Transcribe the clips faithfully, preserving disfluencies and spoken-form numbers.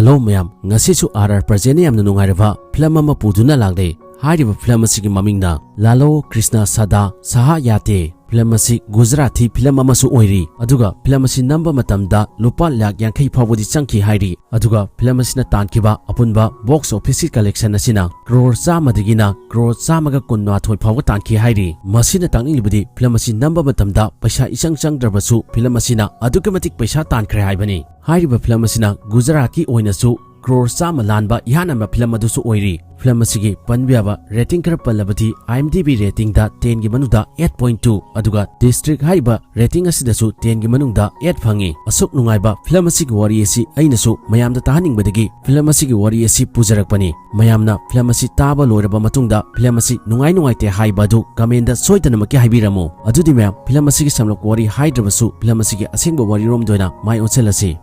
Hello ꯃꯌꯥꯝ, ꯉꯁꯤꯁꯨ R R ꯄ꯭ꯔꯖꯦꯟꯅ ꯌꯥꯝꯅ ꯅꯨꯡꯉꯥꯏꯔꯕ ꯐꯤꯂꯝ ꯑꯃ ꯄꯨꯗꯨꯅ ꯂꯥꯛꯂꯦ꯫ ꯍꯥꯏꯔꯤꯕ ꯐꯤꯂꯝ ꯑꯁꯤꯒꯤ ꯃꯃꯤꯡꯅ ꯂꯥꯂꯣ ꯀ꯭ꯔꯤꯁꯅ ꯁꯥꯗꯥ ꯁꯥꯍꯥ ꯌꯥꯇꯦ꯫ ꯐꯤꯂꯝ ꯑꯁꯤ ꯒꯨꯖꯔꯥꯇꯤ ꯐꯤꯂꯝ ꯑꯃꯁꯨ ꯑꯣꯏꯔꯤ꯫ ꯑꯗꯨꯒ ꯐꯤꯂꯝ ꯑꯁꯤ ꯅꯝꯕ ꯃꯇꯝꯗ ꯂꯨꯄꯥ ꯂꯥꯈ ꯌꯥꯡꯈꯩ ꯐꯥꯎꯕꯗꯤ ꯆꯪꯈꯤ ꯍꯥꯏꯔꯤ꯫ ꯑꯗꯨꯒ ꯐꯤꯂꯝ ꯑꯁꯤꯅ ꯇꯥꯟꯈꯤꯕ ꯑꯄꯨꯟꯕ ꯕꯣꯛꯁ ꯑꯣꯐꯤꯁꯀꯤ ꯀꯂꯦꯛꯁꯟ ꯑꯁꯤꯅ ꯀ꯭ꯔꯣꯔ ꯆꯥꯝꯃꯗꯒꯤꯅ ꯀ꯭ꯔꯣꯔ ꯆꯥꯝꯃꯒ ꯀꯨꯟꯃꯥꯊꯣꯏ ꯐꯥꯎꯕ ꯇꯥꯟꯈꯤ ꯍꯥꯏꯔꯤ꯫ ꯃꯁꯤꯅ ꯇꯥꯛꯅꯤꯡꯂꯤꯕꯗꯤ ꯐꯤꯂꯝ ꯑꯁꯤ ꯅꯝꯕ ꯃꯇꯝꯗ ꯄꯩꯁꯥ ꯏꯆꯪ ꯆꯪꯗ꯭ꯔꯕꯁꯨ ꯐꯤꯂꯝ ꯑꯁꯤꯅ ꯑꯗꯨꯛꯀꯤ ꯃꯇꯤꯛ ꯄꯩꯁꯥ ꯇꯥꯟꯈ꯭ꯔꯦ ꯍꯥꯏꯕꯅꯤ꯫ ꯍꯥꯏꯔꯤꯕ ꯐꯤꯂꯝ ꯑꯁꯤꯅ ꯒꯨꯖꯔꯥꯠꯀꯤ ꯑꯣꯏꯅꯁꯨ ꯀ꯭ꯔꯣꯔ ꯆꯥꯝꯃ ꯂꯥꯟꯕ ꯏꯍꯥꯟ ꯍꯥꯟꯕ ꯐꯤꯂꯝ ꯑꯗꯨꯁꯨ ꯑꯣꯏꯔꯤ꯫ ꯐꯤꯂꯝ ꯑꯁꯤꯒꯤ ꯄꯟꯕ ꯌꯥꯕ ꯔꯦꯇꯤꯡ ꯈꯔ ꯄꯜꯂꯕꯗꯤ, IMDb ꯔꯦꯇꯤꯡꯗ ꯇꯦꯟꯒꯤ ꯃꯅꯨꯡꯗ ꯑꯩꯠ ꯄꯣꯏꯟ ꯇꯨ, ꯑꯗꯨꯒ ꯗꯤꯁꯇ꯭ꯔꯤꯛ ꯍꯥꯏꯔꯤꯕ ꯔꯦꯇꯤꯡ ꯑꯁꯤꯗꯁꯨ ꯇꯦꯟꯒꯤ ꯃꯅꯨꯡꯗ ꯑꯩꯠ ꯐꯪꯉꯤ꯫ ꯑꯁꯨꯛ ꯅꯨꯡꯉꯥꯏꯕ ꯐꯤꯂꯝ ꯑꯁꯤꯒꯤ ꯋꯥꯔꯤ ꯑꯁꯤ ꯑꯩꯅꯁꯨ ꯃꯌꯥꯝꯗ ꯇꯥꯍꯟꯅꯤꯡꯕꯗꯒꯤ ꯐꯤꯂꯝ ꯑꯁꯤꯒꯤ ꯋꯥꯔꯤ ꯑꯁꯤ ꯄꯨꯖꯔꯛꯄꯅꯤ꯫ ꯃꯌꯥꯝꯅ ꯐꯤꯂꯝ ꯑꯁꯤ ꯇꯥꯕ ꯂꯣꯏꯔꯕ ꯃꯇꯨꯡꯗ ꯐꯤꯂꯝ ꯑꯁꯤ ꯅꯨꯡꯉꯥꯏ ꯅꯨꯡꯉꯥꯏꯇꯦ ꯍꯥꯏꯕ ꯑꯗꯨ ꯀꯃꯦꯟꯗ ꯁꯣꯏꯗꯅꯃꯛꯀꯤ ꯍꯥꯏꯕꯤꯔꯝꯃꯨ꯫ ꯑꯗꯨꯗꯤ ꯃꯌꯥꯝ, ꯐꯤꯂꯝ ꯑꯁꯤꯒꯤ ꯁꯝꯂꯞꯄ ꯋꯥꯔꯤ ꯍꯥꯏꯗ꯭ꯔꯕꯁꯨ ꯐꯤꯂꯝ ꯑꯁꯤꯒꯤ ꯑꯁꯦꯡꯕ ꯋꯥꯔꯤꯔꯣꯝꯗ ꯑꯣꯏꯅ ꯃꯥꯏ ꯑꯣꯟꯁꯤꯜꯂꯁꯤ꯫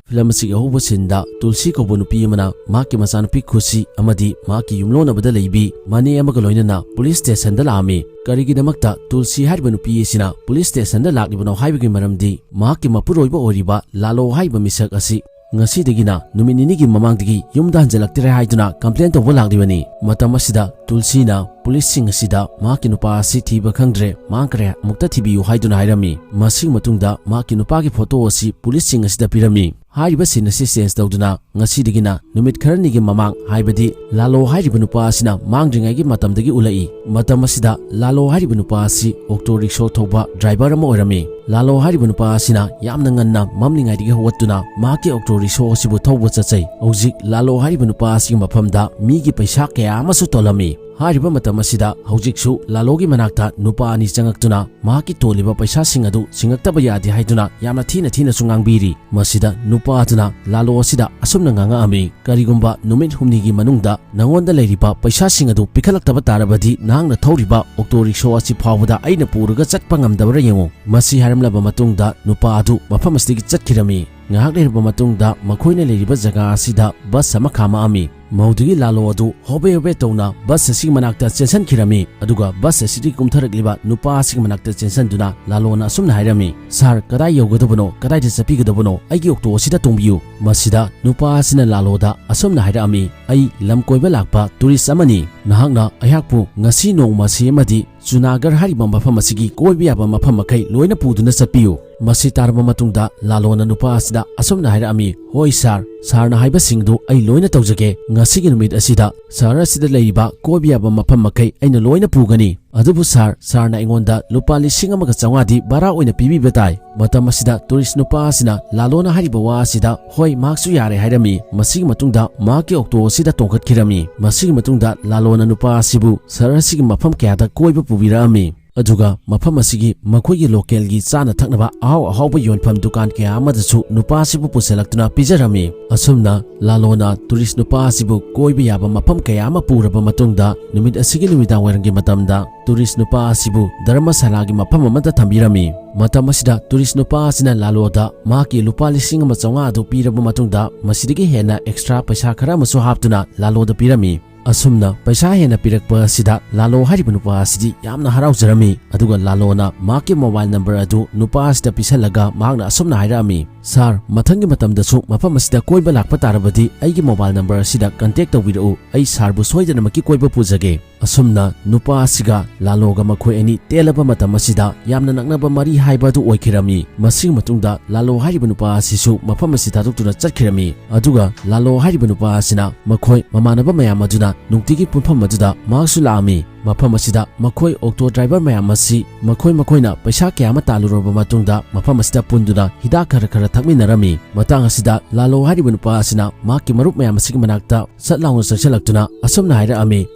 ꯐꯤꯂꯝ ꯑꯁꯤꯒꯤ ꯑꯍꯧꯕ ꯁꯤꯟꯗ ꯇꯨꯜꯁꯤ ꯀꯧꯕ ꯅꯨꯄꯤ ꯑꯃꯅ ꯃꯍꯥꯛꯀꯤ ꯃꯆꯥꯅꯨꯄꯤ ꯈꯨꯁꯤ ꯑꯃꯗꯤ ꯃꯍꯥꯛꯀꯤ ꯌꯨꯝꯂꯣꯟꯅꯕꯗ ꯂꯩꯕꯤ ꯃꯅꯦ ꯑꯃꯒ ꯂꯣꯏꯅꯅ ꯄꯨꯂꯤꯁ ꯁ꯭ꯇꯦꯁꯟꯗ ꯂꯥꯛꯑꯝꯃꯤ꯫ ꯀꯔꯤꯒꯤꯗꯃꯛꯇ ꯇꯨꯜꯁꯤ ꯍꯥꯏꯔꯤꯕ ꯅꯨꯄꯤ ꯑꯁꯤꯅ ꯄꯨꯂꯤꯁ ꯁ꯭ꯇꯦꯁꯟꯗ ꯂꯥꯛꯂꯤꯕꯅꯣ ꯍꯥꯏꯕꯒꯤ ꯃꯔꯝꯗꯤ, ꯃꯍꯥꯛꯀꯤ ꯃꯄꯨꯔꯣꯏꯕ ꯑꯣꯏꯔꯤꯕ ꯂꯥꯂꯣ ꯍꯥꯏꯔꯤꯕ ꯃꯤꯁꯛ ꯑꯁꯤ ꯉꯁꯤꯗꯒꯤꯅ ꯅꯨꯃꯤꯠ ꯅꯤꯅꯤꯒꯤ ꯃꯃꯥꯡꯗꯒꯤ ꯌꯨꯝꯗ ꯍꯟꯖꯤꯜꯂꯛꯇ꯭ꯔꯦ ꯍꯥꯏꯗꯨꯅ ꯀꯝꯄ꯭ꯂꯦꯟ ꯇꯧꯕ ꯂꯥꯛꯂꯤꯕꯅꯤ꯫ ꯃꯇꯝ ꯑꯁꯤꯗ ꯇꯨꯜꯁꯤꯅ ꯄꯨꯂꯤꯁꯁꯤꯡ ꯑꯁꯤꯗ ꯃꯍꯥꯛꯀꯤ ꯅꯨꯄꯥ ꯑꯁꯤ ꯊꯤꯕ ꯈꯪꯗ꯭ꯔꯦ, ꯃꯥꯡꯈ꯭ꯔꯦ, ꯑꯃꯨꯛꯇ ꯊꯤꯕꯤꯌꯨ ꯍꯥꯏꯗꯨꯅ ꯍꯥꯏꯔꯝꯃꯤ꯫ ꯃꯁꯤꯒꯤ ꯃꯇꯨꯡꯗ ꯃꯍꯥꯛꯀꯤ ꯅꯨꯄꯥꯒꯤ ꯐꯣꯇꯣ ꯑꯁꯤ ꯄꯨꯂꯤꯁꯁꯤꯡ ꯑꯁꯤꯗ ꯄꯤꯔꯝꯃꯤ꯫ ꯍꯥꯏꯔꯤꯕ ꯁꯤꯟ ꯑꯁꯤ ꯆꯦꯟꯖ ꯇꯧꯗꯨꯅ ꯉꯁꯤꯗꯒꯤꯅ ꯅꯨꯃꯤꯠ ꯈꯔꯅꯤꯒꯤ ꯃꯃꯥꯡ, ꯍꯥꯏꯕꯗꯤ ꯂꯥꯂꯣ ꯍꯥꯏꯔꯤꯕ ꯅꯨꯄꯥ ꯑꯁꯤꯅ ꯃꯥꯡꯗ꯭ꯔꯤꯉꯩꯒꯤ ꯃꯇꯝꯗꯒꯤ ꯎꯠꯂꯛꯏ꯫ ꯃꯇꯝ ꯑꯁꯤꯗ ꯂꯥꯂꯣ ꯍꯥꯏꯔꯤꯕ ꯅꯨꯄꯥ ꯑꯁꯤ ꯑꯣꯛꯇꯣ ꯔꯤꯛꯁꯣ ꯊꯧꯕ ꯗ꯭ꯔꯥꯏꯚꯔ ꯑꯃ ꯑꯣꯏꯔꯝꯃꯤ꯫ ꯂꯥꯂꯣ ꯍꯥꯏꯔꯤꯕ ꯅꯨꯄꯥ ꯑꯁꯤꯅ ꯌꯥꯝꯅ ꯉꯟꯅ ꯃꯝꯂꯤꯉꯩꯗꯒꯤ ꯍꯧꯒꯠꯇꯨꯅ ꯃꯍꯥꯛꯀꯤ ꯑꯣꯛꯇꯣ ꯔꯤꯛꯁꯣ ꯑꯁꯤꯕꯨ ꯊꯧꯕ ꯆꯠꯆꯩ꯫ ꯍꯧꯖꯤꯛ ꯂꯥꯂꯣ ꯍꯥꯏꯔꯤꯕ ꯅꯨꯄꯥ ꯑꯁꯤꯒꯤ ꯃꯐꯝꯗ ꯃꯤꯒꯤ ꯄꯩꯁꯥ ꯀꯌꯥ ꯑꯃꯁꯨ ꯇꯣꯜꯂꯝꯃꯤ꯫ ꯍꯥꯏꯔꯤꯕ ꯃꯇꯝ ꯑꯁꯤꯗ ꯍꯧꯖꯤꯛꯁꯨ ꯂꯥꯂꯣꯒꯤ ꯃꯅꯥꯛꯇ ꯅꯨꯄꯥ ꯑꯅꯤ ꯆꯪꯉꯛꯇꯨꯅ ꯃꯍꯥꯛꯀꯤ ꯇꯣꯜꯂꯤꯕ ꯄꯩꯁꯥꯁꯤꯡ ꯑꯗꯨ ꯁꯤꯡꯉꯛꯇꯕ ꯌꯥꯗꯦ ꯍꯥꯏꯗꯨꯅ ꯌꯥꯝꯅ ꯊꯤꯅ ꯊꯤꯅꯁꯨ ꯉꯥꯡꯕꯤꯔꯤ꯫ ꯃꯁꯤꯗ ꯅꯨꯄꯥ ꯑꯗꯨꯅ ꯂꯥꯂꯣ ꯑꯁꯤꯗ ꯑꯁꯨꯝꯅ ꯉꯥꯡꯉꯛꯑꯝꯃꯤ, "ꯀꯔꯤꯒꯨꯝꯕ ꯅꯨꯃꯤꯠ ꯍꯨꯝꯅꯤꯒꯤ ꯃꯅꯨꯡꯗ ꯅꯉꯣꯟꯗ ꯂꯩꯔꯤꯕ ꯄꯩꯁꯥꯁꯤꯡ ꯑꯗꯨ ꯄꯤꯈꯠꯂꯛꯇꯕ ꯇꯥꯔꯕꯗꯤ, ꯅꯍꯥꯛꯅ ꯊꯧꯔꯤꯕ ꯑꯣꯛꯇꯣ ꯔꯤꯛꯁꯣ ꯑꯁꯤ ꯐꯥꯎꯕꯗ ꯑꯩꯅ ꯄꯨꯔꯒ ꯆꯠꯄ ꯉꯝꯗꯕ꯭ꯔꯥ ꯌꯦꯡꯉꯨ"꯫ ꯃꯁꯤ ꯍꯥꯏꯔꯝꯂꯕ ꯃꯇꯨꯡꯗ ꯅꯨꯄꯥ ꯑꯗꯨ ꯃꯐꯝ ꯑꯁꯤꯗꯒꯤ ꯆꯠꯈꯤꯔꯝꯃꯤ꯫ ꯉꯥꯏꯍꯥꯛ ꯂꯩꯔꯕ ꯃꯇꯨꯡꯗ ꯃꯈꯣꯏꯅ ꯂꯩꯔꯤꯕ ꯖꯒꯥ ꯑꯁꯤꯗ ꯕꯁ ꯑꯃ ꯈꯥꯝꯃꯛꯑꯝꯃꯤ꯫ ꯃꯧꯗꯨꯒꯤ ꯂꯥꯂꯣ ꯑꯗꯨ ꯍꯣꯕꯦ ꯍꯣꯕꯦ ꯇꯧꯅ ꯕꯁ ꯑꯁꯤꯒꯤ ꯃꯅꯥꯛꯇ ꯆꯦꯟꯁꯤꯟꯈꯤꯔꯝꯃꯤ, ꯑꯗꯨꯒ ꯕꯁ ꯑꯁꯤꯗꯒꯤ ꯀꯨꯝꯊꯔꯛꯂꯤꯕ ꯅꯨꯄꯥ ꯑꯁꯤꯒꯤ ꯃꯅꯥꯛꯇ ꯆꯦꯟꯁꯤꯟꯗꯨꯅ ꯂꯥꯂꯣꯅ ꯑꯁꯨꯝꯅ ꯍꯥꯏꯔꯝꯃꯤ, "ꯁꯥꯔ, ꯀꯗꯥꯏ ꯌꯧꯒꯗꯕꯅꯣ? ꯀꯗꯥꯏꯗ ꯆꯠꯄꯤꯒꯗꯕꯅꯣ? ꯑꯩꯒꯤ ꯑꯣꯛꯇꯣ ꯑꯁꯤꯗ ꯇꯣꯡꯕꯤꯌꯨ꯫" ꯃꯁꯤꯗ ꯅꯨꯄꯥ ꯑꯁꯤꯅ ꯂꯥꯂꯣꯗ ꯑꯁꯨꯝꯅ ꯍꯥꯏꯔꯛꯑꯝꯃꯤ, "ꯑꯩ ꯂꯝ ꯀꯣꯏꯕ ꯂꯥꯛꯄ ꯇꯨꯔꯤꯁ ꯑꯃꯅꯤ꯫ ꯅꯍꯥꯛꯅ ꯑꯩꯍꯥꯛꯄꯨ ꯉꯁꯤ ꯅꯣꯡꯃꯁꯤ ꯑꯃꯗꯤ ꯆꯨꯅꯥꯒꯔ ꯍꯥꯏꯔꯤꯕ ꯃꯐꯝ ꯑꯁꯤꯒꯤ ꯀꯣꯏꯕ ꯌꯥꯕ ꯃꯐꯝ ꯃꯈꯩ ꯂꯣꯏꯅ ꯄꯨꯗꯨꯅ ꯆꯠꯄꯤꯌꯨ꯫" ꯃꯁꯤ ꯇꯥꯔꯕ ꯃꯇꯨꯡꯗ ꯂꯥꯂꯣꯅ ꯅꯨꯄꯥ ꯑꯁꯤꯗ ꯑꯁꯨꯝꯅ ꯍꯥꯏꯔꯛꯑꯝꯃꯤ, "ꯍꯣꯏ ꯁꯥꯔ, ꯁꯥꯔꯅ ꯍꯥꯏꯕꯁꯤꯡꯗꯨ ꯑꯩ ꯂꯣꯏꯅ ꯇꯧꯖꯒꯦ꯫ ꯉꯁꯤꯒꯤ ꯅꯨꯃꯤꯠ ꯑꯁꯤꯗ ꯁꯍꯔ ꯑꯁꯤꯗ ꯂꯩꯔꯤꯕ ꯀꯣꯏꯕ ꯌꯥꯕ ꯃꯐꯝ ꯃꯈꯩ ꯑꯩꯅ ꯂꯣꯏꯅ ꯄꯨꯒꯅꯤ꯫ ꯑꯗꯨꯕꯨ ꯁꯥꯔ, ꯁꯥꯔꯅ ꯑꯩꯉꯣꯟꯗ ꯂꯨꯄꯥ ꯂꯤꯁꯤꯡ ꯑꯃꯒ ꯆꯥꯝꯃꯉꯥꯗꯤ ꯚꯔꯥ ꯑꯣꯏꯅ ꯄꯤꯕꯤꯕ ꯇꯥꯏ꯫" ꯃꯇꯝ ꯑꯁꯤꯗ ꯇꯨꯔꯤꯁ ꯅꯨꯄꯥ ꯑꯁꯤꯅ ꯂꯥꯂꯣꯅ ꯍꯥꯏꯔꯤꯕ ꯋꯥ ꯑꯁꯤꯗ ꯍꯣꯏ, ꯃꯍꯥꯛꯁꯨ ꯌꯥꯔꯦ ꯍꯥꯏꯔꯝꯃꯤ꯫ ꯃꯁꯤꯒꯤ ꯃꯇꯨꯡꯗ ꯃꯍꯥꯛꯀꯤ ꯑꯣꯛꯇꯣ ꯑꯁꯤꯗ ꯇꯣꯡꯈꯠꯈꯤꯔꯝꯃꯤ꯫ ꯃꯁꯤꯒꯤ ꯃꯇꯨꯡꯗ ꯂꯥꯂꯣꯅ ꯅꯨꯄꯥ ꯑꯁꯤꯕꯨ ꯁꯍꯔ ꯑꯁꯤꯒꯤ ꯃꯐꯝ ꯀꯌꯥꯗ ꯀꯣꯏꯕ ꯄꯨꯕꯤꯔꯛꯑꯝꯃꯤ꯫ ꯑꯗꯨꯒ ꯃꯐꯝ ꯑꯁꯤꯒꯤ ꯃꯈꯣꯏꯒꯤ ꯂꯣꯀꯦꯜꯒꯤ ꯆꯥꯅ ꯊꯛꯅꯕ ꯑꯍꯥꯎ ꯑꯍꯥꯎꯕ ꯌꯣꯟꯐꯝ ꯗꯨꯀꯥꯟ ꯀꯌꯥ ꯑꯃꯗꯁꯨ ꯅꯨꯄꯥ ꯑꯁꯤꯕꯨ ꯄꯨꯁꯤꯜꯂꯛꯇꯨꯅ ꯄꯤꯖꯔꯝꯃꯤ꯫ ꯑꯁꯨꯝꯅ ꯂꯥꯂꯣꯅ ꯇꯨꯔꯤꯁ ꯅꯨꯄꯥ ꯑꯁꯤꯕꯨ ꯀꯣꯏꯕ ꯌꯥꯕ ꯃꯐꯝ ꯀꯌꯥ ꯑꯃ ꯄꯨꯔꯕ ꯃꯇꯨꯡꯗ, ꯅꯨꯃꯤꯠ ꯑꯁꯤꯒꯤ ꯅꯨꯃꯤꯗꯥꯡ ꯋꯥꯏꯔꯝꯒꯤ ꯃꯇꯝꯗ ꯇꯨꯔꯤꯁ ꯅꯨꯄꯥ ꯑꯁꯤꯕꯨ ꯙꯔꯃꯁꯥꯂꯥꯒꯤ ꯃꯐꯝ ꯑꯃꯗ ꯊꯝꯕꯤꯔꯝꯃꯤ꯫ ꯃꯇꯝ ꯑꯁꯤꯗ ꯇꯨꯔꯤꯁ ꯅꯨꯄꯥ ꯑꯁꯤꯅ ꯂꯥꯂꯣꯗ ꯃꯍꯥꯛꯀꯤ ꯂꯨꯄꯥ ꯂꯤꯁꯤꯡ ꯑꯃ ꯆꯥꯝꯃꯉꯥ ꯑꯗꯨ ꯄꯤꯔꯕ ꯃꯇꯨꯡꯗ, ꯃꯁꯤꯗꯒꯤ ꯍꯦꯟꯅ ꯑꯦꯛꯁꯇ꯭ꯔꯥ ꯄꯩꯁꯥ ꯈꯔ ꯑꯃꯁꯨ ꯍꯥꯞꯇꯨꯅ ꯂꯥꯂꯣꯗ ꯄꯤꯔꯝꯃꯤ꯫ ꯑꯁꯨꯝꯅ ꯄꯩꯁꯥ ꯍꯦꯟꯅ ꯄꯤꯔꯛꯄ ꯑꯁꯤꯗ ꯂꯥꯂꯣ ꯍꯥꯏꯔꯤꯕ ꯅꯨꯄꯥ ꯑꯁꯤꯗꯤ ꯌꯥꯝꯅ ꯍꯔꯥꯎꯖꯔꯝꯃꯤ꯫ ꯑꯗꯨꯒ ꯂꯥꯂꯣꯅ ꯃꯍꯥꯛꯀꯤ ꯃꯣꯕꯥꯏꯜ ꯅꯝꯕꯔ ꯑꯗꯨ ꯅꯨꯄꯥ ꯑꯁꯤꯗ ꯄꯤꯁꯜꯂꯒ ꯃꯍꯥꯛꯅ ꯑꯁꯨꯝꯅ ꯍꯥꯏꯔꯛꯑꯝꯃꯤ, "ꯁꯥꯔ, ꯃꯊꯪꯒꯤ ꯃꯇꯝꯗꯁꯨ ꯃꯐꯝ ꯑꯁꯤꯗ ꯀꯣꯏꯕ ꯂꯥꯛꯄ ꯇꯥꯔꯕꯗꯤ ꯑꯩꯒꯤ ꯃꯣꯕꯥꯏꯜ ꯅꯝꯕꯔ ꯑꯁꯤꯗ ꯀꯟꯇꯦꯛ ꯇꯧꯕꯤꯔꯛꯎ꯫ ꯑꯩ ꯁꯥꯔꯕꯨ ꯁꯣꯏꯗꯅꯃꯛꯀꯤ ꯀꯣꯏꯕ ꯄꯨꯖꯒꯦ꯫" ꯑꯁꯨꯝꯅ ꯅꯨꯄꯥ ꯑꯁꯤꯒ ꯂꯥꯂꯣꯒ ꯃꯈꯣꯏ ꯑꯅꯤ ꯇꯦꯜꯂꯕ ꯃꯇꯝ ꯑꯁꯤꯗ ꯌꯥꯝꯅ ꯅꯛꯅꯕ ꯃꯔꯤ ꯍꯥꯏꯕ ꯑꯗꯨ ꯑꯣꯏꯈꯤꯔꯝꯃꯤ꯫ ꯃꯁꯤꯒꯤ ꯃꯇꯨꯡꯗ ꯂꯥꯂꯣ ꯍꯥꯏꯔꯤꯕ ꯅꯨꯄꯥ ꯑꯁꯤꯁꯨ ꯃꯐꯝ ꯑꯁꯤ ꯊꯥꯗꯣꯛꯇꯨꯅ ꯆꯠꯈꯤꯔꯝꯃꯤ꯫ ꯑꯗꯨꯒ ꯂꯥꯂꯣ ꯍꯥꯏꯔꯤꯕ ꯅꯨꯄꯥ ꯑꯁꯤꯅ ꯃꯈꯣꯏ ꯃꯃꯥꯟꯅꯕ ꯃꯌꯥꯝ ꯑꯗꯨꯅ ꯅꯨꯡꯇꯤꯒꯤ ꯄꯨꯟꯐꯝ ꯑꯗꯨꯗ ꯃꯍꯥꯛꯁꯨ ꯂꯥꯛꯑꯝꯃꯤ꯫ ꯃꯐꯝ ꯑꯁꯤꯗ ꯃꯈꯣꯏ ꯑꯣꯛꯇꯣ ꯗ꯭ꯔꯥꯏꯚꯔ ꯃꯌꯥꯝ ꯑꯁꯤ ꯃꯈꯣꯏ ꯃꯈꯣꯏꯅ ꯄꯩꯁꯥ ꯀꯌꯥ ꯑꯃ ꯇꯥꯜꯂꯨꯔꯕ ꯃꯇꯨꯡꯗ ꯃꯐꯝ ꯑꯁꯤꯗ ꯄꯨꯟꯗꯨꯅ ꯍꯤꯗꯥꯛ ꯈꯔ ꯈꯔ ꯊꯛꯃꯤꯟꯅꯔꯝꯃꯤ꯫ ꯃꯇꯥꯡ ꯑꯁꯤꯗ ꯂꯥꯂꯣ ꯍꯥꯏꯔꯤꯕ ꯅꯨꯄꯥ ꯑꯁꯤꯅ ꯃꯍꯥꯛꯀꯤ ꯃꯔꯨꯞ ꯃꯌꯥꯝ ꯑꯁꯤꯒꯤ ꯃꯅꯥꯛꯇ ꯁꯠ ꯂꯥꯎꯅ ꯆꯪꯁꯤꯜꯂꯛꯇꯨꯅ ꯑꯁꯨꯝꯅ ꯍꯥꯏꯔꯛꯑꯝꯃꯤ,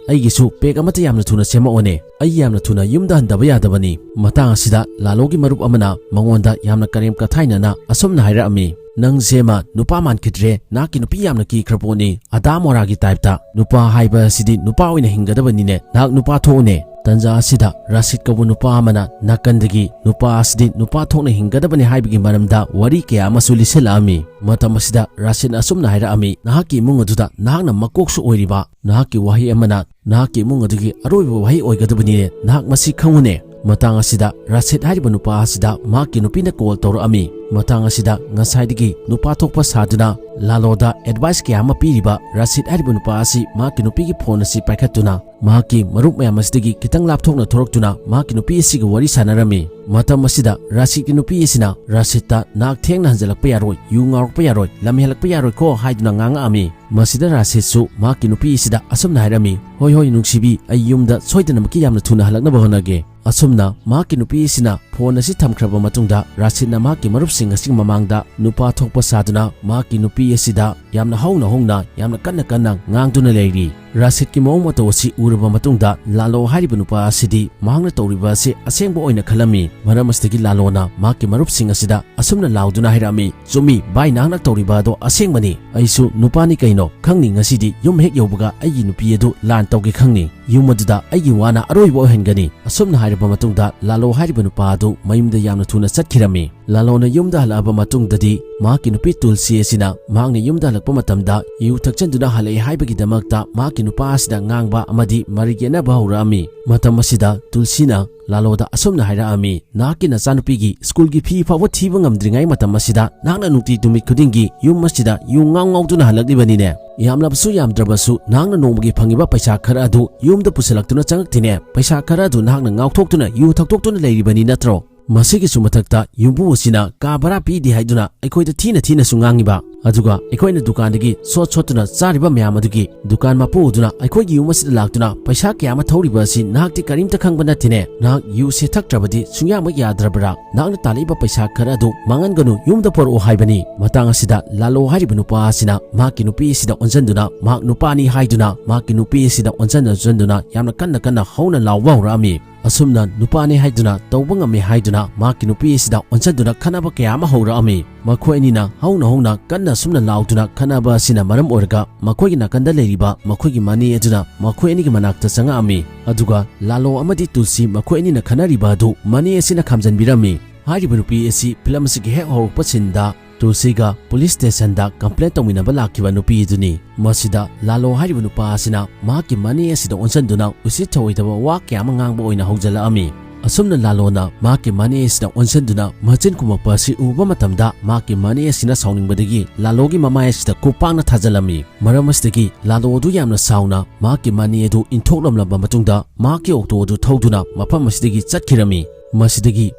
"ꯑꯩꯒꯤꯁꯨ ꯄꯦꯛ ꯑꯃꯠꯇ ꯌꯥꯝꯅ ꯊꯨꯅ ꯁꯦꯝꯃꯛꯑꯣꯅꯦ꯫ ꯑꯩ ꯌꯥꯝꯅ ꯊꯨꯅ ꯌꯨꯝꯗ ꯍꯟꯗꯕ ꯌꯥꯗꯕꯅꯤ꯫" ꯃꯇꯥꯡ ꯑꯁꯤꯗ ꯂꯥꯂꯣꯒꯤ ꯃꯔꯨꯞ ꯑꯃꯅ ꯃꯉꯣꯟꯗ ꯌꯥꯝꯅ ꯀꯔꯦꯝ ꯀꯊꯥꯏꯅꯅ ꯑꯁꯨꯝꯅ ꯍꯥꯏꯔꯛꯑꯝꯃꯤ, "ꯅꯪꯁꯦ ꯑꯃ ꯅꯨꯄꯥ ꯃꯥꯟꯈꯤꯗ꯭ꯔꯦ, ꯅꯍꯥꯛꯀꯤ ꯅꯨꯄꯤ ꯌꯥꯝꯅ ꯀꯤꯈ꯭ꯔ ꯄꯣꯠꯅꯤ꯫ ꯑꯗꯥ ꯃꯣꯔꯥꯒꯤ ꯇꯥꯏꯞꯇ ꯅꯨꯄꯥ ꯍꯥꯏꯕ ꯑꯁꯤꯗꯤ ꯅꯨꯄꯥ ꯑꯣꯏꯅ ꯍꯤꯡꯒꯗꯕꯅꯤꯅꯦ, ꯅꯍꯥꯛ ꯅꯨꯄꯥ ꯊꯣꯛꯎꯅꯦ꯫ ꯇꯟꯖꯥ ꯑꯁꯤꯗ ꯔꯥꯁꯤꯗ ꯀꯧꯕ ꯅꯨꯄꯥ ꯑꯃꯅ ꯅꯥꯀꯟꯗꯒꯤ ꯅꯨꯄꯥ ꯑꯁꯤꯗꯤ ꯅꯨꯄꯥ ꯊꯣꯛꯅ ꯍꯤꯡꯒꯗꯕꯅꯤ ꯍꯥꯏꯕꯒꯤ ꯃꯔꯝꯗ ꯋꯥꯔꯤ ꯀꯌꯥ ꯑꯃꯁꯨ ꯂꯤꯁꯤꯜꯂꯛꯑꯝꯃꯤ꯫ ꯃꯇꯝ ꯑꯁꯤꯗ ꯔꯥꯁꯤꯗꯅ ꯑꯁꯨꯝꯅ ꯍꯥꯏꯔꯛꯑꯝꯃꯤ, "ꯅꯍꯥꯛꯀꯤ ꯏꯃꯨꯡ ꯑꯗꯨꯗ ꯅꯍꯥꯛꯅ ꯃꯀꯣꯛꯁꯨ ꯑꯣꯏꯔꯤꯕ, ꯅꯍꯥꯛꯀꯤ ꯋꯥꯍꯩ ꯑꯃꯅ ꯅꯍꯥꯛꯀꯤ ꯏꯃꯨꯡ ꯑꯗꯨꯒꯤ ꯑꯔꯣꯏꯕ ꯋꯥꯍꯩ ꯑꯣꯏꯒꯗꯕꯅꯤꯅꯦ, ꯅꯍꯥꯛ ꯃꯁꯤ ꯈꯪꯉꯨꯅꯦ"꯫ ꯃꯇꯥꯡ ꯑꯁꯤꯗ ꯔꯥꯁꯤꯗ ꯍꯥꯏꯔꯤꯕ ꯅꯨꯄꯥ ꯑꯁꯤꯗ ꯃꯍꯥꯛꯀꯤ ꯅꯨꯄꯤꯅ ꯀꯣꯜ ꯇꯧꯔꯛꯑꯝꯃꯤ꯫ ꯃꯇꯥꯡ ꯑꯁꯤꯗ ꯉꯁꯥꯏꯗꯒꯤ ꯅꯨꯄꯥ ꯊꯣꯛꯄ ꯁꯥꯗꯨꯅ ꯂꯥꯂꯣꯗ ꯑꯦꯗꯚꯥꯏꯁ ꯀꯌꯥ ꯑꯃ ꯄꯤꯔꯤꯕ ꯔꯥꯁꯤꯗ ꯍꯥꯏꯔꯤꯕ ꯅꯨꯄꯥ ꯑꯁꯤ ꯃꯍꯥꯛꯀꯤ ꯅꯨꯄꯤꯒꯤ ꯐꯣꯟ ꯑꯁꯤ ꯄꯥꯏꯈꯠꯇꯨꯅ ꯃꯍꯥꯛꯀꯤ ꯃꯔꯨꯞ ꯃꯌꯥꯝ ꯑꯁꯤꯗꯒꯤ ꯈꯤꯇꯪ ꯂꯥꯞꯊꯣꯛꯅ ꯊꯣꯔꯛꯇꯨꯅ ꯃꯍꯥꯛꯀꯤ ꯅꯨꯄꯤ ꯑꯁꯤꯒ ꯋꯥꯔꯤ ꯁꯥꯟꯅꯔꯝꯃꯤ꯫ ꯃꯇꯝ ꯑꯁꯤꯗ ꯔꯥꯁꯤꯗꯀꯤ ꯅꯨꯄꯤ ꯑꯁꯤꯅ ꯔꯥꯁꯤꯗꯇ "ꯅꯍꯥꯛ ꯊꯦꯡꯅ ꯍꯟꯖꯤꯜꯂꯛꯄ ꯌꯥꯔꯣꯏ, ꯌꯨ ꯉꯥꯎꯔꯛꯄ ꯌꯥꯔꯣꯏ, ꯂꯝ ꯍꯦꯜꯂꯛꯄ ꯌꯥꯔꯣꯏꯀꯣ" ꯍꯥꯏꯗꯨꯅ ꯉꯥꯡꯉꯛꯑꯝꯃꯤ꯫ ꯃꯁꯤꯗ ꯔꯥꯁꯤꯗꯁꯨ ꯃꯍꯥꯛꯀꯤ ꯅꯨꯄꯤ ꯑꯁꯤꯗ ꯑꯁꯨꯝꯅ ꯍꯥꯏꯔꯝꯃꯤ, "ꯍꯣꯏ, ꯍꯣꯏ, ꯅꯨꯡꯁꯤꯕꯤ, ꯑꯩ ꯌꯨꯝꯗ ꯁꯣꯏꯗꯅꯃꯛꯀꯤ ꯌꯥꯝꯅ ꯊꯨꯅ ꯍꯜꯂꯛꯅꯕ ꯍꯣꯠꯅꯒꯦ"꯫ ꯑꯁꯨꯝꯅ ꯃꯍꯥꯛꯀꯤ ꯅꯨꯄꯤ ꯑꯁꯤꯅ ꯐꯣꯟ ꯑꯁꯤ ꯊꯝꯈ꯭ꯔꯕ ꯃꯇꯨꯡꯗ ꯔꯥꯁꯤꯗꯅ ꯃꯍꯥꯛꯀꯤ ꯃꯔꯨꯞꯁꯤꯡ ꯑꯁꯤꯒꯤ ꯃꯃꯥꯡꯗ ꯅꯨꯄꯥ ꯊꯣꯛꯄ ꯁꯥꯗꯨꯅ ꯃꯍꯥꯛꯀꯤ ꯅꯨꯄꯤ ꯑꯁꯤꯗ ꯌꯥꯝꯅ ꯍꯧꯅ ꯍꯧꯅ, ꯌꯥꯝꯅ ꯀꯟꯅ ꯀꯟꯅ ꯉꯥꯡꯗꯨꯅ ꯂꯩꯔꯤ꯫ ꯔꯥꯁꯤꯗꯀꯤ ꯃꯑꯣꯡ ꯃꯇꯧ ꯑꯁꯤ ꯎꯔꯕ ꯃꯇꯨꯡꯗ ꯂꯥꯂꯣ ꯍꯥꯏꯔꯤꯕ ꯅꯨꯄꯥ ꯑꯁꯤꯗꯤ ꯃꯍꯥꯛꯅ ꯇꯧꯔꯤꯕ ꯑꯁꯤ ꯑꯁꯦꯡꯕ ꯑꯣꯏꯅ ꯈꯜꯂꯝꯃꯤ꯫ ꯃꯔꯝ ꯑꯁꯤꯗꯒꯤ ꯂꯥꯂꯣꯅ ꯃꯍꯥꯛꯀꯤ ꯃꯔꯨꯞꯁꯤꯡ ꯑꯁꯤꯗ ꯑꯁꯨꯝꯅ ꯂꯥꯎꯗꯨꯅ ꯍꯥꯏꯔꯛꯑꯝꯃꯤ, "ꯆꯨꯝꯃꯤ ꯚꯥꯏ, ꯅꯍꯥꯛꯅ ꯇꯧꯔꯤꯕ ꯑꯗꯣ ꯑꯁꯦꯡꯕꯅꯤ꯫ ꯑꯩꯁꯨ ꯅꯨꯄꯥꯅꯤ ꯀꯩꯅꯣ, ꯈꯪꯅꯤ ꯉꯁꯤꯗꯤ ꯌꯨꯝ ꯍꯦꯛ ꯌꯧꯕꯒ ꯑꯩꯒꯤ ꯅꯨꯄꯤ ꯑꯗꯨ ꯂꯥꯟ ꯇꯧꯒꯦ ꯈꯪꯅꯤ꯫ ꯌꯨꯝ ꯑꯗꯨꯗ ꯑꯩꯒꯤ ꯋꯥꯅ ꯑꯔꯣꯏꯕ ꯑꯣꯏꯍꯟꯒꯅꯤ"꯫ ꯑꯁꯨꯝꯅ ꯍꯥꯏꯔꯕ ꯃꯇꯨꯡꯗ ꯂꯥꯂꯣ ꯍꯥꯏꯔꯤꯕ ꯅꯨꯄꯥ ꯑꯗꯨ ꯃꯌꯨꯝꯗ ꯌꯥꯝꯅ ꯊꯨꯅ ꯆꯠꯈꯤꯔꯝꯃꯤ꯫ ꯂꯥꯂꯣꯅ ꯌꯨꯝꯗ ꯍꯜꯂꯛꯑꯕ ꯃꯇꯨꯡꯗꯗꯤ ꯃꯍꯥꯛꯀꯤ ꯅꯨꯄꯤ ꯇꯨꯜꯁꯤ ꯑꯁꯤꯅ ꯃꯍꯥꯛꯅ ꯌꯨꯝꯗ ꯍꯜꯂꯛꯄ ꯃꯇꯝꯗ ꯌꯨ ꯊꯛꯆꯟꯗꯨꯅ ꯍꯜꯂꯛꯑꯦ ꯍꯥꯏꯕꯒꯤꯗꯃꯛꯇ ꯃꯍꯥꯛꯀꯤ ꯅꯨꯄꯥ ꯑꯁꯤꯗ ꯉꯥꯡꯕ ꯑꯃꯗꯤ ꯃꯔꯩ ꯌꯦꯠꯅꯕ ꯍꯧꯔꯛꯑꯝꯃꯤ꯫ ꯃꯇꯝ ꯑꯁꯤꯗ ꯇꯨꯜꯁꯤꯅ ꯂꯥꯂꯣꯗ ꯑꯁꯨꯝꯅ ꯍꯥꯏꯔꯛꯑꯝꯃꯤ, "ꯅꯍꯥꯛꯀꯤ ꯅꯆꯥꯅꯨꯄꯤꯒꯤ ꯁ꯭ꯀꯨꯜꯒꯤ ꯐꯤ ꯐꯥꯎꯕ ꯊꯤꯕ ꯉꯝꯗ꯭ꯔꯤꯉꯩ ꯃꯇꯝ ꯑꯁꯤꯗ ꯅꯍꯥꯛꯅ ꯅꯨꯡꯇꯤ ꯅꯨꯃꯤꯠ ꯈꯨꯗꯤꯡꯒꯤ ꯌꯨꯝ ꯑꯁꯤꯗ ꯌꯨ ꯉꯥꯎ ꯉꯥꯎꯗꯨꯅ ꯍꯜꯂꯛꯂꯤꯕꯅꯤꯅꯦ꯫ ꯌꯥꯝꯂꯕꯁꯨ ꯌꯥꯝꯗ꯭ꯔꯕꯁꯨ ꯅꯍꯥꯛꯅ ꯅꯣꯡꯃꯒꯤ ꯐꯪꯉꯤꯕ ꯄꯩꯁꯥ ꯈꯔ ꯑꯗꯨ ꯌꯨꯝꯗ ꯄꯨꯁꯤꯜꯂꯛꯇꯨꯅ ꯆꯪꯉꯛꯇꯦꯅꯦ꯫ ꯄꯩꯁꯥ ꯈꯔ ꯑꯗꯨ ꯅꯍꯥꯛꯅ ꯉꯥꯎꯊꯣꯛꯇꯨꯅ ꯌꯨ ꯊꯛꯇꯣꯛꯇꯨꯅ ꯂꯩꯔꯤꯕꯅꯤ ꯅꯠꯇ꯭ꯔꯣ?" ꯃꯁꯤꯒꯤꯁꯨ ꯃꯊꯛꯇ ꯌꯨꯝꯕꯨ ꯑꯁꯤꯅ ꯀꯥ ꯚꯔꯥ ꯄꯤꯗꯦ ꯍꯥꯏꯗꯨꯅ ꯑꯩꯈꯣꯏꯗ ꯊꯤꯅ ꯊꯤꯅꯁꯨ ꯉꯥꯡꯉꯤꯕ, ꯑꯗꯨꯒ ꯑꯩꯈꯣꯏꯅ ꯗꯨꯀꯥꯟꯗꯒꯤ ꯁꯣꯠ ꯁꯣꯠꯇꯨꯅ ꯆꯥꯔꯤꯕ ꯃꯌꯥꯝ ꯑꯗꯨꯒꯤ ꯗꯨꯀꯥꯟ ꯃꯄꯨ ꯑꯗꯨꯅ ꯑꯩꯈꯣꯏꯒꯤ ꯌꯨꯝ ꯑꯁꯤꯗ ꯂꯥꯛꯇꯨꯅ ꯄꯩꯁꯥ ꯀꯌꯥ ꯑꯃ ꯊꯧꯔꯤꯕ ꯑꯁꯤ ꯅꯍꯥꯛꯇꯤ ꯀꯔꯤꯝꯇ ꯈꯪꯕ ꯅꯠꯇꯦꯅꯦ꯫ ꯅꯍꯥꯛ ꯌꯨꯁꯦ ꯊꯛꯇ꯭ꯔꯕꯗꯤ ꯁꯨꯡꯌꯥꯃꯛ ꯌꯥꯗ꯭ꯔꯕ꯭ꯔꯥ? ꯅꯍꯥꯛꯅ ꯇꯥꯜꯂꯛꯏꯕ ꯄꯩꯁꯥ ꯈꯔ ꯑꯗꯨ ꯃꯥꯡꯍꯟꯒꯅꯨ, ꯌꯨꯝꯗ ꯄꯨꯔꯛꯑꯣ ꯍꯥꯏꯕꯅꯤ꯫ ꯃꯇꯥꯡ ꯑꯁꯤꯗ ꯂꯥꯂꯣ ꯍꯥꯏꯔꯤꯕ ꯅꯨꯄꯥ ꯑꯁꯤꯅ ꯃꯍꯥꯛꯀꯤ ꯅꯨꯄꯤ ꯑꯁꯤꯗ ꯑꯣꯟꯁꯤꯟꯗꯨꯅ ꯃꯍꯥꯛ ꯅꯨꯄꯥꯅꯤ ꯍꯥꯏꯗꯨꯅ ꯃꯍꯥꯛꯀꯤ ꯅꯨꯄꯤ ꯑꯁꯤꯗ ꯑꯣꯟꯁꯤꯟ ꯑꯣꯟꯁꯤꯟꯗꯨꯅ ꯌꯥꯝꯅ ꯀꯟꯅ ꯀꯟꯅ ꯍꯧꯅ ꯂꯥꯎꯕ ꯍꯧꯔꯛꯑꯝꯃꯤ꯫ ꯑꯁꯨꯝꯅ ꯅꯨꯄꯥꯅꯤ ꯍꯥꯏꯗꯨꯅ, ꯇꯧꯕ ꯉꯝꯃꯤ ꯍꯥꯏꯗꯨꯅ ꯃꯍꯥꯛꯀꯤ ꯅꯨꯄꯤ ꯑꯁꯤꯗ ꯑꯣꯟꯁꯤꯟꯗꯨꯅ ꯈꯠꯅꯕ ꯀꯌꯥ ꯑꯃ ꯍꯧꯔꯛꯑꯝꯃꯤ꯫ ꯃꯈꯣꯏ ꯑꯅꯤꯅ ꯍꯧꯅ ꯍꯧꯅ ꯀꯟꯅ ꯑꯁꯨꯝꯅ ꯂꯥꯎꯗꯨꯅ ꯈꯠꯅꯕ ꯑꯁꯤꯅ ꯃꯔꯝ ꯑꯣꯏꯔꯒ ꯃꯈꯣꯏꯒꯤ ꯅꯥꯀꯟꯗ ꯂꯩꯔꯤꯕ ꯃꯈꯣꯏꯒꯤ ꯃꯅꯦ ꯑꯗꯨꯅ ꯃꯈꯣꯏ ꯑꯅꯤꯒꯤ ꯃꯅꯥꯛꯇ ꯆꯪꯉꯛꯑꯝꯃꯤ꯫ ꯑꯗꯨꯒ ꯂꯥꯂꯣ ꯑꯃꯗꯤ ꯇꯨꯜꯁꯤ ꯃꯈꯣꯏ ꯑꯅꯤꯅ ꯈꯠꯅꯔꯤꯕ ꯑꯗꯨ ꯃꯅꯦ ꯑꯁꯤꯅ ꯈꯥꯝꯖꯟꯕꯤꯔꯝꯃꯤ꯫ ꯍꯥꯏꯔꯤꯕ ꯅꯨꯄꯤ ꯑꯁꯤ ꯐꯤꯂꯝ ꯑꯁꯤꯒꯤ ꯍꯦꯛ ꯍꯧꯔꯛꯄ ꯁꯤꯟꯗ ꯇꯨꯜꯁꯤꯒ ꯄꯨꯂꯤꯁ ꯁ꯭ꯇꯦꯁꯟꯗ ꯀꯝꯄ꯭ꯂꯦꯟ ꯇꯧꯃꯤꯟꯅꯕ ꯂꯥꯛꯈꯤꯕ ꯅꯨꯄꯤ ꯑꯗꯨꯅꯤ꯫ ꯃꯁꯤꯗ ꯂꯥꯂꯣ ꯍꯥꯏꯔꯤꯕ ꯅꯨꯄꯥ ꯑꯁꯤꯅ ꯃꯍꯥꯛꯀꯤ ꯃꯅꯦ ꯑꯁꯤꯗ ꯑꯣꯟꯁꯤꯟꯗꯨꯅ ꯎꯁꯤꯠ ꯊꯑꯣꯏꯗꯕ ꯋꯥ ꯀꯌꯥ ꯑꯃ ꯉꯥꯡꯕ ꯑꯣꯏꯅ ꯍꯧꯖꯤꯜꯂꯛꯑꯝꯃꯤ꯫ ꯑꯁꯨꯝꯅ ꯂꯥꯂꯣꯅ ꯃꯍꯥꯛꯀꯤ ꯃꯅꯦ ꯑꯁꯤꯗ ꯑꯣꯟꯁꯤꯟꯗꯨꯅ ꯃꯆꯤꯟ ꯈꯨꯝꯃꯛꯄ ꯑꯁꯤ ꯎꯕ ꯃꯇꯝꯗ ꯃꯍꯥꯛꯀꯤ ꯃꯅꯦ ꯑꯁꯤꯅ ꯁꯥꯎꯅꯤꯡꯕꯗꯒꯤ ꯂꯥꯂꯣꯒꯤ ꯃꯃꯥꯏ ꯑꯁꯤꯗ ꯈꯨꯄꯥꯛꯅ ꯊꯥꯖꯤꯜꯂꯝꯃꯤ꯫ ꯃꯔꯝ ꯑꯁꯤꯗꯒꯤ ꯂꯥꯂꯣ ꯑꯗꯨ ꯌꯥꯝꯅ ꯁꯥꯎꯅ ꯃꯍꯥꯛꯀꯤ ꯃꯅꯦ ꯑꯗꯨ ꯏꯟꯊꯣꯛꯂꯝꯂꯕ ꯃꯇꯨꯡꯗ ꯃꯍꯥꯛꯀꯤ ꯑꯣꯛꯇꯣ ꯑꯗꯨ ꯊꯧꯗꯨꯅ ꯃꯐꯝ ꯑꯁꯤꯗꯒꯤ ꯆꯠꯈꯤꯔꯝꯃꯤ꯫ ꯃꯁꯤꯗꯒꯤ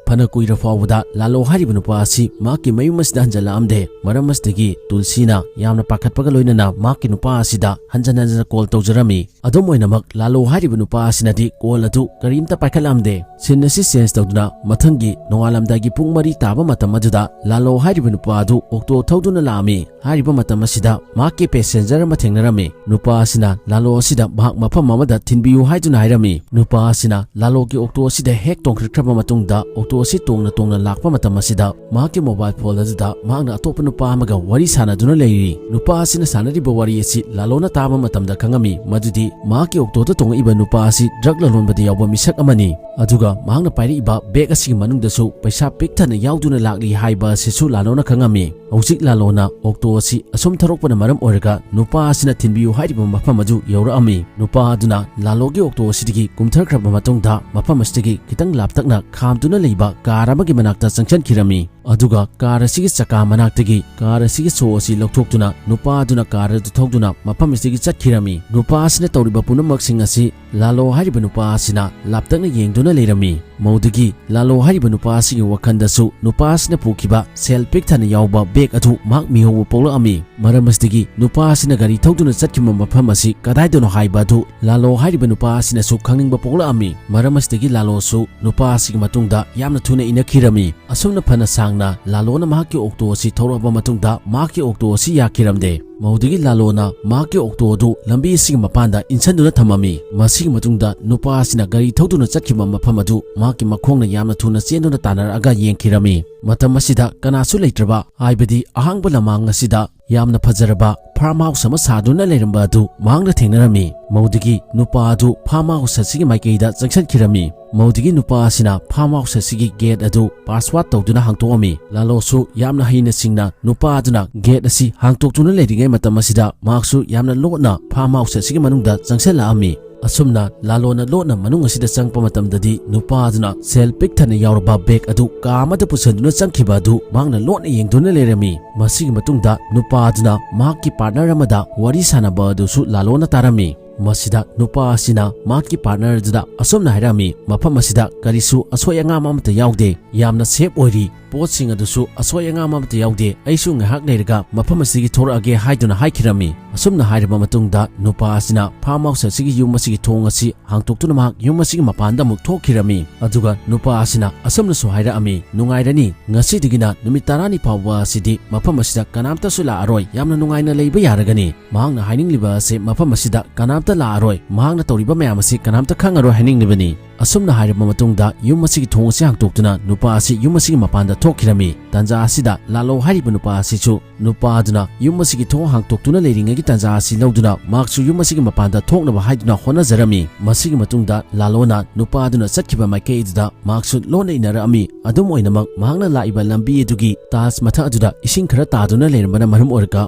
ꯐꯅ ꯀꯨꯏꯔ ꯐꯥꯎꯕꯗ ꯂꯥꯂꯣ ꯍꯥꯏꯔꯤꯕ ꯅꯨꯄꯥ ꯑꯁꯤ ꯃꯍꯥꯛꯀꯤ ꯃꯌꯨꯝ ꯑꯁꯤꯗ ꯍꯟꯖꯤꯜꯂꯛꯑꯝꯗꯦ꯫ ꯃꯔꯝ ꯑꯁꯤꯗꯒꯤ ꯇꯨꯜꯁꯤꯅ ꯌꯥꯝꯅ ꯄꯥꯈꯠꯄꯒ ꯂꯣꯏꯅꯅ ꯃꯍꯥꯛꯀꯤ ꯅꯨꯄꯥ ꯑꯁꯤꯗ ꯍꯟꯖꯟ ꯍꯟꯖꯟꯅ ꯀꯣꯜ ꯇꯧꯖꯔꯝꯃꯤ꯫ ꯑꯗꯨꯝ ꯑꯣꯏꯅꯃꯛ ꯂꯥꯂꯣ ꯍꯥꯏꯔꯤꯕ ꯅꯨꯄꯥ ꯑꯁꯤꯅꯗꯤ ꯀꯣꯜ ꯑꯗꯨ ꯀꯔꯤꯝꯇ ꯄꯥꯏꯈꯠꯂꯛꯑꯝꯗꯦ꯫ ꯁꯤꯟ ꯑꯁꯤ ꯆꯦꯟꯖ ꯇꯧꯗꯨꯅ ꯃꯊꯪꯒꯤ ꯅꯣꯡꯉꯥꯜꯂꯝꯗꯥꯏꯒꯤ ꯄꯨꯡ ꯃꯔꯤ ꯇꯥꯕ ꯃꯇꯝ ꯑꯗꯨꯗ ꯂꯥꯂꯣ ꯍꯥꯏꯔꯤꯕ ꯅꯨꯄꯥ ꯑꯗꯨ ꯑꯣꯛꯇꯣ ꯊꯧꯗꯨꯅ ꯂꯥꯛꯑꯝꯃꯤ꯫ ꯍꯥꯏꯔꯤꯕ ꯃꯇꯝ ꯑꯁꯤꯗ ꯃꯍꯥꯛꯀꯤ ꯄꯦꯁꯦꯟꯖꯔ ꯑꯃ ꯊꯦꯡꯅꯔꯝꯃꯤ꯫ ꯅꯨꯄꯥ ꯑꯁꯤꯅ ꯂꯥꯂꯣ ꯑꯁꯤꯗ ꯃꯍꯥꯛ ꯃꯐꯝ ꯑꯃꯗ ꯊꯤꯟꯕꯤꯌꯨ ꯍꯥꯏꯗꯨꯅ ꯍꯥꯏꯔꯝꯃꯤ꯫ ꯅꯨꯄꯥ ꯑꯁꯤꯅ ꯂꯥꯂꯣꯒꯤ ꯑꯣꯛꯇꯣ ꯑꯁꯤꯗ ꯍꯦꯛ ꯇꯣꯡꯈꯠꯈ꯭ꯔꯕ ꯃꯇꯨꯡꯗ ꯑꯣꯛꯇꯣ ꯑꯁꯤ ꯇꯣꯡꯅ ꯇꯣꯡꯅ ꯂꯥꯛꯄ ꯃꯇꯝ ꯑꯁꯤꯗ ꯃꯍꯥꯛꯀꯤ ꯃꯣꯕꯥꯏꯜ ꯐꯣꯟ ꯑꯗꯨꯗ ꯃꯍꯥꯛꯅ ꯑꯇꯣꯞꯄ ꯅꯨꯄꯥ ꯑꯃꯒ ꯋꯥꯔꯤ ꯁꯥꯟꯅꯗꯨꯅ ꯂꯩꯔꯤ꯫ ꯅꯨꯄꯥ ꯑꯁꯤꯅ ꯁꯥꯟꯅꯔꯤꯕ ꯋꯥꯔꯤ ꯑꯁꯤ ꯂꯥꯂꯣꯅ ꯇꯥꯕ ꯃꯇꯝꯗ ꯈꯪꯉꯝꯃꯤ ꯃꯗꯨꯗꯤ ꯃꯍꯥꯛꯀꯤ ꯑꯣꯛꯇꯣꯗ ꯇꯣꯡꯉꯛꯏꯕ ꯅꯨꯄꯥ ꯑꯁꯤ ꯗ꯭ꯔꯒ ꯂꯂꯣꯟꯕꯗ ꯌꯥꯎꯕ ꯃꯤꯁꯛ ꯑꯃꯅꯤ꯫ ꯑꯗꯨꯒ ꯃꯍꯥꯛꯅ ꯄꯥꯏꯔꯛꯏꯕ ꯕꯦꯒ ꯑꯁꯤꯒꯤ ꯃꯅꯨꯡꯗꯁꯨ ꯄꯩꯁꯥ ꯄꯤꯛ ꯊꯟꯅ ꯌꯥꯎꯗꯨꯅ ꯂꯥꯛꯂꯤ ꯍꯥꯏꯕ ꯑꯁꯤꯁꯨ ꯂꯥꯂꯣꯅ ꯈꯪꯉꯝꯃꯤ꯫ ꯍꯧꯖꯤꯛ ꯂꯥꯂꯣꯅ ꯑꯣꯛꯇꯣ ꯑꯁꯤ ꯑꯁꯨꯝ ꯊꯧꯔꯛꯄꯅ ꯃꯔꯝ ꯑꯣꯏꯔꯒ ꯅꯨꯄꯥ ꯑꯁꯤꯅ ꯊꯤꯟꯕꯤꯌꯨ ꯍꯥꯏꯔꯤꯕ ꯃꯐꯝ ꯑꯗꯨ ꯌꯧꯔꯛꯑꯝꯃꯤ꯫ ꯅꯨꯄꯥ ꯑꯗꯨꯅ ꯂꯥꯂꯣꯒꯤ ꯑꯣꯛꯇꯣ ꯑꯁꯤꯗꯒꯤ ꯀꯨꯝꯊꯈ꯭ꯔꯕ ꯃꯇꯨꯡꯗ ꯃꯐꯝ ꯑꯁꯤꯗꯒꯤ ꯈꯤꯇꯪ ꯂꯥꯞꯇꯛꯅ ꯈꯥꯝꯗꯨꯅ ꯂꯩꯕ ꯀꯥꯔ ꯑꯃꯒꯤ ꯃꯅꯥꯛꯇ ꯆꯪꯁꯤꯟꯈꯤꯔꯝꯃꯤ꯫ ꯑꯗꯨꯒ ꯀꯥꯔ ꯑꯁꯤꯒꯤ ꯆꯀꯥ ꯃꯅꯥꯛꯇꯒꯤ ꯀꯥꯔ ꯑꯁꯤꯒꯤ ꯁꯣ ꯑꯁꯤ ꯂꯧꯊꯣꯛꯇꯨꯅ ꯅꯨꯄꯥ ꯑꯗꯨꯅ ꯀꯥꯔ ꯑꯗꯨ ꯊꯧꯗꯨꯅ ꯃꯐꯝ ꯑꯁꯤꯗꯒꯤ ꯆꯠꯈꯤꯔꯝꯃꯤ꯫ ꯅꯨꯄꯥ ꯑꯁꯤꯅ ꯇꯧꯔꯤꯕ ꯄꯨꯝꯅꯃꯛꯁꯤꯡ ꯑꯁꯤ ꯂꯥꯂꯣ ꯍꯥꯏꯔꯤꯕ ꯅꯨꯄꯥ ꯑꯁꯤꯅ ꯂꯥꯞꯇꯛꯅ ꯌꯦꯡꯗꯨꯅ ꯂꯩꯔꯝꯃꯤ꯫ ꯃꯧꯗꯨꯒꯤ ꯂꯥꯂꯣ ꯍꯥꯏꯔꯤꯕ ꯅꯨꯄꯥ ꯑꯁꯤꯒꯤ ꯋꯥꯈꯜꯗꯁꯨ ꯅꯨꯄꯥ ꯑꯁꯤꯅ ꯄꯨꯈꯤꯕ ꯁꯦꯜ ꯄꯤꯛ ꯊꯟꯅ ꯌꯥꯎꯕ ꯕꯦꯒ ꯑꯗꯨ ꯃꯍꯥꯛ ꯃꯤꯍꯧꯕ ꯄꯣꯛꯂꯛꯑꯝꯃꯤ꯫ ꯃꯔꯝ ꯑꯁꯤꯗꯒꯤ ꯅꯨꯄꯥ ꯑꯁꯤꯅ ꯒꯥꯔꯤ ꯊꯧꯗꯨꯅ ꯆꯠꯈꯤꯕ ꯃꯐꯝ ꯑꯁꯤ ꯀꯗꯥꯏꯗꯅꯣ ꯍꯥꯏꯕ ꯑꯗꯨ ꯂꯥꯂꯣ ꯍꯥꯏꯔꯤꯕ ꯅꯨꯄꯥ ꯑꯁꯤꯅꯁꯨ ꯈꯪꯅꯤꯡꯕ ꯄꯣꯛꯂꯛꯑꯝꯃꯤ꯫ ꯃꯔꯝ ꯑꯁꯤꯗꯒꯤ ꯂꯥꯂꯣꯁꯨ ꯅꯨꯄꯥ ꯑꯁꯤꯒꯤ ꯃꯇꯨꯡꯗ ꯌꯥꯝꯅ ꯊꯨꯅ ꯏꯟꯅꯈꯤꯔꯝꯃꯤ꯫ ꯑꯁꯨꯝꯅ ꯐꯅ ꯁꯥꯡꯅ ꯂꯥꯂꯣꯅ ꯃꯍꯥꯛꯀꯤ ꯑꯣꯛꯇꯣ ꯑꯁꯤ ꯊꯧꯔꯛꯑꯕ ꯃꯇꯨꯡꯗ ꯃꯍꯥꯛꯀꯤ ꯑꯣꯛꯇꯣ ꯑꯁꯤ ꯌꯥꯈꯤꯔꯝꯗꯦ꯫ ꯃꯧꯗꯨꯒꯤ ꯂꯥꯂꯣꯅ ꯃꯍꯥꯛꯀꯤ ꯑꯣꯛꯇꯣ ꯑꯗꯨ ꯂꯝꯕꯤ ꯑꯁꯤꯒꯤ ꯃꯄꯥꯟꯗ ꯏꯟꯁꯤꯟꯗꯨꯅ ꯊꯝꯃꯝꯃꯤ꯫ ꯃꯁꯤꯒꯤ ꯃꯇꯨꯡꯗ ꯅꯨꯄꯥ ꯑꯁꯤꯅ ꯒꯥꯔꯤ ꯊꯧꯗꯨꯅ ꯆꯠꯈꯤꯕ ꯃꯐꯝ ꯑꯗꯨ ꯃꯍꯥꯛꯀꯤ ꯃꯈꯣꯡꯅ ꯌꯥꯝꯅ ꯊꯨꯅ ꯆꯦꯟꯗꯨꯅ ꯇꯥꯟꯅꯔꯛꯑꯒ ꯌꯦꯡꯈꯤꯔꯝꯃꯤ꯫ ꯃꯇꯝ ꯑꯁꯤꯗ ꯀꯅꯥꯁꯨ ꯂꯩꯇ꯭ꯔꯕ, ꯍꯥꯏꯕꯗꯤ ꯑꯍꯥꯡꯕ ꯂꯝꯍꯥꯡ ꯑꯁꯤꯗ ꯌꯥꯝꯅ ꯐꯖꯔꯕ farm house ꯑꯃ ꯁꯥꯗꯨꯅ ꯂꯩꯔꯝꯕ ꯑꯗꯨ ꯃꯍꯥꯛꯅ ꯊꯦꯡꯅꯔꯝꯃꯤ꯫ ꯃꯗꯨꯗꯒꯤ ꯅꯨꯄꯥ ꯑꯗꯨ farm house ꯑꯁꯤꯒꯤ ꯃꯥꯏꯀꯩꯗ ꯆꯪꯁꯤꯟꯈꯤꯔꯝꯃꯤ꯫ ꯃꯗꯨꯗꯒꯤ ꯅꯨꯄꯥ ꯑꯁꯤꯅ farm house ꯑꯁꯤꯒꯤ gate ꯑꯗꯨ password ꯇꯧꯗꯨꯅ ꯍꯥꯡꯇꯣꯛꯑꯝꯃꯤ꯫ ꯂꯥꯂꯣꯁꯨ ꯌꯥꯝꯅ ꯍꯩꯅ ꯁꯤꯡꯅ ꯅꯨꯄꯥ ꯑꯗꯨꯅ gate ꯑꯁꯤ ꯍꯥꯡꯇꯣꯛꯇꯨꯅ ꯂꯩꯔꯤꯉꯩ ꯃꯇꯝ ꯑꯁꯤꯗ ꯃꯍꯥꯛꯁꯨ ꯌꯥꯝꯅ ꯂꯣꯠꯅ farm house ꯑꯁꯤꯒꯤ ꯃꯅꯨꯡꯗ ꯆꯪꯁꯤꯜꯂꯛꯑꯝꯃꯤ꯫ ꯑꯁꯨꯝꯅ ꯂꯥꯂꯣꯅ ꯂꯣꯠꯅ ꯃꯅꯨꯡ ꯑꯁꯤꯗ ꯆꯪꯉꯛꯄ ꯃꯇꯝꯗꯗꯤ ꯅꯨꯄꯥ ꯑꯗꯨꯅ ꯁꯦꯜ ꯄꯤꯛ ꯊꯟꯅ ꯌꯥꯎꯔꯕ bag ꯑꯗꯨ ꯀꯥ ꯑꯃꯗ ꯄꯨꯁꯤꯟꯗꯨꯅ ꯆꯪꯈꯤꯕ ꯑꯗꯨ ꯃꯍꯥꯛꯅ ꯂꯣꯠꯅ ꯌꯦꯡꯗꯨꯅ ꯂꯩꯔꯝꯃꯤ꯫ ꯃꯁꯤꯒꯤ ꯃꯇꯨꯡꯗ ꯅꯨꯄꯥ ꯑꯗꯨꯅ ꯃꯍꯥꯛꯀꯤ partner ꯑꯃꯗ ꯋꯥꯔꯤ ꯁꯥꯟꯅꯕ ꯑꯗꯨꯁꯨ ꯂꯥꯂꯣꯅ ꯇꯥꯔꯝꯃꯤ꯫ ꯃꯁꯤꯗ ꯅꯨꯄꯥ ꯑꯁꯤꯅ ꯃꯍꯥꯛꯀꯤ partner ꯑꯗꯨꯗ ꯑꯁꯨꯝꯅ ꯍꯥꯏꯔꯝꯃꯤ, "ꯃꯐꯝ ꯑꯁꯤꯗ ꯀꯔꯤꯁꯨ ꯑꯁꯣꯏ ꯑꯉꯥꯝ ꯑꯃꯠꯇ ꯌꯥꯎꯗꯦ, ꯌꯥꯝꯅ safe ꯑꯣꯏꯔꯤ, ꯄꯣꯠꯁꯤꯡ ꯑꯗꯨꯁꯨ ꯑꯁꯣꯏ ꯑꯉꯥꯝ ꯑꯃꯠꯇ ꯌꯥꯎꯗꯦ, ꯑꯩꯁꯨ ꯉꯥꯏꯍꯥꯛ ꯂꯩꯔꯒ ꯃꯐꯝ ꯑꯁꯤꯗꯒꯤ ꯊꯣꯔꯛꯑꯒꯦ" ꯍꯥꯏꯗꯨꯅ ꯍꯥꯏꯈꯤꯔꯝꯃꯤ꯫ ꯑꯁꯨꯝꯅ ꯍꯥꯏꯔꯕ ꯃꯇꯨꯡꯗ ꯅꯨꯄꯥ ꯑꯁꯤꯅ farm house ꯑꯁꯤꯒꯤ ꯌꯨꯝ ꯑꯁꯤꯒꯤ ꯊꯣꯡ ꯑꯁꯤ ꯍꯥꯡꯇꯣꯛꯇꯨꯅ ꯃꯍꯥꯛ ꯌꯨꯝ ꯑꯁꯤꯒꯤ ꯃꯄꯥꯟꯗ ꯑꯃꯨꯛ ꯊꯣꯛꯈꯤꯔꯝꯃꯤ꯫ ꯑꯗꯨꯒ ꯅꯨꯄꯥ ꯑꯁꯤꯅ ꯑꯁꯨꯝꯅꯁꯨ ꯍꯥꯏꯔꯛꯑꯝꯃꯤ, "ꯅꯨꯡꯉꯥꯏꯔꯅꯤ, ꯉꯁꯤꯗꯒꯤꯅ ꯅꯨꯃꯤꯠ ꯇꯔꯥꯅꯤ ꯐꯥꯎꯕ ꯑꯁꯤꯗꯤ ꯃꯐꯝ ꯑꯁꯤꯗ ꯀꯅꯥꯝꯇꯁꯨ ꯂꯥꯛꯑꯔꯣꯏ, ꯌꯥꯝꯅ ꯅꯨꯡꯉꯥꯏꯅ ꯂꯩꯕ ꯌꯥꯔꯒꯅꯤ"꯫ ꯃꯍꯥꯛꯅ ꯍꯥꯏꯅꯤꯡꯂꯤꯕ ꯑꯁꯤ ꯃꯐꯝ ꯑꯁꯤꯗ ꯀꯅꯥꯝꯇ ꯂꯥꯛꯑꯔꯣꯏ, ꯃꯍꯥꯛꯅ ꯇꯧꯔꯤꯕ ꯃꯌꯥꯝ ꯑꯁꯤ ꯀꯅꯥꯝꯇ ꯈꯪꯉꯔꯣꯏ ꯍꯥꯏꯅꯤꯡꯂꯤꯕꯅꯤ꯫ ꯑꯁꯨꯝꯅ ꯍꯥꯏꯔꯕ ꯃꯇꯨꯡꯗ ꯌꯨꯝ ꯑꯁꯤꯒꯤ ꯊꯣꯡ ꯑꯁꯤ ꯍꯥꯡꯇꯣꯛꯇꯨꯅ ꯅꯨꯄꯥ ꯑꯁꯤ ꯌꯨꯝ ꯑꯁꯤꯒꯤ ꯃꯄꯥꯟꯗ ꯊꯣꯛꯈꯤꯔꯝꯃꯤ꯫ ꯇꯥꯟꯖꯥ ꯑꯁꯤꯗ ꯂꯥꯂꯣ ꯍꯥꯏꯔꯤꯕ ꯅꯨꯄꯥ ꯑꯁꯤꯁꯨ ꯅꯨꯄꯥ ꯑꯗꯨꯅ ꯌꯨꯝ ꯑꯁꯤꯒꯤ ꯊꯣꯡ ꯍꯥꯡꯇꯣꯛꯇꯨꯅ ꯂꯩꯔꯤꯉꯩꯒꯤ ꯇꯥꯟꯖꯥ ꯑꯁꯤ ꯂꯧꯗꯨꯅ ꯃꯍꯥꯛꯁꯨ ꯌꯨꯝ ꯑꯁꯤꯒꯤ ꯃꯄꯥꯟꯗ ꯊꯣꯛꯅꯕ ꯍꯥꯏꯗꯨꯅ ꯍꯣꯠꯅꯖꯔꯝꯃꯤ꯫ ꯃꯁꯤꯒꯤ ꯃꯇꯨꯡꯗ ꯂꯥꯂꯣꯅ ꯅꯨꯄꯥ ꯑꯗꯨꯅ ꯆꯠꯈꯤꯕ ꯃꯥꯏꯀꯩ ꯑꯗꯨꯗ ꯃꯍꯥꯛꯁꯨ ꯂꯣꯟꯅ ꯏꯟꯅꯔꯛꯑꯝꯃꯤ꯫ ꯑꯗꯨꯝ ꯑꯣꯏꯅꯃꯛ ꯃꯍꯥꯛꯅ ꯂꯥꯛꯏꯕ ꯂꯝꯕꯤ ꯑꯗꯨꯒꯤ tiles ꯃꯊꯛ ꯑꯗꯨꯗ ꯏꯁꯤꯡ ꯈꯔ ꯇꯥꯗꯨꯅ ꯂꯩꯔꯝꯕꯅ ꯃꯔꯝ ꯑꯣꯏꯔꯒ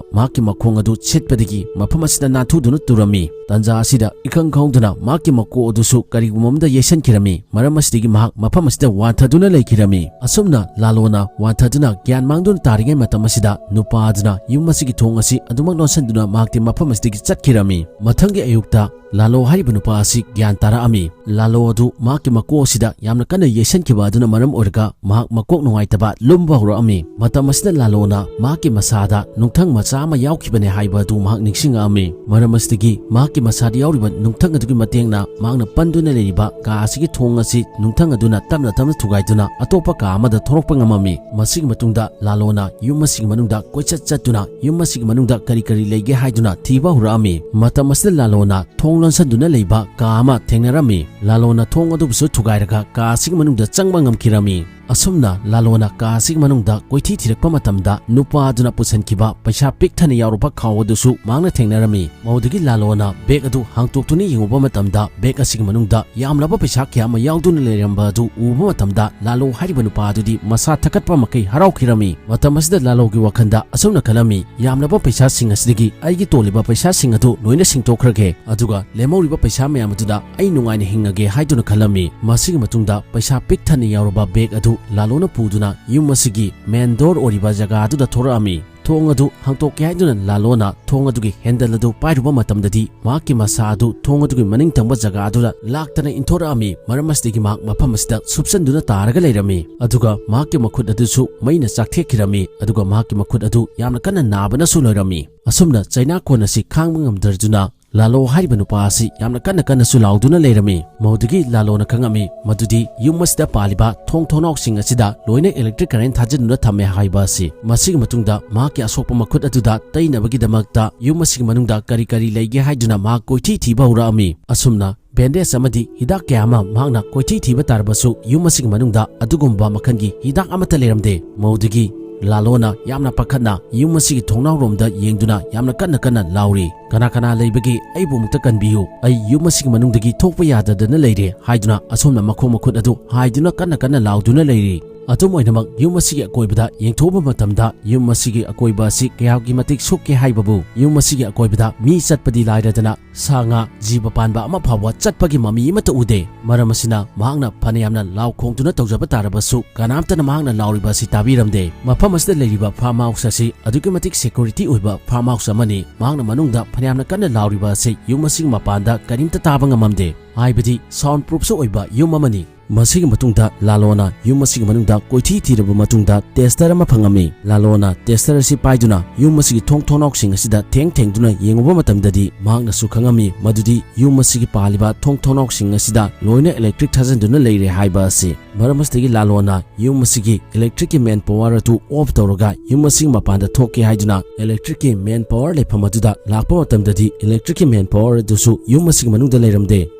ꯃꯍꯥꯛꯀꯤ ꯃꯈꯣꯡ ꯑꯗꯨ ꯁꯤꯠꯄꯗꯒꯤ ꯃꯐꯝ ꯑꯁꯤꯗ ꯅꯥꯟꯊꯨꯗꯨꯅ ꯇꯨꯔꯝꯃꯤ꯫ ꯇꯥꯟꯖꯥ ꯑꯁꯤꯗ ꯏꯈꯪ ꯈꯪꯍꯧꯗꯅ ꯃꯍꯥꯛꯀꯤ ꯃꯀꯣꯛ ꯑꯗꯨꯁꯨ ꯀꯔꯤꯒꯨꯝꯕ ꯑꯃꯗ ꯌꯩꯁꯟꯈꯤꯔꯝꯃꯤ꯫ ꯃꯔꯝ ꯑꯁꯤꯗꯒꯤ ꯃꯍꯥꯛ ꯃꯐꯝ ꯑꯁꯤꯗ ꯋꯥꯟꯊꯗꯨꯅ ꯂꯩꯈꯤꯔꯝꯃꯤ꯫ ꯑꯁꯨꯝꯅ ꯂꯥꯂꯣꯅ ꯋꯥꯟꯊꯗꯨꯅ ꯒ꯭ꯌꯥꯟ ꯃꯥꯡꯗꯨꯅ ꯇꯥꯔꯤꯉꯩ ꯃꯇꯝ ꯑꯁꯤꯗ ꯅꯨꯄꯥ ꯑꯗꯨꯅ ꯌꯨꯝ ꯑꯁꯤꯒꯤ ꯊꯣꯡ ꯑꯁꯤ ꯑꯗꯨꯃꯛ ꯂꯣꯟꯁꯤꯟꯗꯨꯅ ꯃꯍꯥꯛꯇꯤ ꯃꯐꯝ ꯑꯁꯤꯗꯒꯤ ꯆꯠꯈꯤꯔꯝꯃꯤ꯫ ꯃꯊꯪꯒꯤ ꯑꯌꯨꯛꯇ ꯂꯥꯂꯣ ꯍꯥꯏꯔꯤꯕ ꯅꯨꯄꯥ ꯑꯁꯤ ꯒ꯭ꯌꯥꯟ ꯇꯥꯔꯛꯑꯝꯃꯤ꯫ ꯂꯥꯂꯣ ꯑꯗꯨ ꯃꯍꯥꯛꯀꯤ ꯃꯀꯣꯛ ꯑꯁꯤꯗ ꯌꯥꯝꯅ ꯀꯟꯅ ꯌꯩꯁꯟꯈꯤꯕ ꯑꯗꯨꯅ ꯃꯔꯝ ꯑꯣꯏꯔꯒ ꯃꯍꯥꯛ ꯃꯀꯣꯛ ꯅꯨꯡꯉꯥꯏꯇꯕ ꯂꯨꯝꯕ ꯍꯧꯔꯛꯑꯝꯃꯤ꯫ ꯃꯇꯝ ꯑꯁꯤꯗ ꯂꯥꯂꯣꯅ ꯃꯍꯥꯛꯀꯤ ꯃꯁꯥꯗ ꯅꯨꯡꯊꯪ ꯃꯆꯥ ꯑꯃ ꯌꯥꯎꯈꯤꯕꯅꯦ ꯍꯥꯏꯕ ꯑꯗꯨ ꯃꯍꯥꯛ ꯅꯤꯡꯁꯤꯡꯉꯛꯑꯝꯃꯤ꯫ ꯃꯔꯝ ꯑꯁꯤꯗꯒꯤ ꯃꯍꯥꯛꯀꯤ ꯃꯁꯥꯗ ꯌꯥꯎꯔꯤꯕ ꯅꯨꯡꯊꯪ ꯑꯗꯨꯒꯤ ꯃꯇꯦꯡꯅ ꯃꯍꯥꯛꯅ ꯄꯟꯗꯨꯅ ꯂꯩꯔꯤꯕ ꯀꯥ ꯑꯁꯤꯒꯤ ꯊꯣꯡ ꯑꯁꯤ ꯅꯨꯡꯊꯪ ꯑꯗꯨꯅ ꯇꯞꯅ ꯇꯞꯅ ꯊꯨꯒꯥꯏꯗꯨꯅ ꯑꯇꯣꯞꯄ ꯀꯥ ꯑꯃꯗ ꯊꯣꯔꯛꯄ ꯉꯝꯃꯝꯃꯤ꯫ ꯃꯁꯤꯒꯤ ꯃꯇꯨꯡꯗ ꯂꯥꯂꯣꯅ ꯌꯨꯝ ꯑꯁꯤꯒꯤ ꯃꯅꯨꯡꯗ ꯀꯣꯏꯆꯠ ꯆꯠꯇꯨꯅ ꯌꯨꯝ ꯑꯁꯤꯒꯤ ꯃꯅꯨꯡꯗ ꯀꯔꯤ ꯀꯔꯤ ꯂꯩꯒꯦ ꯍꯥꯏꯗꯨꯅ ꯊꯤꯕ ꯍꯧꯔꯛꯑꯝꯃꯤ꯫ ꯃꯇꯝ ꯑꯁꯤꯗ ꯂꯥꯂꯣꯅ ꯊꯣꯡ ꯂꯣꯟꯁꯤꯟꯗꯨꯅ ꯂꯩꯕ ꯀꯥ ꯑꯃ ꯊꯦꯡꯅꯔꯝꯃꯤ꯫ ꯂꯥꯂꯣꯅ ꯊꯣꯡ ꯑꯗꯨꯕꯨꯁꯨ ꯊꯨꯒꯥꯏꯔꯒ ꯀꯥ ꯑꯁꯤꯒꯤ ꯃꯅꯨꯡꯗ ꯆꯪꯕ ꯉꯝꯈꯤꯔꯝꯃꯤ꯫ ꯑꯁꯨꯝꯅ ꯂꯥꯂꯣꯅ ꯀꯥ ꯑꯁꯤꯒꯤ ꯃꯅꯨꯡꯗ ꯀꯣꯏꯊꯤ ꯊꯤꯔꯛꯄ ꯃꯇꯝꯗ, ꯅꯨꯄꯥ ꯑꯗꯨꯅ ꯄꯨꯁꯤꯟꯈꯤꯕ ꯄꯩꯁꯥ ꯄꯤꯛ ꯊꯟꯅ ꯌꯥꯎꯔꯕ ꯈꯥꯎ ꯑꯗꯨꯁꯨ ꯃꯍꯥꯛꯅ ꯊꯦꯡꯅꯔꯝꯃꯤ꯫ ꯃꯗꯨꯗꯒꯤ ꯂꯥꯂꯣꯅ ꯕꯦꯒ ꯑꯗꯨ ꯍꯥꯡꯇꯣꯛꯇꯨꯅ ꯌꯦꯡꯉꯨꯕ ꯃꯇꯝꯗ, ꯕꯦꯒ ꯑꯁꯤꯒꯤ ꯃꯅꯨꯡꯗ ꯌꯥꯝꯂꯕ ꯄꯩꯁꯥ ꯀꯌꯥ ꯑꯃ ꯌꯥꯎꯗꯨꯅ ꯂꯩꯔꯝꯕ ꯑꯗꯨ ꯎꯕ ꯃꯇꯝꯗ, ꯂꯥꯂꯣ ꯍꯥꯏꯔꯤꯕ ꯅꯨꯄꯥ ꯑꯗꯨꯗꯤ ꯃꯁꯥ ꯊꯛꯀꯠꯄ ꯃꯈꯩ ꯍꯔꯥꯎꯈꯤꯔꯝꯃꯤ꯫ ꯃꯇꯝ ꯑꯁꯤꯗ ꯂꯥꯂꯣꯒꯤ ꯋꯥꯈꯜꯗ ꯑꯁꯨꯝꯅ ꯈꯜꯂꯝꯃꯤ, "ꯌꯥꯝꯂꯕ ꯄꯩꯁꯥꯁꯤꯡ ꯑꯁꯤꯗꯒꯤ ꯑꯩꯒꯤ ꯇꯣꯜꯂꯤꯕ ꯄꯩꯁꯥꯁꯤꯡ ꯑꯗꯨ ꯂꯣꯏꯅ ꯁꯤꯡꯇꯣꯛꯈ꯭ꯔꯒꯦ, ꯑꯗꯨꯒ ꯂꯦꯝꯍꯧꯔꯤꯕ ꯄꯩꯁꯥ ꯃꯌꯥꯝ ꯑꯗꯨꯗ ꯑꯩ ꯅꯨꯡꯉꯥꯏꯅ ꯍꯤꯡꯉꯒꯦ" ꯍꯥꯏꯗꯨꯅ ꯈꯜꯂꯝꯃꯤ꯫ ꯃꯁꯤꯒꯤ ꯃꯇꯨꯡꯗ ꯄꯩꯁꯥ ꯄꯤꯛ ꯊꯟꯅ ꯌꯥꯎꯔꯕ ꯕꯦꯒ ꯑꯗꯨ ꯂꯥꯂꯣꯅ ꯄꯨꯗꯨꯅ ꯌꯨꯝ ꯑꯁꯤꯒꯤ ꯃꯦꯟ ꯗꯣꯔ ꯑꯣꯏꯔꯤꯕ ꯖꯒꯥ ꯑꯗꯨꯗ ꯊꯣꯔꯛꯑꯝꯃꯤ꯫ ꯊꯣꯡ ꯑꯗꯨ ꯍꯥꯡꯇꯣꯛꯀꯦ ꯍꯥꯏꯗꯨꯅ ꯂꯥꯂꯣꯅ ꯊꯣꯡ ꯑꯗꯨꯒꯤ ꯍꯦꯟꯗꯜ ꯑꯗꯨ ꯄꯥꯏꯔꯨꯕ ꯃꯇꯝꯗꯗꯤ, ꯃꯍꯥꯛꯀꯤ ꯃꯁꯥ ꯑꯗꯨ ꯊꯣꯡ ꯑꯗꯨꯒꯤ ꯃꯅꯤꯡ ꯊꯪꯕ ꯖꯒꯥ ꯑꯗꯨꯗ ꯂꯥꯛꯇꯅ ꯏꯟꯊꯣꯔꯛꯑꯝꯃꯤ꯫ ꯃꯔꯝ ꯑꯁꯤꯗꯒꯤ ꯃꯍꯥꯛ ꯃꯐꯝ ꯑꯁꯤꯗ ꯁꯨꯞꯆꯟꯗꯨꯅ ꯇꯥꯔꯒ ꯂꯩꯔꯝꯃꯤ꯫ ꯑꯗꯨꯒ ꯃꯍꯥꯛꯀꯤ ꯃꯈꯨꯠ ꯑꯗꯨꯁꯨ ꯃꯩꯅ ꯆꯥꯛꯊꯦꯛꯈꯤꯔꯝꯃꯤ꯫ ꯑꯗꯨꯒ ꯃꯍꯥꯛꯀꯤ ꯃꯈꯨꯠ ꯑꯗꯨ ꯌꯥꯝꯅ ꯀꯟꯅ ꯅꯥꯕꯅꯁꯨ ꯂꯣꯏꯔꯝꯃꯤ꯫ ꯑꯁꯨꯝꯅ ꯆꯩꯅꯥ ꯈꯣꯟ ꯑꯁꯤ ꯈꯥꯡꯕ ꯉꯝꯗ꯭ꯔꯗꯨꯅ, ꯂꯥꯂꯣ ꯍꯥꯏꯔꯤꯕ ꯅꯨꯄꯥ ꯑꯁꯤ ꯌꯥꯝꯅ ꯀꯟꯅ ꯀꯟꯅꯁꯨ ꯂꯥꯎꯗꯨꯅ ꯂꯩꯔꯝꯃꯤ꯫ ꯃꯗꯨꯗꯒꯤ ꯂꯥꯂꯣꯅ ꯈꯪꯉꯝꯃꯤ ꯃꯗꯨꯗꯤ ꯌꯨꯝ ꯑꯁꯤꯗ ꯄꯥꯜꯂꯤꯕ ꯊꯣꯡ ꯊꯣꯡꯅꯥꯎꯁꯤꯡ ꯑꯁꯤꯗ ꯂꯣꯏꯅ ꯏꯂꯦꯛꯇ꯭ꯔꯤꯛ ꯀꯔꯦꯟ ꯊꯥꯖꯤꯟꯗꯨꯅ ꯊꯝꯃꯦ ꯍꯥꯏꯕ ꯑꯁꯤ꯫ ꯃꯁꯤꯒꯤ ꯃꯇꯨꯡꯗ ꯃꯍꯥꯛꯀꯤ ꯑꯁꯣꯛꯄ ꯃꯈꯨꯠ ꯑꯗꯨꯗ ꯇꯩꯅꯕꯒꯤꯗꯃꯛꯇ ꯌꯨꯝ ꯑꯁꯤꯒꯤ ꯃꯅꯨꯡꯗ ꯀꯔꯤ ꯀꯔꯤ ꯂꯩꯒꯦ ꯍꯥꯏꯗꯨꯅ ꯃꯍꯥꯛ ꯀꯣꯏꯊꯤ ꯊꯤꯕ ꯍꯧꯔꯛꯑꯝꯃꯤ꯫ ꯑꯁꯨꯝꯅ ꯕꯦꯟꯗꯦꯖ ꯑꯃꯗꯤ ꯍꯤꯗꯥꯛ ꯀꯌꯥ ꯑꯃ ꯃꯍꯥꯛꯅ ꯀꯣꯏꯊꯤ ꯊꯤꯕ ꯇꯥꯔꯕꯁꯨ, ꯌꯨꯝ ꯑꯁꯤꯒꯤ ꯃꯅꯨꯡꯗ ꯑꯗꯨꯒꯨꯝꯕ ꯃꯈꯜꯒꯤ ꯍꯤꯗꯥꯛ ꯑꯃꯠꯇ ꯂꯩꯔꯝꯗꯦ꯫ ꯃꯗꯨꯗꯒꯤ ꯂꯥꯂꯣꯅ ꯌꯥꯝꯅ ꯄꯥꯈꯠꯅ ꯌꯨꯝ ꯑꯁꯤꯒꯤ ꯊꯣꯡꯅꯥꯎꯔꯣꯝꯗ ꯌꯦꯡꯗꯨꯅ ꯌꯥꯝꯅ ꯀꯟꯅ ꯀꯟꯅ ꯂꯥꯎꯔꯤ, "ꯀꯅꯥ ꯀꯅꯥ ꯂꯩꯕꯒꯦ? ꯑꯩꯕꯨ ꯑꯃꯨꯛꯇ ꯀꯟꯕꯤꯌꯨ꯫ ꯑꯩ ꯌꯨꯝ ꯑꯁꯤꯒꯤ ꯃꯅꯨꯡꯗꯒꯤ ꯊꯣꯛꯄ ꯌꯥꯗꯗꯅ ꯂꯩꯔꯦ" ꯍꯥꯏꯗꯨꯅ ꯑꯁꯣꯝꯅ ꯃꯈꯣꯡ ꯃꯈꯨꯠ ꯑꯗꯨ ꯍꯥꯏꯗꯨꯅ ꯀꯟꯅ ꯀꯟꯅ ꯂꯥꯎꯗꯨꯅ ꯂꯩꯔꯤ꯫ ꯑꯗꯨꯝ ꯑꯣꯏꯅꯃꯛ, ꯌꯨꯝ ꯑꯁꯤꯒꯤ ꯑꯀꯣꯏꯕꯗ ꯌꯦꯡꯊꯣꯛꯂꯨꯕ ꯃꯇꯝꯗ, ꯌꯨꯝ ꯑꯁꯤꯒꯤ ꯑꯀꯣꯏꯕ ꯑꯁꯤ ꯀꯌꯥꯒꯤ ꯃꯇꯤꯛ ꯁꯨꯛꯀꯦ ꯍꯥꯏꯕꯕꯨ, ꯌꯨꯝ ꯑꯁꯤꯒꯤ ꯑꯀꯣꯏꯕꯗ ꯃꯤ ꯆꯠꯄꯗꯤ ꯂꯥꯏꯔꯗꯅ, ꯁꯥ ꯉꯥ, ꯖꯤꯕ ꯄꯥꯟꯕ ꯑꯃ ꯐꯥꯎꯕ ꯆꯠꯄꯒꯤ ꯃꯃꯤ ꯑꯃꯠꯇ ꯎꯗꯦ꯫ ꯃꯔꯝ ꯑꯁꯤꯅ ꯃꯍꯥꯛꯅ ꯐꯅꯌꯥꯝꯅ ꯂꯥꯎ ꯈꯣꯡꯗꯨꯅ ꯇꯧꯖꯕ ꯇꯥꯔꯕꯁꯨ, ꯀꯅꯥꯝꯇꯅ ꯃꯍꯥꯛꯅ ꯂꯥꯎꯔꯤꯕ ꯑꯁꯤ ꯇꯥꯕꯤꯔꯝꯗꯦ꯫ ꯃꯐꯝ ꯑꯁꯤꯗ ꯂꯩꯔꯤꯕ ꯐꯥꯔꯝ ꯍꯥꯎꯁ ꯑꯁꯤ ꯑꯗꯨꯛꯀꯤ ꯃꯇꯤꯛ ꯁꯦꯀ꯭ꯌꯨꯔꯤꯇꯤ ꯑꯣꯏꯕ ꯐꯥꯔꯝ ꯍꯥꯎꯁ ꯑꯃꯅꯤ꯫ ꯃꯍꯥꯛꯅ ꯃꯅꯨꯡꯗ ꯐꯅꯌꯥꯝꯅ ꯀꯟꯅ ꯂꯥꯎꯔꯤꯕ ꯑꯁꯤ ꯌꯨꯝ ꯑꯁꯤꯒꯤ ꯃꯄꯥꯟꯗ ꯀꯔꯤꯝꯇ ꯇꯥꯕ ꯉꯝꯃꯝꯗꯦ, ꯍꯥꯏꯕꯗꯤ ꯁꯥꯎꯟ ꯄ꯭ꯔꯨꯐꯁꯨ ꯑꯣꯏꯕ ꯌꯨꯝ ꯑꯃꯅꯤ꯫ ꯃꯁꯤꯒꯤ ꯃꯇꯨꯡꯗ ꯂꯥꯂꯣꯅ ꯌꯨꯝ ꯑꯁꯤꯒꯤ ꯃꯅꯨꯡꯗ ꯀꯣꯏꯊꯤ ꯊꯤꯔꯕ ꯃꯇꯨꯡꯗ ꯇꯦꯁꯇꯔ ꯑꯃ ꯐꯪꯉꯝꯃꯤ꯫ ꯂꯥꯂꯣꯅ ꯇꯦꯁꯇꯔ ꯑꯁꯤ ꯄꯥꯏꯗꯨꯅ ꯌꯨꯝ ꯑꯁꯤꯒꯤ ꯊꯣꯡ ꯊꯣꯡꯅꯥꯎꯁꯤꯡ ꯑꯁꯤꯗ ꯊꯦꯡ ꯊꯦꯡꯗꯨꯅ ꯌꯦꯡꯉꯨꯕ ꯃꯇꯝꯗꯗꯤ, ꯃꯍꯥꯛꯅꯁꯨ ꯈꯪꯉꯝꯃꯤ ꯃꯗꯨꯗꯤ ꯌꯨꯝ ꯑꯁꯤꯒꯤ ꯄꯥꯜꯂꯤꯕ ꯊꯣꯡ ꯊꯣꯡꯅꯥꯎꯁꯤꯡ ꯑꯁꯤꯗ ꯂꯣꯏꯅ ꯏꯂꯦꯛꯇ꯭ꯔꯤꯛ ꯊꯥꯖꯤꯟꯗꯨꯅ ꯂꯩꯔꯦ ꯍꯥꯏꯕ ꯑꯁꯤ꯫ ꯃꯔꯝ ꯑꯁꯤꯗꯒꯤ ꯂꯥꯂꯣꯅ ꯌꯨꯝ ꯑꯁꯤꯒꯤ ꯏꯂꯦꯛꯇ꯭ꯔꯤꯛꯀꯤ ꯃꯦꯟ ꯄꯋꯥꯔ ꯑꯗꯨ ꯑꯣꯐ ꯇꯧꯔꯒ ꯌꯨꯝ ꯑꯁꯤꯒꯤ ꯃꯄꯥꯟꯗ ꯊꯣꯛꯀꯦ ꯍꯥꯏꯗꯨꯅ ꯏꯂꯦꯛꯇ꯭ꯔꯤꯛꯀꯤ ꯃꯦꯟ ꯄꯋꯥꯔ ꯂꯩꯐꯝ ꯑꯗꯨꯗ ꯂꯥꯛꯄ ꯃꯇꯝꯗꯗꯤ, ꯏꯂꯦꯛꯇ꯭ꯔꯤꯛꯀꯤ ꯃꯦꯟ ꯄꯋꯥꯔ ꯑꯗꯨꯁꯨ ꯌꯨꯝ ꯑꯁꯤꯒꯤ ꯃꯅꯨꯡꯗ ꯂꯩꯔꯝꯗꯦ꯫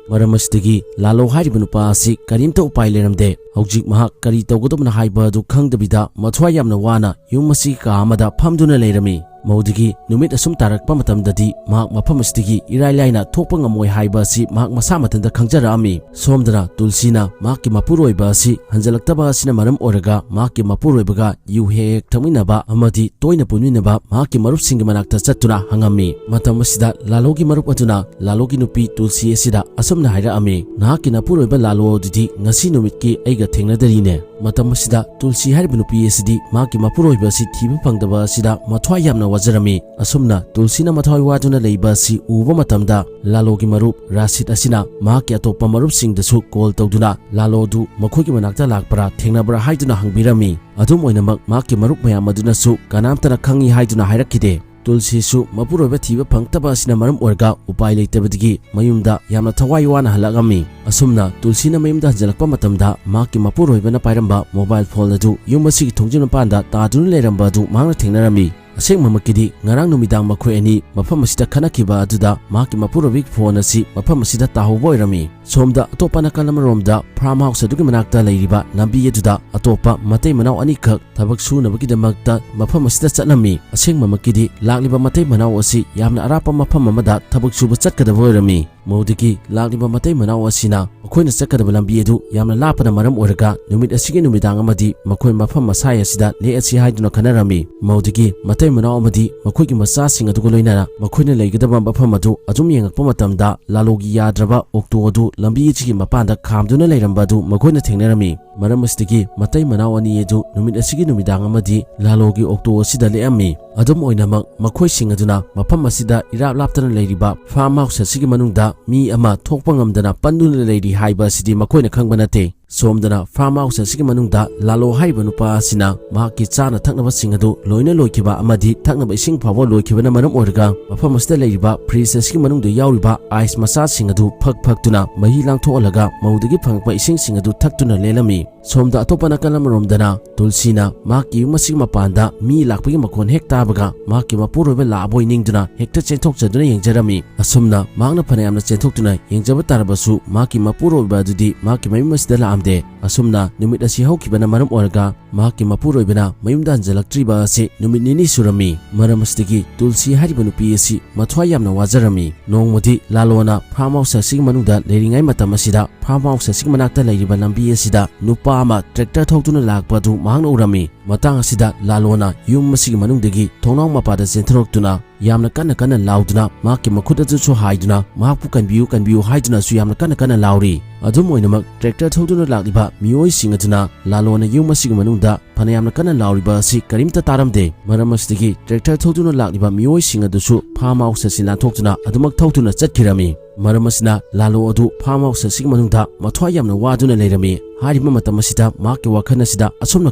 ꯃꯔꯝ ꯑꯁꯤꯗꯒꯤ ꯂꯥꯂꯣ ꯍꯥꯏꯔꯤꯕ ꯅꯨꯄꯥ ꯑꯁꯤ ꯀꯔꯤꯝꯇ ꯎꯄꯥꯏ ꯂꯩꯔꯝꯗꯦ꯫ ꯍꯧꯖꯤꯛ ꯃꯍꯥꯛ ꯀꯔꯤ ꯇꯧꯒꯗꯕꯅꯣ ꯍꯥꯏꯕ ꯑꯗꯨ ꯈꯪꯗꯕꯤꯗ ꯃꯊ꯭ꯋꯥꯏ ꯌꯥꯝꯅ ꯋꯥꯅ ꯌꯨꯝ ꯑꯁꯤꯒꯤ ꯀꯥ ꯑꯃꯗ ꯐꯝꯗꯨꯅ ꯂꯩꯔꯝꯃꯤ꯫ ꯃꯧꯗꯒꯤ ꯅꯨꯃꯤꯠ ꯑꯁꯨꯝ ꯇꯥꯔꯛꯄ ꯃꯇꯝꯗꯗꯤ ꯃꯍꯥꯛ ꯃꯐꯝ ꯑꯁꯤꯗꯒꯤ ꯏꯔꯥꯏ ꯂꯥꯏꯅ ꯊꯣꯛꯄ ꯉꯝꯃꯣꯏ ꯍꯥꯏꯕ ꯑꯁꯤ ꯃꯍꯥꯛ ꯃꯁꯥ ꯃꯊꯟꯇ ꯈꯪꯖꯔꯛꯑꯝꯃꯤ꯫ ꯁꯣꯝꯗꯅ ꯇꯨꯜꯁꯤꯅ ꯃꯍꯥꯛꯀꯤ ꯃꯄꯨꯔꯣꯏꯕ ꯑꯁꯤ ꯍꯟꯖꯤꯜꯂꯛꯇꯕ ꯑꯁꯤꯅ ꯃꯔꯝ ꯑꯣꯏꯔꯒ ꯃꯍꯥꯛꯀꯤ ꯃꯄꯨꯔꯣꯏꯕꯒ ꯌꯨ ꯍꯦꯛ ꯍꯦꯛ ꯊꯛꯃꯤꯟꯅꯕ ꯑꯃꯗꯤ ꯇꯣꯏꯅ ꯄꯨꯟꯃꯤꯟꯅꯕ ꯃꯍꯥꯛꯀꯤ ꯃꯔꯨꯞꯁꯤꯡꯒꯤ ꯃꯅꯥꯛꯇ ꯆꯠꯇꯨꯅ ꯍꯪꯉꯝꯃꯤ꯫ ꯃꯇꯝ ꯑꯁꯤꯗ ꯂꯥꯂꯣꯒꯤ ꯃꯔꯨꯞ ꯑꯗꯨꯅ ꯂꯥꯂꯣꯒꯤ ꯅꯨꯄꯤ ꯇꯨꯜꯁꯤ ꯑꯁꯤꯗ ꯑꯁꯨꯝꯅ ꯍꯥꯏꯔꯛꯑꯝꯃꯤ, "ꯅꯍꯥꯛꯀꯤ ꯅꯄꯨꯔꯣꯏꯕ ꯂꯥꯂꯣ ꯑꯗꯨꯗꯤ ꯉꯁꯤ ꯅꯨꯃꯤꯠꯀꯤ ꯑꯩꯒ ꯊꯦꯡꯅꯗꯔꯤꯅꯦ"꯫ ꯃꯇꯝ ꯑꯁꯤꯗ ꯇꯨꯜꯁꯤ ꯍꯥꯏꯔꯤꯕ ꯅꯨꯄꯤ ꯑꯁꯤꯗꯤ ꯃꯍꯥꯛꯀꯤ ꯃꯄꯨꯔꯣꯏꯕ ꯑꯁꯤ ꯊꯤꯕ ꯐꯪꯗꯕ ꯑꯁꯤꯗ ꯃꯊ꯭ꯋꯥꯏ ꯌꯥꯝꯅ ꯋꯥꯖꯔꯝꯃꯤ꯫ ꯑꯁꯨꯝꯅ ꯇꯨꯜꯁꯤꯅ ꯃꯊ꯭ꯋꯥꯏ ꯋꯥꯗꯨꯅ ꯂꯩꯕ ꯑꯁꯤ ꯎꯕ ꯃꯇꯝꯗ ꯂꯥꯂꯣꯒꯤ ꯃꯔꯨꯞ ꯔꯥꯁꯤꯗ ꯑꯁꯤꯅ ꯃꯍꯥꯛꯀꯤ ꯑꯇꯣꯞꯄ ꯃꯔꯨꯞꯁꯤꯡꯗꯁꯨ ꯀꯣꯜ ꯇꯧꯗꯨꯅ ꯂꯥꯂꯣ ꯑꯗꯨ ꯃꯈꯣꯏꯒꯤ ꯃꯅꯥꯛꯇ ꯂꯥꯛꯄ꯭ꯔꯥ ꯊꯦꯡꯅꯕ꯭ꯔꯥ ꯍꯥꯏꯗꯨꯅ ꯍꯪꯕꯤꯔꯝꯃꯤ꯫ ꯑꯗꯨꯝ ꯑꯣꯏꯅꯃꯛ ꯃꯍꯥꯛꯀꯤ ꯃꯔꯨꯞ ꯃꯌꯥꯝ ꯑꯗꯨꯅꯁꯨ ꯀꯅꯥꯝꯇꯅ ꯈꯪꯏ ꯍꯥꯏꯗꯨꯅ ꯍꯥꯏꯔꯛꯈꯤꯗꯦ꯫ ꯇꯨꯜꯁꯤꯁꯨ ꯃꯄꯨꯔꯣꯏꯕ ꯊꯤꯕ ꯐꯪꯂꯛꯇꯕ ꯑꯁꯤꯅ ꯃꯔꯝ ꯑꯣꯏꯔꯒ ꯎꯄꯥꯏ ꯂꯩꯇꯕꯗꯒꯤ ꯃꯌꯨꯝꯗ ꯌꯥꯝꯅ ꯊꯋꯥꯏ ꯋꯥꯅ ꯍꯜꯂꯛꯂꯝꯃꯤ꯫ ꯑꯁꯨꯝꯅ ꯇꯨꯜꯁꯤꯅ ꯃꯌꯨꯝꯗ ꯍꯟꯖꯤꯜꯂꯛꯄ ꯃꯇꯝꯗ ꯃꯍꯥꯛꯀꯤ ꯃꯄꯨꯔꯣꯏꯕꯅ ꯄꯥꯏꯔꯝꯕ ꯃꯣꯕꯥꯏꯜ ꯐꯣꯟ ꯑꯗꯨ ꯌꯨꯝ ꯑꯁꯤꯒꯤ ꯊꯣꯡꯖꯤꯟ ꯃꯄꯥꯟꯗ ꯇꯥꯗꯨꯅ ꯂꯩꯔꯝꯕ ꯑꯗꯨ ꯃꯍꯥꯛꯅ ꯊꯦꯡꯅꯔꯝꯃꯤ꯫ ꯑꯁꯦꯡꯕꯃꯛꯀꯤꯗꯤ ꯉꯔꯥꯡ ꯅꯨꯃꯤꯗꯥꯡ ꯃꯈꯣꯏ ꯑꯅꯤ ꯃꯐꯝ ꯑꯁꯤꯗ ꯈꯠꯅꯈꯤꯕ ꯑꯗꯨꯗ ꯃꯍꯥꯛꯀꯤ ꯃꯄꯨꯔꯣꯏꯕꯒꯤ ꯐꯣꯟ ꯑꯁꯤ ꯃꯐꯝ ꯑꯁꯤꯗ ꯇꯥꯍꯧꯕ ꯑꯣꯏꯔꯝꯃꯤ꯫ ꯁꯣꯝꯗ ꯑꯇꯣꯞꯄ ꯅꯥꯀꯜ ꯑꯃꯔꯣꯝꯗ ꯐꯥꯔꯝ ꯍꯥꯎꯁ ꯑꯗꯨꯒꯤ ꯃꯅꯥꯛꯇ ꯂꯩꯔꯤꯕ ꯂꯝꯕꯤ ꯑꯗꯨꯗ ꯑꯇꯣꯞꯄ ꯃꯇꯩ ꯃꯅꯥꯎ ꯑꯅꯤꯈꯛ ꯊꯕꯛ ꯁꯨꯅꯕꯒꯤꯗꯃꯛꯇ ꯃꯐꯝ ꯑꯁꯤꯗ ꯆꯠꯂꯝꯃꯤ꯫ ꯑꯁꯦꯡꯕꯃꯛꯀꯤꯗꯤ ꯂꯥꯛꯂꯤꯕ ꯃꯇꯩ ꯃꯅꯥꯎ ꯑꯁꯤ ꯌꯥꯝꯅ ꯑꯔꯥꯞꯄ ꯃꯐꯝ ꯑꯃꯗ ꯊꯕꯛ ꯁꯨꯕ ꯆꯠꯀꯗꯕ ꯑꯣꯏꯔꯝꯃꯤ꯫ ꯃꯧꯗꯒꯤ ꯂꯥꯛꯂꯤꯕ ꯃꯇꯩ ꯃꯅꯥꯎ ꯑꯁꯤꯅ ꯃꯈꯣꯏꯅ ꯆꯠꯀꯗꯕ ꯂꯝꯕꯤ ꯑꯗꯨ ꯌꯥꯝꯅ ꯂꯥꯞꯄꯅ ꯃꯔꯝ ꯑꯣꯏꯔꯒ ꯅꯨꯃꯤꯠ ꯑꯁꯤꯒꯤ ꯅꯨꯃꯤꯗꯥꯡ ꯑꯃꯗꯤ ꯃꯈꯣꯏ ꯃꯐꯝ ꯃꯁꯥꯏ ꯑꯁꯤꯗ ꯂꯦꯛꯑꯁꯤ ꯍꯥꯏꯗꯨꯅ ꯈꯟꯅꯔꯝꯃꯤ꯫ ꯃꯧꯗꯒꯤ ꯃꯇꯩ ꯃꯅꯥꯎ ꯑꯃꯗꯤ ꯃꯈꯣꯏꯒꯤ ꯃꯆꯥꯁꯤꯡ ꯑꯗꯨꯒ ꯂꯣꯏꯅꯅ ꯃꯈꯣꯏꯅ ꯂꯩꯒꯗꯕ ꯃꯐꯝ ꯑꯗꯨ ꯑꯗꯨꯝ ꯌꯦꯡꯉꯛꯄ ꯃꯇꯝꯗ ꯂꯥꯂꯣꯒꯤ ꯌꯥꯗ꯭ꯔꯕ ꯑꯣꯛꯇꯣ ꯑꯗꯨ ꯂꯝꯕꯤ ꯑꯁꯤꯒꯤ ꯃꯄꯥꯟꯗ ꯈꯥꯝꯗꯨꯅ ꯂꯩꯔꯝꯕ ꯑꯗꯨ ꯃꯈꯣꯏꯅ ꯊꯦꯡꯅꯔꯝꯃꯤ꯫ ꯃꯔꯝ ꯑꯁꯤꯗꯒꯤ ꯃꯇꯩ ꯃꯅꯥꯎ ꯑꯅꯤ ꯑꯗꯨ ꯅꯨꯃꯤꯠ ꯑꯁꯤꯒꯤ ꯅꯨꯃꯤꯗꯥꯡ ꯑꯃꯗꯤ ꯂꯥꯂꯣꯒꯤ ꯑꯣꯛꯇꯣ ꯑꯁꯤꯗ ꯂꯦꯛꯑꯝꯃꯤ꯫ ꯑꯗꯨꯝ ꯑꯣꯏꯅꯃꯛ ꯃꯈꯣꯏꯁꯤꯡ ꯑꯗꯨꯅ ꯃꯐꯝ ꯑꯁꯤꯗ ꯏꯔꯥꯞ ꯂꯥꯞꯇꯅ ꯂꯩꯔꯤꯕ ꯐꯥꯔꯝ ꯍꯥꯎꯁ ꯑꯁꯤꯒꯤ ꯃꯅꯨꯡꯗ ꯃꯤ ꯑꯃ ꯊꯣꯛꯄ ꯉꯝꯗꯅ ꯄꯟꯗꯨꯅ ꯂꯩꯔꯤ ꯍꯥꯏꯕ ꯑꯁꯤꯗꯤ ꯃꯈꯣꯏꯅ ꯈꯪꯕ ꯅꯠꯇꯦ꯫ ꯁꯣꯝꯗꯅ farm house ꯑꯁꯤꯒꯤ ꯃꯅꯨꯡꯗ ꯂꯥꯂꯣ ꯍꯥꯏꯔꯤꯕ ꯅꯨꯄꯥ ꯑꯁꯤꯅ ꯃꯍꯥꯛꯀꯤ ꯆꯥꯅ ꯊꯛꯅꯕꯁꯤꯡ ꯑꯗꯨ ꯂꯣꯏꯅ ꯂꯣꯏꯈꯤꯕ ꯑꯃꯗꯤ ꯊꯛꯅꯕ ꯏꯁꯤꯡ ꯐꯥꯎꯕ ꯂꯣꯏꯈꯤꯕꯅ ꯃꯔꯝ ꯑꯣꯏꯔꯒ ꯃꯐꯝ ꯑꯁꯤꯗ ꯂꯩꯔꯤꯕ fridge ꯑꯁꯤꯒꯤ ꯃꯅꯨꯡꯗ ꯌꯥꯎꯔꯤꯕ ice ꯃꯆꯥꯁꯤꯡ ꯑꯗꯨ ꯐꯛ ꯐꯛꯇꯨꯅ ꯃꯍꯤ ꯂꯥꯡꯊꯣꯛꯍꯜꯂꯒ ꯃꯧꯗꯒꯤ ꯐꯪꯉꯛꯄ ꯏꯁꯤꯡꯁꯤꯡ ꯑꯗꯨ ꯊꯛꯇꯨꯅ ꯂꯦꯜꯂꯝꯃꯤ꯫ ꯁꯣꯝꯗ ꯑꯇꯣꯞꯄ ꯅꯥꯀꯜ ꯑꯃꯔꯣꯝꯗꯅ ꯇꯨꯜꯁꯤꯅ ꯃꯍꯥꯛꯀꯤ ꯌꯨꯝ ꯑꯁꯤꯒꯤ ꯃꯄꯥꯟꯗ ꯃꯤ ꯂꯥꯛꯄꯒꯤ ꯃꯈꯣꯟ ꯍꯦꯛ ꯇꯥꯕꯒ ꯃꯍꯥꯛꯀꯤ ꯃꯄꯨꯔꯣꯏꯕ ꯂꯥꯛꯑꯕꯣꯏ ꯅꯤꯡꯗꯨꯅ ꯍꯦꯛꯇ ꯆꯦꯟꯊꯣꯛꯆꯗꯨꯅ ꯌꯦꯡꯖꯔꯝꯃꯤ꯫ ꯑꯁꯨꯝꯅ ꯃꯍꯥꯛꯅ ꯐꯅꯌꯥꯝꯅ ꯆꯦꯟꯊꯣꯛꯇꯨꯅ ꯌꯦꯡꯖꯕ ꯇꯥꯔꯕꯁꯨ ꯃꯍꯥꯛꯀꯤ ꯃꯄꯨꯔꯣꯏꯕ ꯑꯗꯨꯗꯤ ꯃꯍꯥꯛꯀꯤ ꯃꯌꯨꯝ ꯑꯁꯤꯗ ꯂꯥꯛꯑꯝꯗꯦ꯫ ꯑꯁꯨꯝꯅ ꯅꯨꯃꯤꯠ ꯑꯁꯤ ꯍꯧꯈꯤꯕꯅ ꯃꯔꯝ ꯑꯣꯏꯔꯒ ꯃꯍꯥꯛꯀꯤ ꯃꯄꯨꯔꯣꯏꯕꯅ ꯃꯌꯨꯝꯗ ꯍꯟꯖꯤꯜꯂꯛꯇ꯭ꯔꯤꯕ ꯑꯁꯤ ꯅꯨꯃꯤꯠ ꯅꯤꯅꯤ ꯁꯨꯔꯝꯃꯤ꯫ ꯃꯔꯝ ꯑꯁꯤꯗꯒꯤ ꯇꯨꯜꯁꯤ ꯍꯥꯏꯔꯤꯕ ꯅꯨꯄꯤ ꯑꯁꯤ ꯃꯊ꯭ꯋꯥꯏ ꯌꯥꯝꯅ ꯋꯥꯖꯔꯝꯃꯤ꯫ ꯅꯣꯡꯃꯗꯤ ꯂꯥꯂꯣꯅ farm house ꯑꯁꯤꯒꯤ ꯃꯅꯨꯡꯗ ꯂꯩꯔꯤꯉꯩ ꯃꯇꯝ ꯑꯁꯤꯗ farm house ꯑꯁꯤꯒꯤ ꯃꯅꯥꯛꯇ ꯂꯩꯔꯤꯕ ꯂꯝꯕꯤ ꯑꯁꯤꯗ ꯅꯨꯄꯥ ꯑꯃ tractor ꯊꯧꯗꯨꯅ ꯂꯥꯛꯄ ꯑꯗꯨ ꯃꯍꯥꯛꯅ ꯎꯔꯝꯃꯤ꯫ ꯃꯇꯥꯡ ꯑꯁꯤꯗ ꯂꯥꯂꯣꯅ ꯌꯨꯝ ꯑꯁꯤꯒꯤ ꯃꯅꯨꯡꯗꯒꯤ ꯊꯣꯡꯅꯥꯎ ꯃꯄꯥꯗ ꯆꯦꯟꯊꯣꯔꯛꯇꯨꯅ ꯌꯥꯝꯅ ꯀꯟꯅ ꯀꯟꯅ ꯂꯥꯎꯗꯨꯅ ꯃꯍꯥꯛꯀꯤ ꯃꯈꯨꯠ ꯑꯗꯨꯁꯨ ꯍꯥꯏꯗꯨꯅ ꯃꯍꯥꯛꯄꯨ ꯀꯟꯕꯤꯌꯨ, ꯀꯟꯕꯤꯌꯨ ꯍꯥꯏꯗꯨꯅꯁꯨ ꯌꯥꯝꯅ ꯀꯟꯅ ꯀꯟꯅ ꯂꯥꯎꯔꯤ꯫ ꯑꯗꯨꯝ ꯑꯣꯏꯅꯃꯛ tractor ꯊꯧꯗꯨꯅ ꯂꯥꯛꯂꯤꯕ ꯃꯤꯑꯣꯏꯁꯤꯡ ꯑꯗꯨꯅ ꯂꯥꯂꯣꯅ ꯌꯨꯝ ꯑꯁꯤꯒꯤ ꯃꯅꯨꯡꯗ ꯐꯅꯌꯥꯝꯅ ꯀꯟꯅ ꯂꯥꯎꯔꯤꯕ ꯑꯁꯤ ꯀꯔꯤꯝꯇ ꯇꯥꯔꯝꯗꯦ꯫ ꯃꯔꯝ ꯑꯁꯤꯗꯒꯤ tractor ꯊꯧꯗꯨꯅ ꯂꯥꯛꯂꯤꯕ ꯃꯤꯑꯣꯏꯁꯤꯡ ꯑꯗꯨꯁꯨ farm house ꯑꯁꯤ ꯂꯥꯟꯊꯣꯛꯇꯨꯅ ꯑꯗꯨꯃꯛ ꯊꯧꯗꯨꯅ ꯆꯠꯈꯤꯔꯝꯃꯤ꯫ ꯃꯔꯝ ꯑꯁꯤꯅ ꯂꯥꯂꯣ ꯑꯗꯨ farm house ꯑꯁꯤꯒꯤ ꯃꯅꯨꯡꯗ ꯃꯊ꯭ꯋꯥꯏ ꯌꯥꯝꯅ ꯋꯥꯗꯨꯅ ꯂꯩꯔꯝꯃꯤ꯫ ꯍꯥꯏꯔꯤꯕ ꯃꯇꯝ ꯑꯁꯤꯗ ꯃꯍꯥꯛꯀꯤ ꯋꯥꯈꯜ ꯑꯁꯤꯗ ꯑꯁꯨꯝꯅ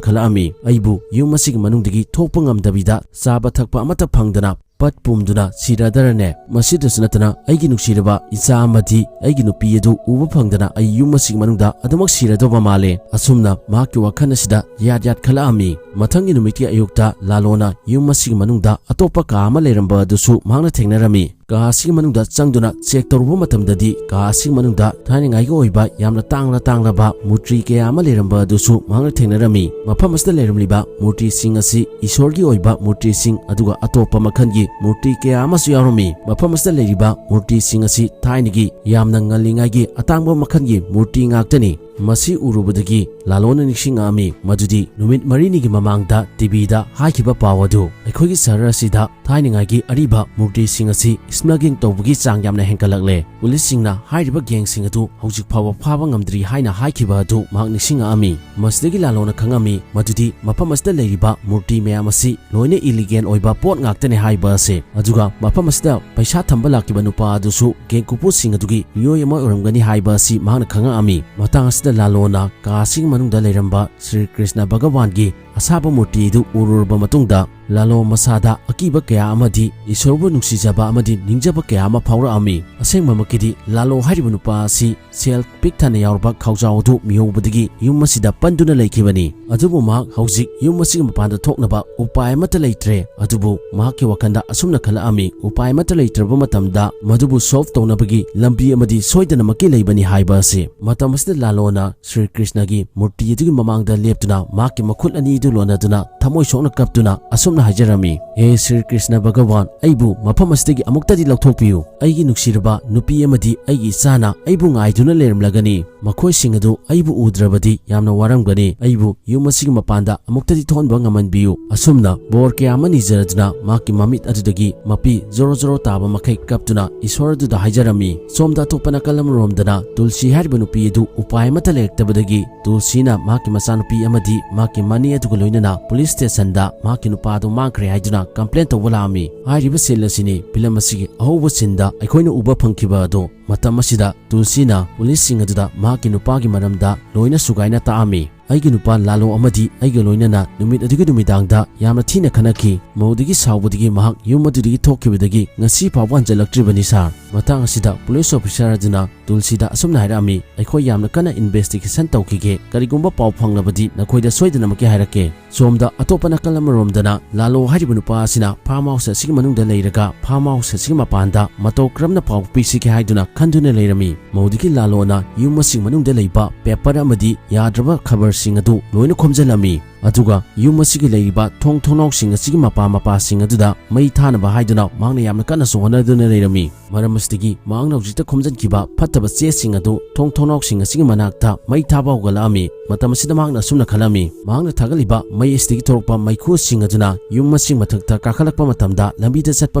ꯈꯜꯂꯛꯑꯝꯃꯤ, "ꯑꯩꯕꯨ ꯌꯨꯝ ꯑꯁꯤꯒꯤ ꯃꯅꯨꯡꯗꯒꯤ ꯊꯣꯛꯄ ꯉꯝꯗꯕꯤꯗ ꯆꯥꯕ ꯊꯛꯄ ꯑꯃꯠꯇ ꯐꯪꯗꯅ ꯄꯠ ꯄꯨꯝꯗꯨꯅ ꯁꯤꯔꯗꯔꯅꯦ꯫ ꯃꯁꯤꯗꯁꯨ ꯅꯠꯇꯅ ꯑꯩꯒꯤ ꯅꯨꯡꯁꯤꯔꯕ ꯏꯆꯥ ꯑꯃꯗꯤ ꯑꯩꯒꯤ ꯅꯨꯄꯤ ꯑꯗꯨ ꯎꯕ ꯐꯪꯗꯅ ꯑꯩ ꯌꯨꯝ ꯑꯁꯤꯒꯤ ꯃꯅꯨꯡꯗ ꯑꯗꯨꯃꯛ ꯁꯤꯔꯗꯧꯕ ꯃꯥꯜꯂꯦ"꯫ ꯑꯁꯨꯝꯅ ꯃꯍꯥꯛꯀꯤ ꯋꯥꯈꯜ ꯑꯁꯤꯗ ꯌꯥꯠ ꯌꯥꯠ ꯈꯜꯂꯛꯑꯝꯃꯤ꯫ ꯃꯊꯪꯒꯤ ꯅꯨꯃꯤꯠꯀꯤ ꯑꯌꯨꯛꯇ ꯂꯥꯂꯣꯅ ꯌꯨꯝ ꯑꯁꯤꯒꯤ ꯃꯅꯨꯡꯗ ꯑꯇꯣꯞꯄ ꯀꯥ ꯑꯃ ꯂꯩꯔꯝꯕ ꯑꯗꯨꯁꯨ ꯃꯍꯥꯛꯅ ꯊꯦꯡꯅꯔꯝꯃꯤ꯫ ꯀꯥ ꯑꯁꯤꯒꯤ ꯃꯅꯨꯡꯗ ꯆꯪꯗꯨꯅ check ꯇꯧꯔꯨꯕ ꯃꯇꯝꯗꯗꯤ ꯀꯥ ꯑꯁꯤꯒꯤ ꯃꯅꯨꯡꯗ ꯊꯥꯏꯅꯉꯥꯏꯒꯤ ꯑꯣꯏꯕ ꯌꯥꯝꯅ ꯇꯥꯡꯂ ꯇꯥꯡꯂꯕ ꯃꯨꯔꯇꯤ ꯀꯌꯥ ꯑꯃ ꯂꯩꯔꯝꯕ ꯑꯗꯨꯁꯨ ꯃꯍꯥꯛꯅ ꯊꯦꯡꯅꯔꯝꯃꯤ꯫ ꯃꯐꯝ ꯑꯁꯤꯗ ꯂꯩꯔꯝꯂꯤꯕ ꯃꯨꯔꯇꯤꯁꯤꯡ ꯑꯁꯤ ꯏꯁꯣꯔꯒꯤ ꯑꯣꯏꯕ ꯃꯨꯔꯇꯤꯁꯤꯡ ꯑꯗꯨꯒ ꯑꯇꯣꯞꯄ ꯃꯈꯜꯒꯤ ꯃꯨꯔꯇꯤ ꯀꯌꯥ ꯑꯃꯁꯨ ꯌꯥꯎꯔꯝꯃꯤ꯫ ꯃꯐꯝ ꯑꯁꯤꯗ ꯂꯩꯔꯤꯕ ꯃꯨꯔꯇꯤꯁꯤꯡ ꯑꯁꯤ ꯊꯥꯏꯅꯒꯤ ꯌꯥꯝꯅ ꯉꯜꯂꯤꯉꯩꯒꯤ ꯑꯇꯥꯡꯕ ꯃꯈꯜꯒꯤ ꯃꯨꯔꯇꯤ ꯉꯥꯛꯇꯅꯤ꯫ ꯃꯁꯤ ꯎꯔꯨꯕꯗꯒꯤ ꯂꯥꯂꯣꯅ ꯅꯤꯡꯁꯤꯡꯉꯛꯑꯝꯃꯤ ꯃꯗꯨꯗꯤ ꯅꯨꯃꯤꯠ ꯃꯔꯤꯅꯤꯒꯤ ꯃꯃꯥꯡꯗ TVꯗ ꯍꯥꯏꯈꯤꯕ ꯄꯥꯎ ꯑꯗꯨ꯫ ꯑꯩꯈꯣꯏꯒꯤ ꯁꯍꯔ ꯑꯁꯤꯗ ꯊꯥꯏꯅꯉꯥꯏꯒꯤ ꯑꯔꯤꯕ ꯃꯨꯔꯇꯤꯁꯤꯡ ꯑꯁꯤ ꯁ꯭ꯃꯒ꯭ꯂꯤꯡ ꯇꯧꯕꯒꯤ ꯆꯥꯡ ꯌꯥꯝꯅ ꯍꯦꯟꯒꯠꯂꯛꯂꯦ꯫ ꯄꯨꯂꯤꯁꯁꯤꯡꯅ ꯍꯥꯏꯔꯤꯕ ꯒꯦꯡꯁꯤꯡ ꯑꯗꯨ ꯍꯧꯖꯤꯛ ꯐꯥꯎꯕ ꯐꯥꯕ ꯉꯝꯗ꯭ꯔꯤ ꯍꯥꯏꯅ ꯍꯥꯏꯈꯤꯕ ꯑꯗꯨ ꯃꯍꯥꯛ ꯅꯤꯡꯁꯤꯡꯂꯛꯂꯝꯃꯤ꯫ ꯃꯁꯤꯗꯒꯤ ꯂꯥꯂꯣꯅ ꯈꯪꯂꯝꯃꯤ ꯃꯗꯨꯗꯤ ꯃꯐꯝ ꯑꯁꯤꯗ ꯂꯩꯔꯤꯕ ꯃꯨꯔꯇꯤ ꯃꯌꯥꯝ ꯑꯁꯤ ꯂꯣꯏꯅ ꯏꯂꯤꯒꯦꯜ ꯑꯣꯏꯕ ꯄꯣꯠ ꯉꯥꯛꯇꯅꯤ ꯍꯥꯏꯕ ꯑꯁꯤ, ꯑꯗꯨꯒ ꯃꯐꯝ ꯑꯁꯤꯗ ꯄꯩꯁꯥ ꯊꯝꯕ ꯂꯥꯛꯈꯤꯕ ꯅꯨꯄꯥ ꯑꯗꯨꯁꯨ ꯒꯦꯡ ꯀꯨꯄꯨꯁꯤꯡ ꯑꯗꯨꯒꯤ ꯃꯤꯑꯣꯏ ꯑꯃ ꯑꯣꯏꯔꯝꯒꯅꯤ ꯍꯥꯏꯕ ꯑꯁꯤ ꯃꯍꯥꯛꯅ ꯈꯪꯂꯛꯂꯝꯃꯤ꯫ ꯃꯇꯥꯡ ꯑꯁꯤꯗ ꯂꯥꯂꯣꯅ ꯀꯥ ꯑꯁꯤꯒꯤ ꯃꯅꯨꯡꯗ ꯂꯩꯔꯝꯕ ꯁ꯭ꯔꯤ ꯀ꯭ꯔꯤꯁꯅ ꯚꯒꯋꯥꯟꯒꯤ ꯑꯁꯥꯕ ꯃꯨꯔꯇꯤ ꯑꯗꯨ ꯎꯔꯨꯔꯕ ꯃꯇꯨꯡꯗ, ꯂꯥꯂꯣ ꯃꯁꯥꯗ ꯑꯀꯤꯕ ꯀꯌꯥ ꯑꯃꯗꯤ ꯏꯁꯣꯔꯕꯨ ꯅꯨꯡꯁꯤꯖꯕ ꯑꯃꯗꯤ ꯅꯤꯡꯖꯕ ꯀꯌꯥ ꯑꯃ ꯐꯥꯎꯔꯛꯂꯝꯃꯤ꯫ ꯑꯁꯦꯡꯕꯃꯛꯀꯤꯗꯤ ꯂꯥꯂꯣ ꯍꯥꯏꯔꯤꯕ ꯅꯨꯄꯥ ꯑꯁꯤ ꯁꯦꯜ ꯄꯤꯛ ꯊꯟꯅ ꯌꯥꯎꯔꯕ ꯈꯥꯎꯖꯥꯎ ꯑꯗꯨ ꯃꯤꯍꯧꯕꯗꯒꯤ ꯌꯨꯝ ꯑꯁꯤꯗ ꯄꯟꯗꯨꯅ ꯂꯩꯈꯤꯕꯅꯤ꯫ ꯑꯗꯨꯕꯨ ꯃꯍꯥꯛ ꯍꯧꯖꯤꯛ ꯌꯨꯝ ꯑꯁꯤꯒꯤ ꯃꯄꯥꯟꯗ ꯊꯣꯛꯅꯕ ꯎꯄꯥꯏ ꯑꯃꯠꯇ ꯂꯩꯇ꯭ꯔꯦ꯫ ꯑꯗꯨꯕꯨ ꯃꯍꯥꯛꯀꯤ ꯋꯥꯈꯜꯗ ꯑꯁꯨꯝꯅ ꯈꯜꯂꯛꯂꯝꯃꯤ, ꯎꯄꯥꯏ ꯑꯃꯠꯇ ꯂꯩꯇ꯭ꯔꯕ ꯃꯇꯝꯗ ꯃꯗꯨꯕꯨ ꯁꯣꯜꯚ ꯇꯧꯅꯕꯒꯤ ꯂꯝꯕꯤ ꯑꯃꯗꯤ ꯁꯣꯏꯗꯅꯃꯛꯀꯤ ꯂꯩꯕꯅꯤ ꯍꯥꯏꯕ ꯑꯁꯤ꯫ ꯃꯇꯝ ꯑꯁꯤꯗ ꯂꯥꯂꯣꯅ ꯁ꯭ꯔꯤ ꯀ꯭ꯔꯤꯁꯅꯒꯤ ꯃꯨꯔꯇꯤ ꯑꯗꯨꯒꯤ ꯃꯃꯥꯡꯗ ꯂꯦꯞꯇꯨꯅ ꯃꯍꯥꯛꯀꯤ ꯃꯈꯨꯠ ꯑꯅꯤ ꯑꯗꯨ ꯂꯣꯟꯅꯗꯨꯅ ꯊꯃꯣꯏ ꯁꯣꯛꯅ ꯀꯞꯇꯨꯅ ꯑꯁꯨꯝꯅ ꯍꯥꯏꯖꯔꯝꯃꯤ, "ꯍꯦ ꯁ꯭ꯔꯤ ꯀ꯭ꯔꯤꯁꯅ ꯚꯒꯋꯥꯟ, ꯑꯩꯕꯨ ꯃꯐꯝ ꯑꯁꯤꯗꯒꯤ ꯑꯃꯨꯛꯇꯗꯤ ꯂꯧꯊꯣꯛꯄꯤꯌꯨ꯫ ꯑꯩꯒꯤ ꯅꯨꯡꯁꯤꯔꯕ ꯅꯨꯄꯤ ꯑꯃꯗꯤ ꯑꯩꯒꯤ ꯏꯆꯥꯅ ꯑꯩꯕꯨ ꯉꯥꯏꯗꯨꯅ ꯂꯩꯔꯝꯂꯒꯅꯤ꯫ ꯃꯈꯣꯏꯁꯤꯡ ꯑꯗꯨ ꯑꯩꯕꯨ ꯎꯗ꯭ꯔꯕꯗꯤ ꯌꯥꯝꯅ ꯋꯥꯔꯝꯒꯅꯤ꯫ ꯑꯩꯕꯨ ꯌꯨꯝ ꯑꯁꯤꯒꯤ ꯃꯄꯥꯟꯗ ꯑꯃꯨꯛꯇꯗꯤ ꯊꯣꯛꯍꯟꯕ ꯉꯝꯍꯟꯕꯤꯌꯨ"꯫ ꯑꯁꯨꯝꯅ ꯕꯣꯔ ꯀꯌꯥ ꯑꯃ ꯅꯤꯖꯔꯗꯨꯅ ꯃꯍꯥꯛꯀꯤ ꯃꯃꯤꯠ ꯑꯗꯨꯗꯒꯤ ꯃꯄꯤ ꯖꯣꯔꯣ ꯖꯣꯔꯣ ꯇꯥꯕ ꯃꯈꯩ ꯀꯞꯇꯨꯅ ꯏꯁꯣꯔ ꯑꯗꯨꯗ ꯍꯥꯏꯖꯔꯝꯃꯤ꯫ ꯁꯣꯝꯗ ꯑꯇꯣꯞꯄ ꯅꯥꯀꯜ ꯑꯃꯔꯣꯝꯗꯅ ꯇꯨꯜꯁꯤ ꯍꯥꯏꯔꯤꯕ ꯅꯨꯄꯤ ꯑꯗꯨ ꯎꯄꯥꯏ ꯑꯃꯠꯇ ꯂꯩꯔꯛꯇꯕꯗꯒꯤ ꯇꯨꯜꯁꯤꯅ ꯃꯍꯥꯛꯀꯤ ꯃꯆꯥꯅꯨꯄꯤ ꯑꯃꯗꯤ ꯃꯍꯥꯛꯀꯤ ꯃꯅꯦ ꯑꯗꯨꯒ ꯂꯣꯏꯅꯅ ꯄꯨꯂꯤꯁ ꯁ꯭ꯇꯦꯁꯟꯗ ꯃꯍꯥꯛꯀꯤ ꯅꯨꯄꯥ ꯑꯗꯨ ꯃꯥꯡꯈ꯭ꯔꯦ ꯍꯥꯏꯗꯨꯅ ꯀꯝꯄ꯭ꯂꯦꯟ ꯇꯧꯕ ꯂꯥꯛꯂꯝꯃꯤ꯫ ꯍꯥꯏꯔꯤꯕ ꯁꯤꯟ ꯑꯁꯤꯅꯤ ꯐꯤꯂꯝ ꯑꯁꯤꯒꯤ ꯑꯍꯧꯕ ꯁꯤꯟꯗ ꯑꯩꯈꯣꯏꯅ ꯎꯕ ꯐꯪꯈꯤꯕ ꯑꯗꯨ꯫ ꯃꯇꯝ ꯑꯁꯤꯗ ꯇꯨꯜꯁꯤꯅ ꯄꯨꯂꯤꯁꯁꯤꯡ ꯑꯗꯨꯗ ꯃꯍꯥꯛꯀꯤ ꯅꯨꯄꯥꯒꯤ ꯃꯔꯝꯗ ꯂꯣꯏꯅ ꯁꯨꯒꯥꯏꯅ ꯇꯥꯛꯂꯝꯃꯤ꯫ ꯑꯩꯒꯤ ꯅꯨꯄꯥ ꯂꯥꯂꯣ ꯑꯃꯗꯤ ꯑꯩꯒ ꯂꯣꯏꯅꯅ ꯅꯨꯃꯤꯠ ꯑꯗꯨꯒꯤ ꯅꯨꯃꯤꯗꯥꯡꯗ ꯌꯥꯝꯅ ꯊꯤꯅ ꯈꯠꯅꯈꯤ꯫ ꯃꯗꯨꯗꯒꯤ ꯁꯥꯎꯕꯗꯒꯤ ꯃꯍꯥꯛ ꯌꯨꯝ ꯑꯗꯨꯗꯒꯤ ꯊꯣꯛꯈꯤꯕꯗꯒꯤ ꯉꯁꯤ ꯐꯥꯎꯕ ꯍꯟꯖꯤꯜꯂꯛꯇ꯭ꯔꯤꯕꯅꯤ, ꯁꯥꯔ꯫ ꯃꯇꯥꯡ ꯑꯁꯤꯗ ꯄꯨꯂꯤꯁ ꯑꯣꯐꯤꯁꯥꯔ ꯑꯗꯨꯅ ꯇꯨꯜꯁꯤꯗ ꯑꯁꯨꯝꯅ ꯍꯥꯏꯔꯛꯂꯝꯃꯤ, "ꯑꯩꯈꯣꯏ ꯌꯥꯝꯅ ꯀꯟꯅ ꯏꯟꯚꯦꯁꯇꯤꯒꯦꯁꯟ ꯇꯧꯈꯤꯒꯦ꯫ ꯀꯔꯤꯒꯨꯝꯕ ꯄꯥꯎ ꯐꯪꯂꯕꯗꯤ ꯅꯈꯣꯏꯗ ꯁꯣꯏꯗꯅꯃꯛꯀꯤ ꯍꯥꯏꯔꯛꯀꯦ"꯫ ꯁꯣꯝꯗ ꯑꯇꯣꯞꯄ ꯅꯥꯀꯜ ꯑꯃꯔꯣꯝꯗꯅ ꯂꯥꯂꯣ ꯍꯥꯏꯔꯤꯕ ꯅꯨꯄꯥ ꯑꯁꯤꯅ ꯐꯥꯔꯝ ꯍꯥꯎꯁ ꯑꯁꯤꯒꯤ ꯃꯅꯨꯡꯗ ꯂꯩꯔꯒ ꯐꯥꯔꯝ ꯍꯥꯎꯁ ꯑꯁꯤꯒꯤ ꯃꯄꯥꯟꯗ ꯃꯇꯧ ꯀꯔꯝꯅ ꯄꯥꯎ ꯄꯤꯁꯤꯒꯦ ꯍꯥꯏꯗꯨꯅ ꯈꯟꯗꯨꯅ ꯂꯩꯔꯝꯃꯤ꯫ ꯃꯗꯨꯗꯒꯤ ꯂꯥꯂꯣꯅ ꯌꯨꯝ ꯑꯁꯤꯒꯤ ꯃꯅꯨꯡꯗ ꯂꯩꯕ ꯄꯦꯄꯔ ꯑꯃꯗꯤ ꯌꯥꯗ꯭ꯔꯕ ꯈꯕꯔꯁꯤꯡ ꯑꯗꯨ ꯂꯣꯏꯅ ꯈꯣꯝꯖꯤꯜꯂꯝꯃꯤ꯫ ꯑꯗꯨꯒ ꯌꯨꯝ ꯑꯁꯤꯒꯤ ꯂꯩꯔꯤꯕ ꯊꯣꯡ ꯊꯣꯡꯅꯥꯎꯁꯤꯡ ꯑꯁꯤꯒꯤ ꯃꯄꯥ ꯃꯄꯥꯁꯤꯡ ꯑꯗꯨꯗ ꯃꯩ ꯊꯥꯅꯕ ꯍꯥꯏꯗꯨꯅ ꯃꯍꯥꯛꯅ ꯌꯥꯝꯅ ꯀꯟꯅꯁꯨ ꯍꯣꯠꯅꯗꯨꯅ ꯂꯩꯔꯝꯃꯤ꯫ ꯃꯔꯝ ꯑꯁꯤꯗꯒꯤ ꯃꯍꯥꯛꯅ ꯍꯧꯖꯤꯛꯇ ꯈꯣꯝꯖꯤꯟꯈꯤꯕ ꯐꯠꯇꯕ ꯆꯦꯁꯤꯡ ꯑꯗꯨ ꯊꯣꯡ ꯊꯣꯡꯅꯥꯎꯁꯤꯡ ꯑꯁꯤꯒꯤ ꯃꯅꯥꯛꯇ ꯃꯩ ꯊꯥꯕ ꯍꯧꯒꯠꯂꯛꯑꯝꯃꯤ꯫ ꯃꯇꯝ ꯑꯁꯤꯗ ꯃꯍꯥꯛꯅ ꯑꯁꯨꯝꯅ ꯈꯜꯂꯝꯃꯤ, ꯃꯍꯥꯛꯅ ꯊꯥꯒꯠꯂꯤꯕ ꯃꯩ ꯑꯁꯤꯗꯒꯤ ꯊꯣꯛꯂꯛꯄ ꯃꯩꯈꯨꯁꯤꯡ ꯑꯗꯨꯅ ꯌꯨꯝ ꯑꯁꯤꯒꯤ ꯃꯊꯛꯇ ꯀꯥꯈꯠꯂꯛꯄ ꯃꯇꯝꯗ ꯂꯝꯕꯤꯗ ꯆꯠꯄ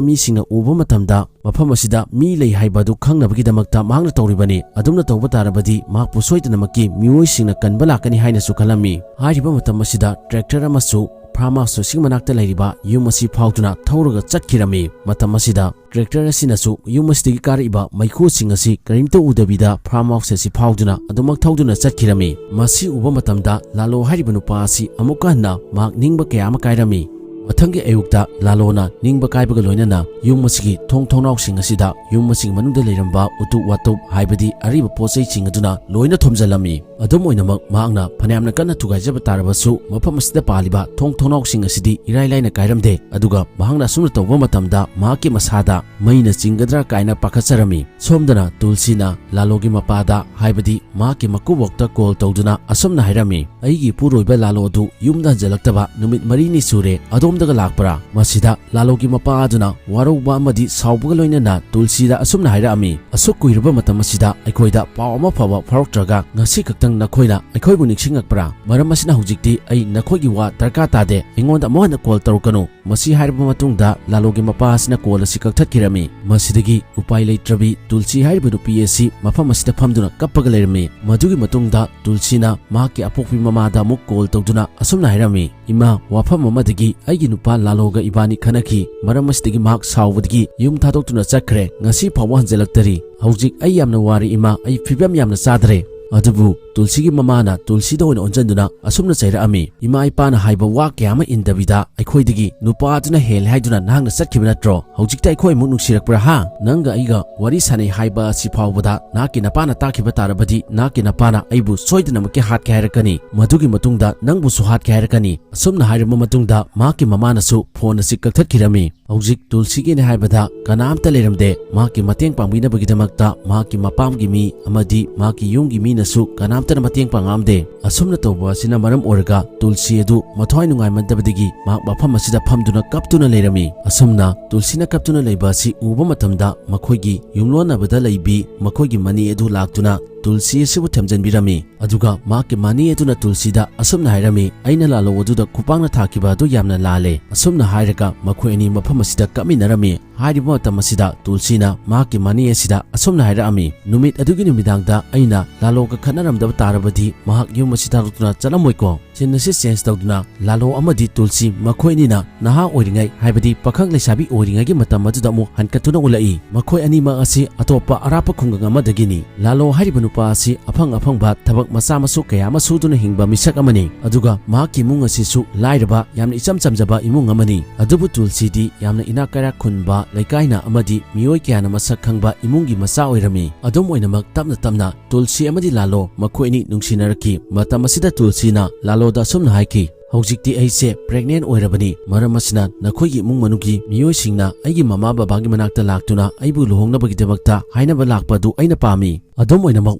ꯃꯤꯁꯤꯡꯅ ꯎꯕ ꯃꯇꯝꯗ ꯃꯐꯝ ꯑꯁꯤꯗ ꯃꯤ ꯂꯩ ꯍꯥꯏꯕ ꯑꯗꯨ ꯈꯪꯅꯕꯒꯤꯗꯃꯛꯇ ꯃꯍꯥꯛꯅ ꯇꯧꯔꯤꯕꯅꯤ꯫ ꯑꯗꯨꯝꯅ ꯇꯧꯕ ꯇꯥꯔꯕꯗꯤ ꯃꯍꯥꯛꯄꯨ ꯁꯣꯏꯗꯅꯃꯛꯀꯤ ꯃꯤꯑꯣꯏꯁꯤꯡꯅ ꯀꯟꯕ ꯂꯥꯛꯀꯅꯤ ꯍꯥꯏꯅꯁꯨ ꯈꯜꯂꯝꯃꯤ꯫ ꯍꯥꯏꯔꯤꯕ ꯃꯇꯝ ꯑꯁꯤꯗ ꯇ꯭ꯔꯦꯛꯇꯔ ꯑꯃꯁꯨ ꯐꯥꯔꯝ ꯍꯥꯎꯁ ꯑꯁꯤꯒꯤ ꯃꯅꯥꯛꯇ ꯂꯩꯔꯤꯕ ꯌꯨꯝ ꯑꯁꯤ ꯐꯥꯎꯗꯨꯅ ꯊꯧꯔꯒ ꯆꯠꯈꯤꯔꯝꯃꯤ꯫ ꯃꯇꯝ ꯑꯁꯤꯗ ꯇ꯭ꯔꯦꯛꯇꯔ ꯑꯁꯤꯅꯁꯨ ꯌꯨꯝ ꯑꯁꯤꯗꯒꯤ ꯀꯥꯔꯛꯏꯕ ꯃꯩꯈꯨꯁꯤꯡ ꯑꯁꯤ ꯀꯔꯤꯝꯇ ꯎꯗꯕꯤꯗ ꯐꯥꯔꯝ ꯍꯥꯎꯁ ꯑꯁꯤ ꯐꯥꯎꯗꯨꯅ ꯑꯗꯨꯃꯛ ꯊꯧꯗꯨꯅ ꯆꯠꯈꯤꯔꯝꯃꯤ꯫ ꯃꯁꯤ ꯎꯕ ꯃꯇꯝꯗ ꯂꯥꯂꯣ ꯍꯥꯏꯔꯤꯕ ꯅꯨꯄꯥ ꯑꯁꯤ ꯑꯃꯨꯛꯀ ꯍꯟꯅ ꯃꯍꯥꯛ ꯅꯤꯡꯕ ꯀꯌꯥ ꯑꯃ ꯀꯥꯏꯔꯝꯃꯤ꯫ ꯃꯊꯪꯒꯤ ꯑꯌꯨꯛꯇ ꯂꯥꯂꯣꯅ ꯅꯤꯡꯕ ꯀꯥꯏꯕꯒ ꯂꯣꯏꯅꯅ ꯌꯨꯝ ꯑꯁꯤꯒꯤ ꯊꯣꯡ ꯊꯣꯡꯅꯥꯎꯁꯤꯡ ꯑꯁꯤꯗ ꯌꯨꯝ ꯑꯁꯤꯒꯤ ꯃꯅꯨꯡꯗ ꯂꯩꯔꯝꯕ ꯎꯇꯨꯞ ꯋꯥꯇꯨꯞ ꯍꯥꯏꯕꯗꯤ ꯑꯔꯤꯕ ꯄꯣꯠ ꯆꯩꯁꯤꯡ ꯑꯗꯨꯅ ꯂꯣꯏꯅ ꯊꯣꯝꯖꯤꯜꯂꯝꯃꯤ꯫ ꯑꯗꯨꯝ ꯑꯣꯏꯅꯃꯛ ꯃꯍꯥꯛꯅ ꯐꯅꯌꯥꯝꯅ ꯀꯟꯅ ꯊꯨꯒꯥꯏꯖꯕ ꯇꯥꯔꯕꯁꯨ ꯃꯐꯝ ꯑꯁꯤꯗ ꯄꯥꯜꯂꯤꯕ ꯊꯣꯡ ꯊꯣꯡꯅꯥꯎꯁꯤꯡ ꯑꯁꯤꯗꯤ ꯏꯔꯥꯏ ꯂꯥꯏꯅ ꯀꯥꯏꯔꯝꯗꯦ꯫ ꯑꯗꯨꯒ ꯃꯍꯥꯛꯅ ꯑꯁꯨꯝꯅ ꯇꯧꯕ ꯃꯇꯝꯗ ꯃꯍꯥꯛꯀꯤ ꯃꯁꯥꯗ ꯃꯩꯅ ꯆꯤꯡꯒꯗ꯭ꯔꯥ ꯀꯥꯏꯅ ꯄꯥꯈꯠꯆꯔꯝꯃꯤ꯫ ꯁꯣꯝꯗꯅ ꯇꯨꯜꯁꯤꯅ ꯂꯥꯂꯣꯒꯤ ꯃꯄꯥꯗ ꯍꯥꯏꯕꯗꯤ ꯃꯍꯥꯛꯀꯤ ꯃꯀꯨꯕꯣꯛꯇ ꯀꯣꯜ ꯇꯧꯗꯨꯅ ꯑꯁꯨꯝꯅ ꯍꯥꯏꯔꯝꯃꯤ, "ꯑꯩꯒꯤ ꯏꯄꯨꯔꯣꯏꯕ ꯂꯥꯂꯣ ꯑꯗꯨ ꯌꯨꯝꯗ ꯍꯟꯖꯤꯜꯂꯛꯇꯕ ꯅꯨꯃꯤꯠ ꯃꯔꯤꯅꯤ ꯁꯨꯔꯦ, ꯑꯗꯣꯝꯗꯒ ꯂꯥꯛꯄ꯭ꯔꯥ?" ꯃꯁꯤꯗ ꯂꯥꯂꯣꯒꯤ ꯃꯄꯥ ꯑꯗꯨꯅ ꯋꯥꯔꯧꯕ ꯑꯃꯗꯤ ꯁꯥꯎꯕꯒ ꯂꯣꯏꯅꯅ ꯇꯨꯜꯁꯤꯗ ꯑꯁꯨꯝꯅ ꯍꯥꯏꯔꯛꯑꯝꯃꯤ, "ꯑꯁꯨꯛ ꯀꯨꯏꯔꯕ ꯃꯇꯝ ꯑꯁꯤꯗ ꯑꯩꯈꯣꯏꯗ ꯄꯥꯎ ꯑꯃ ꯐꯥꯎꯕ ꯐꯥꯎꯔꯛꯇ꯭ꯔꯒ ꯉꯁꯤ ꯈꯛꯇꯪ ꯅꯈꯣꯏꯅ ꯑꯩꯈꯣꯏꯕꯨ ꯅꯤꯡꯁꯤꯡꯉꯛꯄ꯭ꯔꯥ? ꯃꯔꯝ ꯑꯁꯤꯅ ꯍꯧꯖꯤꯛꯇꯤ ꯑꯩ ꯅꯈꯣꯏꯒꯤ ꯋꯥ ꯗꯔꯀꯥꯔ ꯇꯥꯗꯦ, ꯑꯩꯉꯣꯟꯗ ꯑꯃꯨꯛ ꯍꯟꯅ ꯀꯣꯜ ꯇꯧꯔꯛꯀꯅꯨ"꯫ ꯃꯁꯤ ꯍꯥꯏꯔꯕ ꯃꯇꯨꯡꯗ ꯂꯥꯂꯣꯒꯤ ꯃꯄꯥ ꯑꯁꯤꯅ ꯀꯣꯜ ꯑꯁꯤ ꯀꯛꯊꯠꯈꯤꯔꯝꯃꯤ꯫ ꯃꯁꯤꯗꯒꯤ ꯎꯄꯥꯏ ꯂꯩꯇ꯭ꯔꯕꯤ ꯇꯨꯜꯁꯤ ꯍꯥꯏꯔꯤꯕ ꯅꯨꯄꯤ ꯑꯁꯤ ꯃꯐꯝ ꯑꯁꯤꯗ ꯐꯝꯗꯨꯅ ꯀꯞꯄꯒ ꯂꯩꯔꯝꯃꯤ꯫ ꯃꯗꯨꯒꯤ ꯃꯇꯨꯡꯗ ꯇꯨꯜꯁꯤꯅ ꯃꯍꯥꯛꯀꯤ ꯑꯄꯣꯛꯄꯤ ꯃꯃꯥꯗ ꯑꯃꯨꯛ ꯀꯣꯜ ꯇꯧꯗꯨꯅ ꯑꯁꯨꯝꯅ ꯍꯥꯏꯔꯝꯃꯤ, "ꯏꯃꯥ, ꯋꯥꯐꯝ ꯑꯃꯗꯒꯤ ꯑꯩꯒꯤ ꯅꯨꯄꯥ ꯂꯥꯂꯣꯒ ꯏꯕꯥꯅꯤ ꯈꯠꯅꯈꯤ꯫ ꯃꯔꯝ ꯑꯁꯤꯗꯒꯤ ꯃꯍꯥꯛ ꯁꯥꯎꯕꯗꯒꯤ ꯌꯨꯝ ꯊꯥꯗꯣꯛꯇꯨꯅ ꯆꯠꯈ꯭ꯔꯦ꯫ ꯉꯁꯤ ꯐꯥꯎꯕ ꯍꯟꯖꯤꯜꯂꯛꯇꯔꯤ꯫ ꯍꯧꯖꯤꯛ ꯑꯩ ꯌꯥꯝꯅ ꯋꯥꯔꯦ ꯏꯃꯥ, ꯑꯩ ꯐꯤꯕꯝ ꯌꯥꯝꯅ ꯆꯥꯗ꯭ꯔꯦ"꯫ ꯑꯗꯨꯕꯨ ꯇꯨꯜꯁꯤꯒꯤ ꯃꯃꯥꯅ ꯇꯨꯜꯁꯤꯗ ꯑꯣꯏꯅ ꯑꯣꯟꯁꯤꯟꯗꯨꯅ ꯑꯁꯨꯝꯅ ꯆꯩꯔꯛꯑꯝꯃꯤ, "ꯏꯃꯥ ꯏꯄꯥꯅ ꯍꯥꯏꯕ ꯋꯥ ꯀꯌꯥ ꯑꯃ ꯏꯟꯗꯕꯤꯗ ꯑꯩꯈꯣꯏꯗꯒꯤ ꯅꯨꯄꯥ ꯑꯗꯨꯅ ꯍꯦꯜꯂꯦ ꯍꯥꯏꯗꯨꯅ ꯅꯍꯥꯛꯅ ꯆꯠꯈꯤꯕ ꯅꯠꯇ꯭ꯔꯣ? ꯍꯧꯖꯤꯛꯇ ꯑꯩꯈꯣꯏ ꯑꯃꯨꯛ ꯅꯨꯡꯁꯤꯔꯛꯄ꯭ꯔꯥ ꯍꯥ? ꯅꯪꯒ ꯑꯩꯒ ꯋꯥꯔꯤ ꯁꯥꯟꯅꯩ ꯍꯥꯏꯕ ꯑꯁꯤ ꯐꯥꯎꯕꯗ ꯅꯍꯥꯛꯀꯤ ꯅꯄꯥꯅ ꯇꯥꯛꯈꯤꯕ ꯇꯥꯔꯕꯗꯤ ꯅꯍꯥꯛꯀꯤ ꯅꯄꯥꯅ ꯑꯩꯕꯨ ꯁꯣꯏꯗꯅꯃꯛꯀꯤ ꯍꯥꯠꯀꯦ ꯍꯥꯏꯔꯛꯀꯅꯤ꯫ ꯃꯗꯨꯒꯤ ꯃꯇꯨꯡꯗ ꯅꯪꯕꯨꯁꯨ ꯍꯥꯠꯀꯦ ꯍꯥꯏꯔꯛꯀꯅꯤ"꯫ ꯑꯁꯨꯝꯅ ꯍꯥꯏꯔꯕ ꯃꯇꯨꯡꯗ ꯃꯍꯥꯛꯀꯤ ꯃꯃꯥꯅꯁꯨ ꯐꯣꯟ ꯑꯁꯤ ꯀꯛꯊꯠꯈꯤꯔꯝꯃꯤ꯫ ꯍꯧꯖꯤꯛ ꯇꯨꯜꯁꯤꯒꯤꯅꯦ ꯍꯥꯏꯕꯗ ꯀꯅꯥꯝꯇ ꯂꯩꯔꯝꯗꯦ꯫ ꯃꯍꯥꯛꯀꯤ ꯃꯇꯦꯡ ꯄꯥꯡꯕꯤꯅꯕꯒꯤꯗꯃꯛꯇ ꯃꯍꯥꯛꯀꯤ ꯃꯄꯥꯝꯒꯤ ꯃꯤ ꯑꯃꯗꯤ ꯃꯍꯥꯛꯀꯤ ꯌꯨꯝꯒꯤ ꯃꯤꯅ ꯍꯥꯏꯔꯁꯨ ꯀꯅꯥꯝꯇꯅ ꯃꯇꯦꯡ ꯄꯥꯡꯉꯛꯑꯝꯗꯦ꯫ ꯑꯁꯨꯝꯅ ꯇꯧꯕ ꯑꯁꯤꯅ ꯃꯔꯝ ꯑꯣꯏꯔꯒ ꯇꯨꯜꯁꯤ ꯑꯗꯨ ꯃꯊ꯭ꯋꯥꯏ ꯅꯨꯡꯉꯥꯏꯃꯟꯗꯕꯗꯒꯤ ꯃꯍꯥꯛ ꯃꯐꯝ ꯑꯁꯤꯗ ꯐꯝꯗꯨꯅ ꯀꯞꯇꯨꯅ ꯂꯩꯔꯝꯃꯤ꯫ ꯑꯁꯨꯝꯅ ꯇꯨꯜꯁꯤꯅ ꯀꯞꯇꯨꯅ ꯂꯩꯕ ꯑꯁꯤ ꯎꯕ ꯃꯇꯝꯗ ꯃꯈꯣꯏꯒꯤ ꯌꯨꯝꯂꯣꯟꯅꯕꯗ ꯂꯩꯕꯤ ꯃꯈꯣꯏꯒꯤ ꯃꯅꯤ ꯑꯗꯨ ꯂꯥꯛꯇꯨꯅ ꯇꯨꯜꯁꯤ ꯑꯁꯤꯕꯨ ꯊꯦꯝꯖꯤꯟꯕꯤꯔꯝꯃꯤ꯫ ꯑꯗꯨꯒ ꯃꯍꯥꯛꯀꯤ ꯃꯅꯤ ꯑꯗꯨꯅ ꯇꯨꯜꯁꯤꯗ ꯑꯁꯨꯝꯅ ꯍꯥꯏꯔꯝꯃꯤ, "ꯑꯩꯅ ꯂꯥꯂꯣ ꯑꯗꯨꯗ ꯈꯨꯄꯥꯛꯅ ꯊꯥꯈꯤꯕ ꯑꯗꯨ ꯌꯥꯝꯅ ꯂꯥꯜꯂꯦ"꯫ ꯑꯁꯨꯝꯅ ꯍꯥꯏꯔꯒ ꯃꯈꯣꯏ ꯑꯅꯤ ꯃꯐꯝ ꯑꯁꯤꯗ ꯀꯞꯃꯤꯟꯅꯔꯝꯃꯤ꯫ ꯍꯥꯏꯔꯤꯕ ꯃꯇꯝ ꯑꯁꯤꯗ ꯇꯨꯜꯁꯤꯅ ꯃꯍꯥꯛꯀꯤ ꯃꯅꯤ ꯑꯁꯤꯗ ꯑꯁꯨꯝꯅ ꯍꯥꯏꯔꯛꯑꯝꯃꯤ, "ꯅꯨꯃꯤꯠ ꯑꯗꯨꯒꯤ ꯅꯨꯃꯤꯗꯥꯡꯗ ꯑꯩꯅ ꯂꯥꯂꯣꯒ ꯈꯠꯅꯔꯝꯗꯕ ꯇꯥꯔꯕꯗꯤ ꯃꯍꯥꯛ ꯌꯨꯝ ꯑꯁꯤ ꯊꯥꯗꯣꯛꯇꯨꯅ ꯆꯠꯂꯝꯃꯣꯏꯀꯣ?" ꯁꯤꯟ ꯑꯁꯤ ꯆꯦꯟꯖ ꯇꯧꯗꯨꯅ ꯂꯥꯂꯣ ꯑꯃꯗꯤ ꯇꯨꯜꯁꯤ ꯃꯈꯣꯏ ꯑꯅꯤꯅ ꯅꯍꯥ ꯑꯣꯏꯔꯤꯉꯩ, ꯍꯥꯏꯕꯗꯤ ꯄꯥꯈꯪ ꯂꯩꯁꯥꯕꯤ ꯑꯣꯏꯔꯤꯉꯩꯒꯤ ꯃꯇꯝ ꯑꯗꯨꯗ ꯑꯃꯨꯛ ꯍꯟꯀꯠꯇꯨꯅ ꯎꯠꯂꯛꯏ꯫ ꯃꯈꯣꯏ ꯑꯅꯤꯃꯛ ꯑꯁꯤ ꯑꯇꯣꯞꯄ ꯑꯔꯥꯞꯄ ꯈꯨꯡꯒꯪ ꯑꯃꯗꯒꯤꯅꯤ꯫ ꯂꯥꯂꯣ ꯍꯥꯏꯔꯤꯕ ꯅꯨꯄꯥ ꯑꯁꯤ ꯑꯐꯪ ꯑꯐꯪꯕ ꯊꯕꯛ ꯃꯆꯥ ꯃꯁꯨ ꯀꯌꯥ ꯑꯃ ꯁꯨꯗꯨꯅ ꯍꯤꯡꯕ ꯃꯤꯁꯛ ꯑꯃꯅꯤ꯫ ꯑꯗꯨꯒ ꯃꯍꯥꯛꯀꯤ ꯏꯃꯨꯡ ꯑꯁꯤꯁꯨ ꯂꯥꯏꯔꯕ, ꯌꯥꯝꯅ ꯏꯆꯝ ꯆꯝꯖꯕ ꯏꯃꯨꯡ ꯑꯃꯅꯤ꯫ ꯑꯗꯨꯕꯨ ꯇꯨꯜꯁꯤꯗꯤ ꯌꯥꯝꯅ ꯏꯅꯥꯛ ꯀꯩꯔꯥꯛ ꯈꯨꯟꯕ, ꯂꯩꯀꯥꯏꯅ ꯑꯃꯗꯤ ꯃꯤꯑꯣꯏ ꯀꯌꯥꯅ ꯃꯁꯛ ꯈꯪꯕ ꯏꯃꯨꯡꯒꯤ ꯃꯆꯥ ꯑꯣꯏꯔꯝꯃꯤ꯫ ꯑꯗꯨꯝ ꯑꯣꯏꯅꯃꯛ, ꯇꯞꯅ ꯇꯞꯅ ꯇꯨꯜꯁꯤ ꯑꯃꯗꯤ ꯂꯥꯂꯣ ꯃꯈꯣꯏ ꯑꯅꯤ ꯅꯨꯡꯁꯤꯅꯔꯛꯈꯤ꯫ ꯃꯇꯝ ꯑꯁꯤꯗ ꯇꯨꯜꯁꯤꯅ ꯂꯥꯂꯣꯗ ꯑꯁꯨꯝꯅ ꯍꯥꯏꯈꯤ, "ꯍꯧꯖꯤꯛꯇꯤ ꯑꯩꯁꯦ ꯄ꯭ꯔꯦꯒꯅꯦꯟ ꯑꯣꯏꯔꯕꯅꯤ꯫ ꯃꯔꯝ ꯑꯁꯤꯅ ꯅꯈꯣꯏꯒꯤ ꯏꯃꯨꯡ ꯃꯅꯨꯡꯒꯤ ꯃꯤꯑꯣꯏꯁꯤꯡꯅ ꯑꯩꯒꯤ ꯃꯃꯥ ꯕꯕꯥꯒꯤ ꯃꯅꯥꯛꯇ ꯂꯥꯛꯇꯨꯅ ꯑꯩꯕꯨ ꯂꯨꯍꯣꯡꯅꯕꯒꯤꯗꯃꯛꯇ ꯍꯥꯏꯅꯕ ꯂꯥꯛꯄ ꯑꯗꯨ ꯑꯩꯅ ꯄꯥꯝꯃꯤ"꯫ ꯑꯗꯨꯝ ꯑꯣꯏꯅꯃꯛ,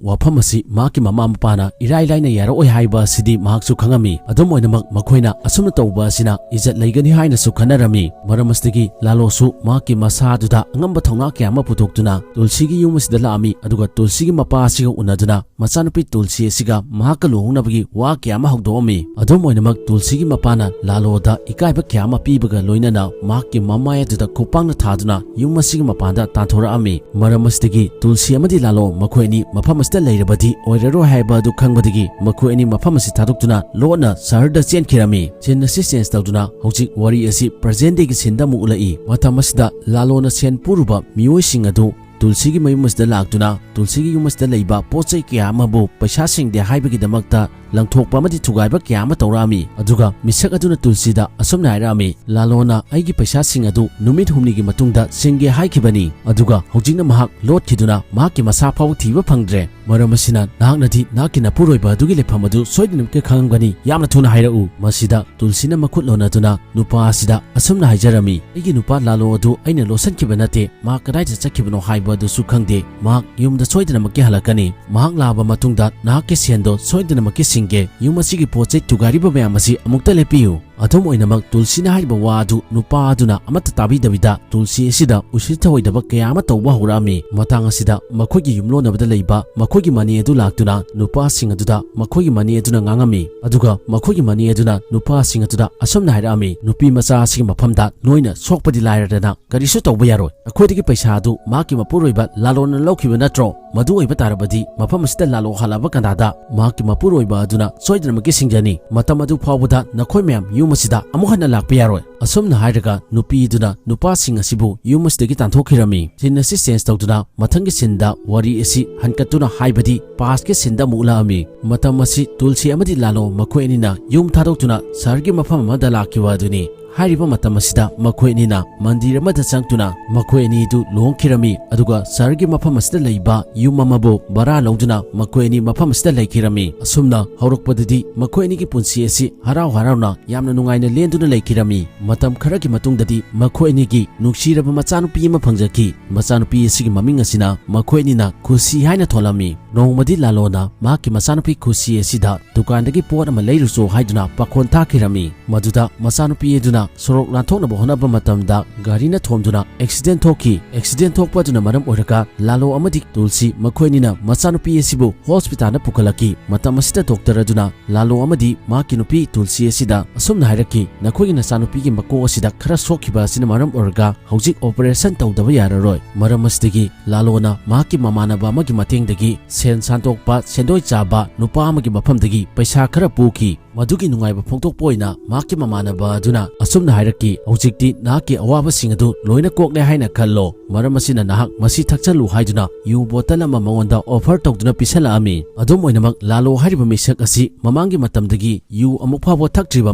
ꯋꯥꯐꯝ ꯑꯁꯤ ꯃꯍꯥꯛꯀꯤ ꯃꯃꯥ ꯃꯄꯥꯅ ꯏꯔꯥꯏ ꯂꯥꯏꯅ ꯌꯥꯔꯛꯑꯣꯏ ꯍꯥꯏꯕ ꯑꯁꯤꯗꯤ ꯃꯍꯥꯛꯁꯨ ꯈꯪꯉꯝꯃꯤ꯫ ꯑꯗꯨꯝ ꯑꯣꯏꯅꯃꯛ, ꯃꯈꯣꯏꯅ ꯑꯁꯨꯝꯅ ꯇꯧꯕ ꯑꯁꯤꯅ ꯏꯖꯠ ꯂꯩꯒꯅꯤ ꯍꯥꯏꯅꯁꯨ ꯈꯟꯅꯔꯝꯃꯤ꯫ ꯃꯔꯝ ꯑꯁꯤꯗꯒꯤ ꯂꯥꯂꯣꯁꯨ ꯃꯍꯥꯛꯀꯤ ꯃꯁꯥ ꯑꯗꯨꯗ ꯑꯉꯝꯕ ꯊꯧꯅꯥ ꯀꯌꯥ ꯑꯃ ꯄꯨꯊꯣꯛꯇꯨꯅ ꯇꯨꯜꯁꯤꯒꯤ ꯌꯨꯝ ꯑꯁꯤꯗ ꯂꯥꯛꯑꯝꯃꯤ꯫ ꯑꯗꯨꯒ ꯇꯨꯜꯁꯤꯒꯤ ꯃꯄꯥ ꯑꯁꯤꯒ ꯎꯅꯗꯨꯅ ꯃꯆꯥꯅꯨꯄꯤ ꯇꯨꯜꯁꯤ ꯑꯁꯤꯒ ꯃꯍꯥꯛꯀ ꯂꯨꯍꯣꯡꯅꯕꯒꯤ ꯋꯥ ꯀꯌꯥ ꯑꯃ ꯍꯧꯗꯣꯛꯑꯝꯃꯤ꯫ ꯑꯗꯨꯝ ꯑꯣꯏꯅꯃꯛ, ꯇꯨꯜꯁꯤꯒꯤ ꯃꯄꯥꯅ ꯂꯥꯂꯣꯗ ꯏꯀꯥꯏꯕ ꯀꯌꯥ ꯑꯃ ꯄꯤꯕꯒ ꯂꯣꯏꯅꯅ ꯃꯍꯥꯛꯀꯤ ꯃꯃꯥꯏ ꯑꯗꯨꯗ ꯈꯨꯄꯥꯛꯅ ꯊꯥꯗꯨꯅ ꯌꯨꯝ ꯑꯁꯤꯒꯤ ꯃꯄꯥꯟꯗ ꯇꯥꯟꯊꯣꯔꯛꯑꯝꯃꯤ꯫ ꯃꯔꯝ ꯑꯁꯤꯗꯒꯤ ꯇꯨꯜꯁꯤ ꯑꯃꯗꯤ ꯂꯥꯂꯣ ꯃꯈꯣꯏ ꯑꯅꯤ ꯃꯐꯝ ꯑꯁꯤꯗ ꯂꯩꯔꯕꯗꯤ ꯑꯣꯏꯔꯔꯣꯏ ꯍꯥꯏꯕ ꯑꯗꯨ ꯈꯪꯕꯗꯒꯤ ꯃꯈꯣꯏ ꯑꯅꯤ ꯃꯐꯝ ꯑꯁꯤ ꯊꯥꯗꯣꯛꯇꯨꯅ ꯂꯣꯟꯅ ꯁꯍꯔꯗ ꯆꯦꯟꯈꯤꯔꯝꯃꯤ꯫ ꯁꯤꯟ ꯑꯁꯤ ꯆꯦꯟꯖ ꯇꯧꯗꯨꯅ ꯍꯧꯖꯤꯛ ꯋꯥꯔꯤ ꯑꯁꯤ ꯄ꯭ꯔꯖꯦꯟ ꯗꯦꯒꯤ ꯁꯤꯟꯗ ꯑꯃꯨꯛ ꯎꯠꯂꯛꯏ꯫ ꯃꯇꯝ ꯑꯁꯤꯗ ꯂꯥꯂꯣꯅ ꯁꯦꯟ ꯄꯨꯔꯨꯕ ꯃꯤꯑꯣꯏꯁꯤꯡ ꯑꯗꯨ ꯇꯨꯜꯁꯤꯒꯤ ꯃꯌꯨꯝ ꯑꯁꯤꯗ ꯂꯥꯛꯇꯨꯅ ꯇꯨꯜꯁꯤꯒꯤ ꯌꯨꯝ ꯑꯁꯤꯗ ꯂꯩꯕ ꯄꯣꯠ ꯆꯩ ꯀꯌꯥ ꯑꯃꯕꯨ ꯄꯩꯁꯥ ꯁꯤꯡꯗꯦ ꯍꯥꯏꯕꯒꯤꯗꯃꯛꯇ ꯂꯪꯊꯣꯛꯄ ꯑꯃꯗꯤ ꯊꯨꯒꯥꯏꯕ ꯀꯌꯥ ꯑꯃ ꯇꯧꯔꯛꯑꯝꯃꯤ꯫ ꯑꯗꯨꯒ ꯃꯤꯁꯛ ꯑꯗꯨꯅ ꯇꯨꯜꯁꯤꯗ ꯑꯁꯨꯝꯅ ꯍꯥꯏꯔꯛꯑꯝꯃꯤ, "ꯂꯥꯂꯣꯅ ꯑꯩꯒꯤ ꯄꯩꯁꯥꯁꯤꯡ ꯑꯗꯨ ꯅꯨꯃꯤꯠ ꯍꯨꯝꯅꯤꯒꯤ ꯃꯇꯨꯡꯗ ꯁꯤꯡꯒꯦ ꯍꯥꯏꯈꯤꯕꯅꯤ꯫ ꯑꯗꯨꯒ ꯍꯧꯖꯤꯛꯅ ꯃꯍꯥꯛ ꯂꯣꯠꯈꯤꯗꯨꯅ ꯃꯍꯥꯛꯀꯤ ꯃꯁꯥ ꯐꯥꯎꯕ ꯊꯤꯕ ꯐꯪꯗ꯭ꯔꯦ꯫ ꯃꯔꯝ ꯑꯁꯤꯅ ꯅꯍꯥꯛꯅꯗꯤ ꯅꯍꯥꯛꯀꯤ ꯅꯄꯨꯔꯣꯏꯕ ꯑꯗꯨꯒꯤ ꯂꯩꯐꯝ ꯑꯗꯨ ꯁꯣꯏꯗꯅꯃꯛꯀꯤ ꯈꯪꯂꯝꯒꯅꯤ꯫ ꯌꯥꯝꯅ ꯊꯨꯅ ꯍꯥꯏꯔꯛꯎ"꯫ ꯃꯁꯤꯗ ꯇꯨꯜꯁꯤꯅ ꯃꯈꯨꯠ ꯂꯣꯟꯅꯗꯨꯅ ꯅꯨꯄꯥ ꯑꯁꯤꯗ ꯑꯁꯨꯝꯅ ꯍꯥꯏꯖꯔꯝꯃꯤ, "ꯑꯩꯒꯤ ꯅꯨꯄꯥ ꯂꯥꯂꯣ ꯑꯗꯨ ꯑꯩꯅ ꯂꯣꯠꯁꯤꯟꯈꯤꯕ ꯅꯠꯇꯦ꯫ ꯃꯍꯥꯛ ꯀꯗꯥꯏꯗ ꯆꯠꯈꯤꯕꯅꯣ ꯍꯥꯏꯕ ꯑꯗꯨꯁꯨ ꯈꯪꯗꯦ꯫ ꯃꯍꯥꯛ ꯌꯨꯝꯗ ꯁꯣꯏꯗꯅꯃꯛꯀꯤ ꯍꯜꯂꯛꯀꯅꯤ꯫ ꯃꯍꯥꯛ ꯂꯥꯛꯑꯕ ꯃꯇꯨꯡꯗ ꯅꯍꯥꯛꯀꯤ ꯁꯦꯟꯗꯣ ꯁꯣꯏꯗꯅꯃꯛꯀꯤ ꯁꯤꯡꯒꯦ꯫ ꯌꯨꯝ ꯑꯁꯤꯒꯤ ꯄꯣꯠ ꯆꯩ ꯊꯨꯒꯥꯏꯔꯤꯕ ꯃꯌꯥꯝ ꯑꯁꯤ ꯑꯃꯨꯛꯇ ꯂꯦꯞꯄꯤꯌꯨ꯫ ꯑꯗꯨꯝ ꯑꯣꯏꯅꯃꯛ ꯇꯨꯜꯁꯤꯅ ꯍꯥꯏꯔꯤꯕ ꯋꯥ ꯑꯗꯨ ꯅꯨꯄꯥ ꯑꯗꯨꯅ ꯑꯃꯠꯇ ꯇꯥꯕꯤꯗꯕꯤꯗ ꯇꯨꯜꯁꯤ ꯑꯁꯤꯗ ꯎꯁꯤꯠ ꯊꯑꯣꯏꯗꯕ ꯀꯌꯥ ꯑꯃ ꯇꯧꯕ ꯍꯧꯔꯛꯑꯝꯃꯤ꯫ ꯃꯇꯥꯡ ꯑꯁꯤꯗ ꯃꯈꯣꯏꯒꯤ ꯌꯨꯝꯂꯣꯟꯅꯕꯗ ꯂꯩꯕ ꯃꯈꯣꯏꯒꯤ ꯃꯅꯦ ꯑꯗꯨ ꯂꯥꯛꯇꯨꯅ ꯅꯨꯄꯥꯁꯤꯡ ꯑꯗꯨꯗ ꯃꯈꯣꯏꯒꯤ ꯃꯅꯦ ꯑꯗꯨꯅ ꯉꯥꯡꯉꯝꯃꯤ꯫ ꯑꯗꯨꯒ ꯃꯈꯣꯏꯒꯤ ꯃꯅꯦ ꯑꯗꯨꯅ ꯅꯨꯄꯥꯁꯤꯡ ꯑꯗꯨꯗ ꯑꯁꯨꯝꯅ ꯍꯥꯏꯔꯛꯑꯝꯃꯤ, "ꯅꯨꯄꯤ ꯃꯆꯥ ꯑꯁꯤꯒꯤ ꯃꯐꯝꯗ ꯅꯣꯏꯅ ꯁꯣꯛꯄꯗꯤ ꯂꯥꯏꯔꯗꯅ ꯀꯔꯤꯁꯨ ꯇꯧꯕ ꯌꯥꯔꯣꯏ꯫ ꯑꯩꯈꯣꯏꯗꯒꯤ ꯄꯩꯁꯥ ꯑꯗꯨ ꯃꯍꯥꯛꯀꯤ ꯃꯄꯨꯔꯣꯏꯕ ꯂꯥꯂꯣꯟꯅ ꯂꯧꯈꯤꯕ ꯅꯠꯇ꯭ꯔꯣ? ꯃꯗꯨ ꯑꯣꯏꯕ ꯇꯥꯔꯕꯗꯤ ꯃꯐꯝ ꯑꯁꯤꯗ ꯂꯥꯂꯣ ꯍꯜꯂꯛꯑꯕ ꯀꯟꯗꯥꯗ ꯃꯍꯥꯛꯀꯤ ꯃꯄꯨꯔꯣꯏꯕ ꯑꯗꯨꯅ ꯁꯣꯏꯗꯅꯃꯛꯀꯤ ꯁꯤꯡꯖꯅꯤ꯫ ꯃꯇꯝ ꯑꯗꯨ ꯐꯥꯎꯕꯗ ꯅꯈꯣꯏ ꯃꯌꯥꯝ ꯌꯨꯝ ꯑꯁꯤꯗ ꯑꯃꯨꯛ ꯍꯟꯅ ꯂꯥꯛꯄ ꯌꯥꯔꯣꯏ"꯫ ꯑꯁꯨꯝꯅ ꯍꯥꯏꯔꯒ ꯅꯨꯄꯤꯗꯨꯅ ꯅꯨꯄꯥꯁꯤꯡ ꯑꯁꯤꯕꯨ ꯌꯨꯝ ꯑꯁꯤꯗꯒꯤ ꯇꯥꯟꯊꯣꯛꯈꯤꯔꯝꯃꯤ꯫ ꯁꯤꯟ ꯑꯁꯤ ꯆꯦꯟꯖ ꯇꯧꯗꯨꯅ ꯃꯊꯪꯒꯤ ꯁꯤꯟꯗ ꯋꯥꯔꯤ ꯑꯁꯤ ꯍꯟꯀꯠꯇꯨꯅ, ꯍꯥꯏꯕꯗꯤ ꯄꯥꯁꯀꯤ ꯁꯤꯟꯗ ꯑꯃꯨꯛ ꯎꯠꯂꯛꯑꯝꯃꯤ꯫ ꯃꯇꯝ ꯑꯁꯤ ꯇꯨꯜꯁꯤ ꯑꯃꯗꯤ ꯂꯥꯂꯣ ꯃꯈꯣꯏ ꯑꯅꯤꯅ ꯌꯨꯝ ꯊꯥꯗꯣꯛꯇꯨꯅ ꯁꯍꯔꯒꯤ ꯃꯐꯝ ꯑꯃꯗ ꯂꯥꯛꯈꯤꯕ ꯑꯗꯨꯅꯤ꯫ ꯍꯥꯏꯔꯤꯕ ꯃꯇꯝ ꯑꯁꯤꯗ ꯃꯈꯣꯏ ꯑꯅꯤꯅ ꯃꯟꯗꯤꯔ ꯑꯃꯗ ꯆꯪꯗꯨꯅ ꯃꯈꯣꯏ ꯑꯅꯤꯗꯨ ꯂꯨꯍꯣꯡꯈꯤꯔꯝꯃꯤ꯫ ꯑꯗꯨꯒ ꯁꯍꯔꯒꯤ ꯃꯐꯝ ꯑꯁꯤꯗ ꯂꯩꯕ ꯌꯨꯝ ꯑꯃꯕꯨ ꯚꯔꯥ ꯂꯧꯗꯨꯅ ꯃꯈꯣꯏ ꯑꯅꯤ ꯃꯐꯝ ꯑꯁꯤꯗ ꯂꯩꯈꯤꯔꯝꯃꯤ꯫ ꯑꯁꯨꯝꯅ ꯍꯧꯔꯛꯄꯗꯗꯤ ꯃꯈꯣꯏ ꯑꯅꯤꯒꯤ ꯄꯨꯟꯁꯤ ꯑꯁꯤ ꯍꯔꯥꯎ ꯍꯔꯥꯎꯅ ꯌꯥꯝꯅ ꯅꯨꯡꯉꯥꯏꯅ ꯂꯦꯟꯗꯨꯅ ꯂꯩꯈꯤꯔꯝꯃꯤ꯫ ꯃꯇꯝ ꯈꯔꯒꯤ ꯃꯇꯨꯡꯗꯗꯤ ꯃꯈꯣꯏ ꯑꯅꯤꯒꯤ ꯅꯨꯡꯁꯤꯔꯕ ꯃꯆꯥꯅꯨꯄꯤ ꯑꯃ ꯐꯪꯖꯈꯤ꯫ ꯃꯆꯥꯅꯨꯄꯤ ꯑꯁꯤꯒꯤ ꯃꯃꯤꯡ ꯑꯁꯤꯅ ꯃꯈꯣꯏ ꯑꯅꯤꯅ ꯈꯨꯁꯤ ꯍꯥꯏꯅ ꯊꯣꯜꯂꯝꯃꯤ꯫ ꯅꯣꯡꯃꯗꯤ ꯂꯥꯂꯣꯅ ꯃꯍꯥꯛꯀꯤ ꯃꯆꯥꯅꯨꯄꯤ ꯈꯨꯁꯤ ꯑꯁꯤꯗ ꯗꯨꯀꯥꯟꯗꯒꯤ ꯄꯣꯠ ꯑꯃ ꯂꯩꯔꯨꯆꯣ ꯍꯥꯏꯗꯨꯅ ꯄꯥꯈꯣꯟ ꯊꯥꯈꯤꯔꯝꯃꯤ꯫ ꯃꯗꯨꯗ ꯃꯆꯥꯅꯨꯄꯤ ꯑꯗꯨꯅ ꯁꯣꯔꯣꯛ ꯂꯥꯟꯊꯣꯛꯅꯕ ꯍꯣꯠꯅꯕ ꯃꯇꯝꯗ ꯒꯥꯔꯤꯅ ꯊꯣꯝꯗꯨꯅ ꯑꯦꯛꯁꯤꯗꯦꯟ ꯊꯣꯛꯈꯤ꯫ ꯑꯦꯛꯁꯤꯗꯦꯟ ꯊꯣꯛꯄ ꯑꯗꯨꯅ ꯃꯔꯝ ꯑꯣꯏꯔꯒ ꯂꯥꯂꯣ ꯑꯃꯗꯤ ꯇꯨꯜꯁꯤ ꯃꯈꯣꯏ ꯑꯅꯤꯅ ꯃꯆꯥꯅꯨꯄꯤ ꯑꯁꯤꯕꯨ ꯍꯣꯁꯄꯤꯇꯥꯜꯗ ꯄꯨꯈꯠꯂꯛꯈꯤ꯫ ꯃꯇꯝ ꯑꯁꯤꯗ ꯗꯣꯛꯇꯔ ꯑꯗꯨꯅ ꯂꯥꯂꯣ ꯑꯃꯗꯤ ꯃꯍꯥꯛꯀꯤ ꯅꯨꯄꯤ ꯇꯨꯜꯁꯤ ꯑꯁꯤꯗ ꯑꯁꯨꯝꯅ ꯍꯥꯏꯔꯛꯈꯤ, "ꯅꯈꯣꯏꯒꯤ ꯅꯆꯥꯅꯨꯄꯤꯒꯤ ꯃꯀꯣꯛ ꯑꯁꯤꯗ ꯈꯔ ꯁꯣꯛꯈꯤꯕ ꯑꯁꯤꯅ ꯃꯔꯝ ꯑꯣꯏꯔꯒ ꯍꯧꯖꯤꯛ ꯑꯣꯄꯔꯦꯁꯟ ꯇꯧꯗꯕ ꯌꯥꯔꯔꯣꯏ"꯫ ꯃꯔꯝ ꯑꯁꯤꯗꯒꯤ ꯂꯥꯂꯣꯅ ꯃꯍꯥꯛꯀꯤ ꯃꯃꯥꯟꯅꯕ ꯑꯃꯒꯤ ꯃꯇꯦꯡꯗꯒꯤ ꯁꯦꯟ ꯁꯥꯟꯗꯣꯛꯄ ꯁꯦꯟꯗꯣꯏ ꯆꯥꯕ ꯅꯨꯄꯥ ꯑꯃꯒꯤ ꯃꯐꯝꯗꯒꯤ ꯄꯩꯁꯥ ꯈꯔ ꯄꯨꯈꯤ꯫ ꯃꯗꯨꯒꯤ ꯅꯨꯡꯉꯥꯏꯕ ꯐꯣꯡꯗꯣꯛꯄ ꯑꯣꯏꯅ ꯃꯍꯥꯛꯀꯤ ꯃꯃꯥꯟꯅꯕ ꯑꯗꯨꯅ ꯑꯁꯨꯝꯅ ꯍꯥꯏꯔꯛꯈꯤ, "ꯍꯧꯖꯤꯛꯇꯤ ꯅꯍꯥꯛꯀꯤ ꯑꯋꯥꯕꯁꯤꯡ ꯑꯗꯨ ꯂꯣꯏꯅ ꯀꯣꯛꯂꯦ ꯍꯥꯏꯅ ꯈꯜꯂꯣ꯫ ꯃꯔꯝ ꯑꯁꯤꯅ ꯅꯍꯥꯛ ꯃꯁꯤ ꯊꯛꯆꯜꯂꯨ" ꯍꯥꯏꯗꯨꯅ ꯌꯨ ꯕꯣꯇꯜ ꯑꯃ ꯃꯉꯣꯟꯗ ꯑꯣꯐꯔ ꯇꯧꯗꯨꯅ ꯄꯤꯁꯜꯂꯛꯑꯝꯃꯤ꯫ ꯑꯗꯨꯝ ꯑꯣꯏꯅꯃꯛ ꯂꯥꯂꯣ ꯍꯥꯏꯔꯤꯕ ꯃꯤꯁꯛ ꯑꯁꯤ ꯃꯃꯥꯡꯒꯤ ꯃꯇꯝꯗꯒꯤ ꯌꯨ ꯑꯃꯨꯛ ꯐꯥꯎꯕ ꯊꯛꯇ꯭ꯔꯤꯕ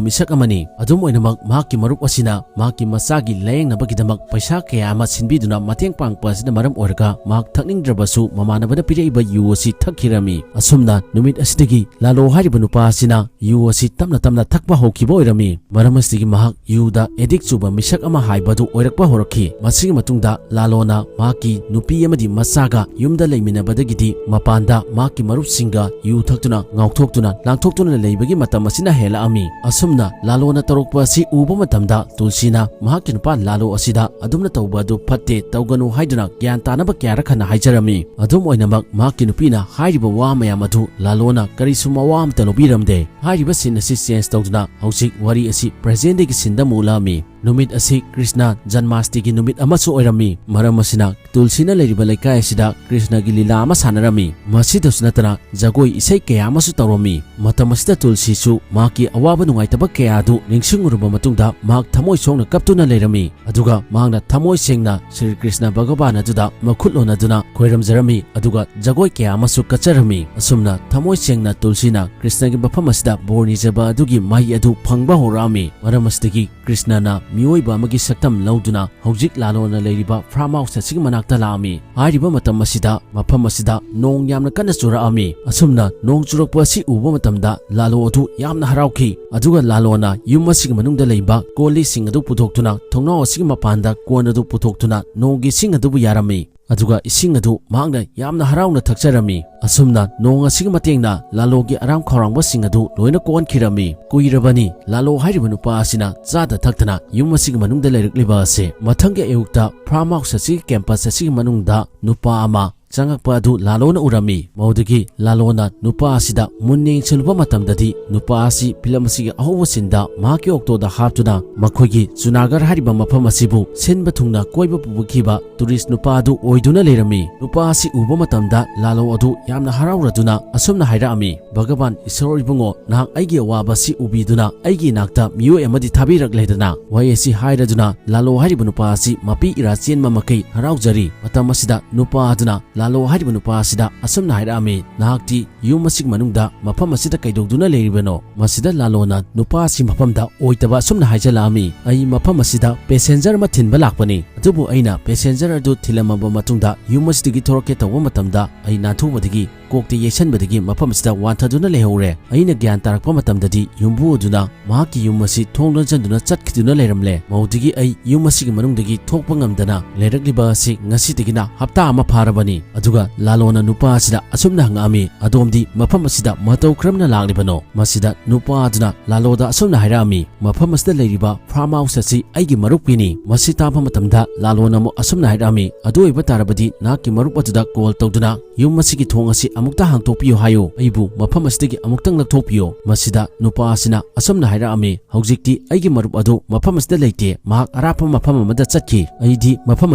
ꯃꯤꯁꯛ ꯑꯃꯅꯤ꯫ ꯑꯗꯨꯝ ꯑꯣꯏꯅꯃꯛ ꯃꯍꯥꯛꯀꯤ ꯃꯔꯨꯞ ꯑꯁꯤꯅ ꯃꯍꯥꯛꯀꯤ ꯃꯆꯥꯒꯤ ꯂꯥꯌꯦꯡꯅꯕꯒꯤꯗꯃꯛ ꯄꯩꯁꯥ ꯀꯌꯥ ꯑꯃ ꯁꯤꯟꯕꯤꯗꯨꯅ ꯃꯇꯦꯡ ꯄꯥꯡꯕ ꯑꯁꯤꯅ ꯃꯔꯝ ꯑꯣꯏꯔꯒ ꯃꯍꯥꯛ ꯊꯛꯅꯤꯡꯗ꯭ꯔꯕꯁꯨ ꯃꯃꯥꯟꯅꯕꯅ ꯄꯤꯔꯛꯏꯕ ꯌꯨ ꯑꯁꯤ ꯊꯛꯈꯤꯔꯝꯃꯤ꯫ ꯑꯁꯨꯝꯅ ꯅꯨꯃꯤꯠ ꯑꯁꯤꯗꯒꯤ ꯂꯥꯂꯣ ꯍꯥꯏꯔꯤꯕ ꯅꯨꯄꯥ ꯑꯁꯤꯅ ꯌꯨ ꯑꯁꯤ ꯇꯞꯅ ꯇꯞꯅ ꯊꯛꯄ ꯍꯧꯈꯤꯕ ꯑꯣꯏꯔꯝꯃꯤ꯫ ꯃꯔꯝ ꯑꯁꯤꯗꯒꯤ ꯃꯍꯥꯛ ꯌꯨꯗ ꯑꯦꯗꯤꯛ ꯆꯨꯕ ꯃꯤꯁꯛ ꯑꯃ ꯍꯥꯏꯕꯗꯨ ꯑꯣꯏꯔꯛꯄ ꯍꯧꯔꯛꯈꯤ꯫ ꯃꯁꯤꯒꯤ ꯃꯇꯨꯡꯗ ꯂꯥꯂꯣꯅ ꯃꯍꯥꯛꯀꯤ ꯅꯨꯄꯤ ꯑꯃꯗꯤ ꯃꯆꯥꯒ ꯌꯨꯝꯗ ꯂꯩꯃꯤꯟꯅꯕꯗꯒꯤꯗꯤ ꯃꯄꯥꯟꯗ ꯃꯍꯥꯛꯀꯤ ꯃꯔꯨꯞꯁꯤꯡꯒ ꯌꯨ ꯊꯛꯇꯨꯅ, ꯉꯥꯎꯊꯣꯛꯇꯨꯅ, ꯂꯥꯡꯊꯣꯛꯇꯨꯅ ꯂꯩꯕꯒꯤ ꯃꯇꯝ ꯑꯁꯤꯅ ꯍꯦꯜꯂꯛꯑꯝꯃꯤ꯫ ꯑꯁꯨꯝꯅ ꯂꯥꯂꯣꯅ ꯇꯧꯔꯛꯄ ꯑꯁꯤ ꯎꯕ ꯃꯇꯝꯗ ꯇꯨꯜꯁꯤꯅ ꯃꯍꯥꯛꯀꯤ ꯅꯨꯄꯥ ꯂꯥꯂꯣ ꯑꯁꯤꯗ "ꯑꯗꯨꯝꯅ ꯇꯧꯕ ꯑꯗꯨ ꯐꯠꯇꯦ, ꯇꯧꯒꯅꯨ" ꯍꯥꯏꯗꯨꯅ ꯒ꯭ꯌꯥꯟ ꯇꯥꯅꯕ ꯀꯌꯥꯔꯛ ꯍꯟꯅ ꯍꯥꯏꯖꯔꯝꯃꯤ꯫ ꯑꯗꯨꯝ ꯑꯣꯏꯅꯃꯛ ꯃꯍꯥꯛꯀꯤ ꯅꯨꯄꯤꯅ ꯍꯥꯏꯔꯤꯕ ꯋꯥ ꯃꯌꯥꯝ ꯑꯗꯨ ꯂꯥꯂꯣꯅ ꯀꯔꯤꯁꯨ ꯃꯋꯥ ꯑꯃꯇ ꯂꯧꯕꯤꯔꯝꯗꯦ꯫ ꯍꯥꯏꯔꯤꯕ ꯁꯤꯟ ꯑꯁꯤ ꯆꯦꯟꯖ ꯇꯧꯗꯨꯅ ꯍꯧꯖꯤꯛ ꯋꯥꯔꯤ ꯑꯁꯤ ꯄ꯭ꯔꯦꯖꯦꯟꯗꯒꯤ ꯁꯤꯟꯗ ꯑꯃꯨꯛ ꯎꯠꯂꯛꯑꯝꯃꯤ꯫ ꯅꯨꯃꯤꯠ ꯑꯁꯤ ꯀ꯭ꯔꯤꯁꯅ ꯖꯟꯃꯥꯁꯇꯤꯒꯤ ꯅꯨꯃꯤꯠ ꯑꯃꯁꯨ ꯑꯣꯏꯔꯝꯃꯤ꯫ ꯃꯔꯝ ꯑꯁꯤꯅ ꯇꯨꯜꯁꯤꯅ ꯂꯩꯔꯤꯕ ꯂꯩꯀꯥꯏ ꯑꯁꯤꯗ ꯀ꯭ꯔꯤꯁꯅꯒꯤ ꯂꯤꯂꯥ ꯑꯃ ꯁꯥꯟꯅꯔꯝꯃꯤ꯫ ꯃꯁꯤꯗꯁꯨ ꯅꯠꯇꯅ ꯖꯒꯣꯏ ꯏꯁꯩ ꯀꯌꯥ ꯑꯃꯁꯨ ꯇꯧꯔꯝꯃꯤ꯫ ꯃꯇꯝ ꯑꯁꯤꯗ ꯇꯨꯜꯁꯤꯁꯨ ꯃꯍꯥꯛꯀꯤ ꯑꯋꯥꯕ ꯅꯨꯡꯉꯥꯏꯇꯕ ꯀꯌꯥ ꯑꯗꯨ ꯅꯤꯡꯁꯤꯡꯉꯨꯔꯕ ꯃꯇꯨꯡꯗ ꯃꯍꯥꯛ ꯊꯃꯣꯏ ꯁꯣꯛꯅ ꯀꯞꯇꯨꯅ ꯂꯩꯔꯝꯃꯤ꯫ ꯑꯗꯨꯒ ꯃꯍꯥꯛꯅ ꯊꯃꯣꯏ ꯁꯦꯡꯅ ꯁ꯭ꯔꯤ ꯀ꯭ꯔꯤꯁꯅ ꯚꯒꯕꯥꯟ ꯑꯗꯨꯗ ꯃꯈꯨꯠ ꯂꯣꯟꯅꯗꯨꯅ ꯈꯣꯏꯔꯝꯖꯔꯝꯃꯤ꯫ ꯑꯗꯨꯒ ꯖꯒꯣꯏ ꯀꯌꯥ ꯑꯃꯁꯨ ꯀꯠꯆꯔꯝꯃꯤ꯫ ꯑꯁꯨꯝꯅ ꯊꯃꯣꯏ ꯁꯦꯡꯅ ꯇꯨꯜꯁꯤꯅ ꯀ꯭ꯔꯤꯁꯅꯒꯤ ꯃꯐꯝ ꯑꯁꯤꯗ ꯕꯣꯔ ꯅꯤꯖꯕ ꯑꯗꯨꯒꯤ ꯃꯍꯩ ꯑꯗꯨ ꯐꯪꯕ ꯍꯧꯔꯛꯑꯝꯃꯤ꯫ ꯃꯔꯝ ꯑꯁꯤꯗꯒꯤ ꯀ꯭ꯔꯤꯁꯅꯅ ꯃꯤꯑꯣꯏꯕ ꯑꯃꯒꯤ ꯁꯛꯇꯝ ꯂꯧꯗꯨꯅ ꯍꯧꯖꯤꯛ ꯂꯥꯂꯣꯅ ꯂꯩꯔꯤꯕ ꯐꯥꯔꯝ ꯍꯥꯎꯁ ꯑꯁꯤꯒꯤ ꯃꯅꯥꯛꯇ ꯂꯥꯛꯑꯝꯃꯤ꯫ ꯍꯥꯏꯔꯤꯕ ꯃꯇꯝ ꯑꯁꯤꯗ ꯃꯐꯝ ꯑꯁꯤꯗ ꯅꯣꯡ ꯌꯥꯝꯅ ꯀꯟꯅ ꯆꯨꯔꯛꯑꯝꯃꯤ꯫ ꯑꯁꯨꯝꯅ ꯅꯣꯡ ꯆꯨꯔꯛꯄ ꯑꯁꯤ ꯎꯕ ꯃꯇꯝꯗ ꯂꯥꯂꯣ ꯑꯗꯨ ꯌꯥꯝꯅ ꯍꯔꯥꯎꯈꯤ꯫ ꯑꯗꯨꯒ ꯂꯥꯂꯣꯅ ꯌꯨꯝ ꯑꯁꯤꯒꯤ ꯃꯅꯨꯡꯗ ꯂꯩꯕ ꯀꯣꯜ ꯂꯤꯛꯁꯤꯡ ꯑꯗꯨ ꯄꯨꯊꯣꯛꯇꯨꯅ ꯊꯣꯡꯅꯥꯎ ꯑꯁꯤꯒꯤ ꯃꯄꯥꯟꯗ ꯀꯣꯟ ꯑꯗꯨ ꯄꯨꯊꯣꯛꯇꯨꯅ ꯅꯣꯡꯒꯤ ꯏꯁꯤꯡ ꯑꯗꯨꯕꯨ ꯌꯥꯔꯝꯃꯤ꯫ ꯑꯗꯨꯒ ꯏꯁꯤꯡ ꯑꯗꯨ ꯃꯍꯥꯛꯅ ꯌꯥꯝꯅ ꯍꯔꯥꯎꯅ ꯊꯛꯆꯔꯝꯃꯤ꯫ ꯑꯁꯨꯝꯅ ꯅꯣꯡ ꯑꯁꯤꯒꯤ ꯃꯇꯦꯡꯅ ꯂꯥꯂꯣꯒꯤ ꯑꯔꯥꯝ ꯈꯧꯔꯥꯡꯕꯁꯤꯡ ꯑꯗꯨ ꯂꯣꯏꯅ ꯀꯣꯛꯍꯟꯈꯤꯔꯝꯃꯤ꯫ ꯀꯨꯏꯔꯕꯅꯤ ꯂꯥꯂꯣ ꯍꯥꯏꯔꯤꯕ ꯅꯨꯄꯥ ꯑꯁꯤꯅ ꯆꯥꯗ ꯊꯛꯇꯅ ꯌꯨꯝ ꯑꯁꯤꯒꯤ ꯃꯅꯨꯡꯗ ꯂꯩꯔꯛꯂꯤꯕ ꯑꯁꯤ꯫ ꯃꯊꯪꯒꯤ ꯑꯌꯨꯛꯇ ꯐꯥꯔꯝ ꯍꯥꯎꯁ ꯑꯁꯤꯒꯤ ꯀꯦꯝꯄꯁ ꯑꯁꯤꯒꯤ ꯃꯅꯨꯡꯗ ꯅꯨꯄꯥ ꯑꯃ ꯆꯪꯉꯛꯄ ꯑꯗꯨ ꯂꯥꯂꯣꯅ ꯎꯔꯝꯃꯤ꯫ ꯃꯗꯨꯗꯒꯤ ꯂꯥꯂꯣꯅ ꯅꯨꯄꯥ ꯑꯁꯤꯗ ꯃꯨꯟꯅ ꯌꯦꯡꯁꯤꯜꯂꯨꯕ ꯃꯇꯝꯗꯗꯤ ꯅꯨꯄꯥ ꯑꯁꯤ ꯐꯤꯂꯝ ꯑꯁꯤꯒꯤ ꯑꯍꯧꯕ ꯁꯤꯟꯗ ꯃꯍꯥꯛꯀꯤ ꯑꯣꯛꯇꯣꯗ ꯍꯥꯞꯇꯨꯅ ꯃꯈꯣꯏꯒꯤ ꯖꯨꯅꯥꯒꯔ ꯍꯥꯏꯔꯤꯕ ꯃꯐꯝ ꯑꯁꯤꯕꯨ ꯁꯤꯟꯕ ꯊꯨꯡꯅ ꯀꯣꯏꯕ ꯄꯨꯕꯤꯈꯤꯕ ꯇꯨꯔꯤꯁ ꯅꯨꯄꯥ ꯑꯗꯨ ꯑꯣꯏꯗꯨꯅ ꯂꯩꯔꯝꯃꯤ꯫ ꯅꯨꯄꯥ ꯑꯁꯤ ꯎꯕ ꯃꯇꯝꯗ ꯂꯥꯂꯣ ꯑꯗꯨ ꯌꯥꯝꯅ ꯍꯔꯥꯎꯔꯗꯨꯅ ꯑꯁꯨꯝꯅ ꯍꯥꯏꯔꯛꯑꯝꯃꯤ, "ꯚꯒꯕꯥꯟ ꯏꯁꯣꯔ ꯏꯕꯨꯡꯉꯣ, ꯅꯍꯥꯛ ꯑꯩꯒꯤ ꯑꯋꯥꯕ ꯑꯁꯤ ꯎꯕꯤꯗꯨꯅ ꯑꯩꯒꯤ ꯏꯅꯥꯛꯇ ꯃꯤꯑꯣꯏ ꯑꯃꯗꯤ ꯊꯥꯕꯤꯔꯛꯂꯦꯗꯅ?" ꯋꯥꯍꯩ ꯑꯁꯤ ꯍꯥꯏꯔꯗꯨꯅ ꯂꯥꯂꯣ ꯍꯥꯏꯔꯤꯕ ꯅꯨꯄꯥ ꯑꯁꯤ ꯃꯄꯤ ꯏꯔꯥ ꯆꯦꯟꯕ ꯃꯈꯩ ꯍꯔꯥꯎꯖꯔꯤ꯫ ꯃꯇꯝ ꯑꯁꯤꯗ ꯅꯨꯄꯥ ꯑꯗꯨꯅ ꯂꯥꯂꯣ ꯍꯥꯏꯔꯤꯕ ꯅꯨꯄꯥ ꯑꯁꯤꯗ ꯑꯁꯨꯝꯅ ꯍꯥꯏꯔꯛꯑꯝꯃꯤ, "ꯅꯍꯥꯛꯇꯤ ꯌꯨꯝ ꯑꯁꯤꯒꯤ ꯃꯅꯨꯡꯗ ꯃꯐꯝ ꯑꯁꯤꯗ ꯀꯩꯗꯧꯗꯨꯅ ꯂꯩꯔꯤꯕꯅꯣ?" ꯃꯁꯤꯗ ꯂꯥꯂꯣꯅ ꯅꯨꯄꯥ ꯑꯁꯤ ꯃꯐꯝꯗ ꯑꯣꯏꯗꯕ ꯑꯁꯨꯝꯅ ꯍꯥꯏꯖꯜꯂꯛꯑꯝꯃꯤ, "ꯑꯩ ꯃꯐꯝ ꯑꯁꯤꯗ ꯄꯦꯁꯦꯟꯖꯔ ꯑꯃ ꯊꯤꯟꯕ ꯂꯥꯛꯄꯅꯤ꯫ ꯑꯗꯨꯕꯨ ꯑꯩꯅ ꯄꯦꯁꯦꯟꯖꯔ ꯑꯗꯨ ꯊꯤꯜꯂꯝꯃꯕ ꯃꯇꯨꯡꯗ ꯌꯨꯝ ꯑꯁꯤꯗꯒꯤ ꯊꯣꯔꯛꯀꯦ ꯇꯧꯕ ꯃꯇꯝꯗ ꯑꯩ ꯅꯥꯟꯊꯨꯕꯗꯒꯤ ꯀꯣꯛꯇ ꯌꯩꯁꯟꯕꯗꯒꯤ ꯃꯐꯝ ꯑꯁꯤꯗ ꯋꯥꯟꯊꯗꯨꯅ ꯂꯩꯍꯧꯔꯦ꯫ ꯑꯩꯅ ꯒ꯭ꯌꯥꯟ ꯇꯥꯔꯛꯄ ꯃꯇꯝꯗꯗꯤ ꯌꯨꯝꯕꯨ ꯑꯗꯨꯅ ꯃꯍꯥꯛꯀꯤ ꯌꯨꯝ ꯑꯁꯤ ꯊꯣꯡ ꯂꯣꯟꯁꯤꯟꯗꯨꯅ ꯆꯠꯈꯤꯗꯨꯅ ꯂꯩꯔꯝꯂꯦ꯫ ꯃꯧꯗꯒꯤ ꯑꯩ ꯌꯨꯝ ꯑꯁꯤꯒꯤ ꯃꯅꯨꯡꯗꯒꯤ ꯊꯣꯛꯄ ꯉꯝꯗꯅ ꯂꯩꯔꯛꯂꯤꯕ ꯑꯁꯤ ꯉꯁꯤꯗꯒꯤꯅ ꯍꯞꯇꯥ ꯑꯃ ꯐꯥꯔꯕꯅꯤ꯫ ꯑꯗꯨꯒ ꯂꯥꯂꯣꯅ ꯅꯨꯄꯥ ꯑꯁꯤꯗ ꯑꯁꯨꯝꯅ ꯍꯪꯉꯛꯑꯝꯃꯤ, "ꯑꯗꯣꯝꯗꯤ ꯃꯐꯝ ꯑꯁꯤꯗ ꯃꯇꯧ ꯀꯔꯝꯅ ꯂꯥꯛꯂꯤꯕꯅꯣ?" ꯃꯁꯤꯗ ꯅꯨꯄꯥ ꯑꯗꯨꯅ ꯂꯥꯂꯣꯗ ꯑꯁꯨꯝꯅ ꯍꯥꯏꯔꯛꯑꯝꯃꯤ, "ꯃꯐꯝ ꯑꯁꯤꯗ ꯂꯩꯔꯤꯕ ꯐꯥꯔꯝ ꯍꯥꯎꯁ ꯑꯁꯤ ꯑꯩꯒꯤ ꯃꯔꯨꯞꯀꯤꯅꯤ꯫" ꯃꯁꯤ ꯇꯥꯕ ꯃꯇꯝꯗ ꯂꯥꯂꯣꯅ ꯑꯃꯨꯛ ꯑꯁꯨꯝꯅ ꯍꯥꯏꯔꯛꯑꯝꯃꯤ, "ꯑꯗꯨ ꯑꯣꯏꯕ ꯇꯥꯔꯕꯗꯤ ꯅꯍꯥꯛꯀꯤ ꯃꯔꯨꯞ ꯑꯗꯨꯗ ꯀꯣꯜ ꯇꯧꯗꯨꯅ ꯌꯨꯝ ꯑꯁꯤꯒꯤ ꯊꯣꯡ ꯑꯁꯤ ꯑꯃꯨꯛꯇ ꯍꯥꯡꯇꯣꯛꯄꯤꯌꯨ ꯍꯥꯏꯌꯨ, ꯑꯩꯕꯨ ꯃꯐꯝ ꯑꯁꯤꯗꯒꯤ ꯑꯃꯨꯛꯇꯪ ꯂꯧꯊꯣꯛꯄꯤꯌꯨ꯫" ꯃꯁꯤꯗ ꯅꯨꯄꯥ ꯑꯁꯤꯅ ꯑꯁꯨꯝꯅ ꯍꯥꯏꯔꯛꯑꯝꯃꯤ, "ꯍꯧꯖꯤꯛꯇꯤ ꯑꯩꯒꯤ ꯃꯔꯨꯞ ꯑꯗꯨ ꯃꯐꯝ ꯑꯁꯤꯗ ꯂꯩꯇꯦ, ꯃꯍꯥꯛ ꯑꯔꯥꯞꯄ ꯃꯐꯝ ꯑꯃꯗ ꯆꯠꯈꯤ꯫ ꯑꯩꯗꯤ ꯃꯐꯝ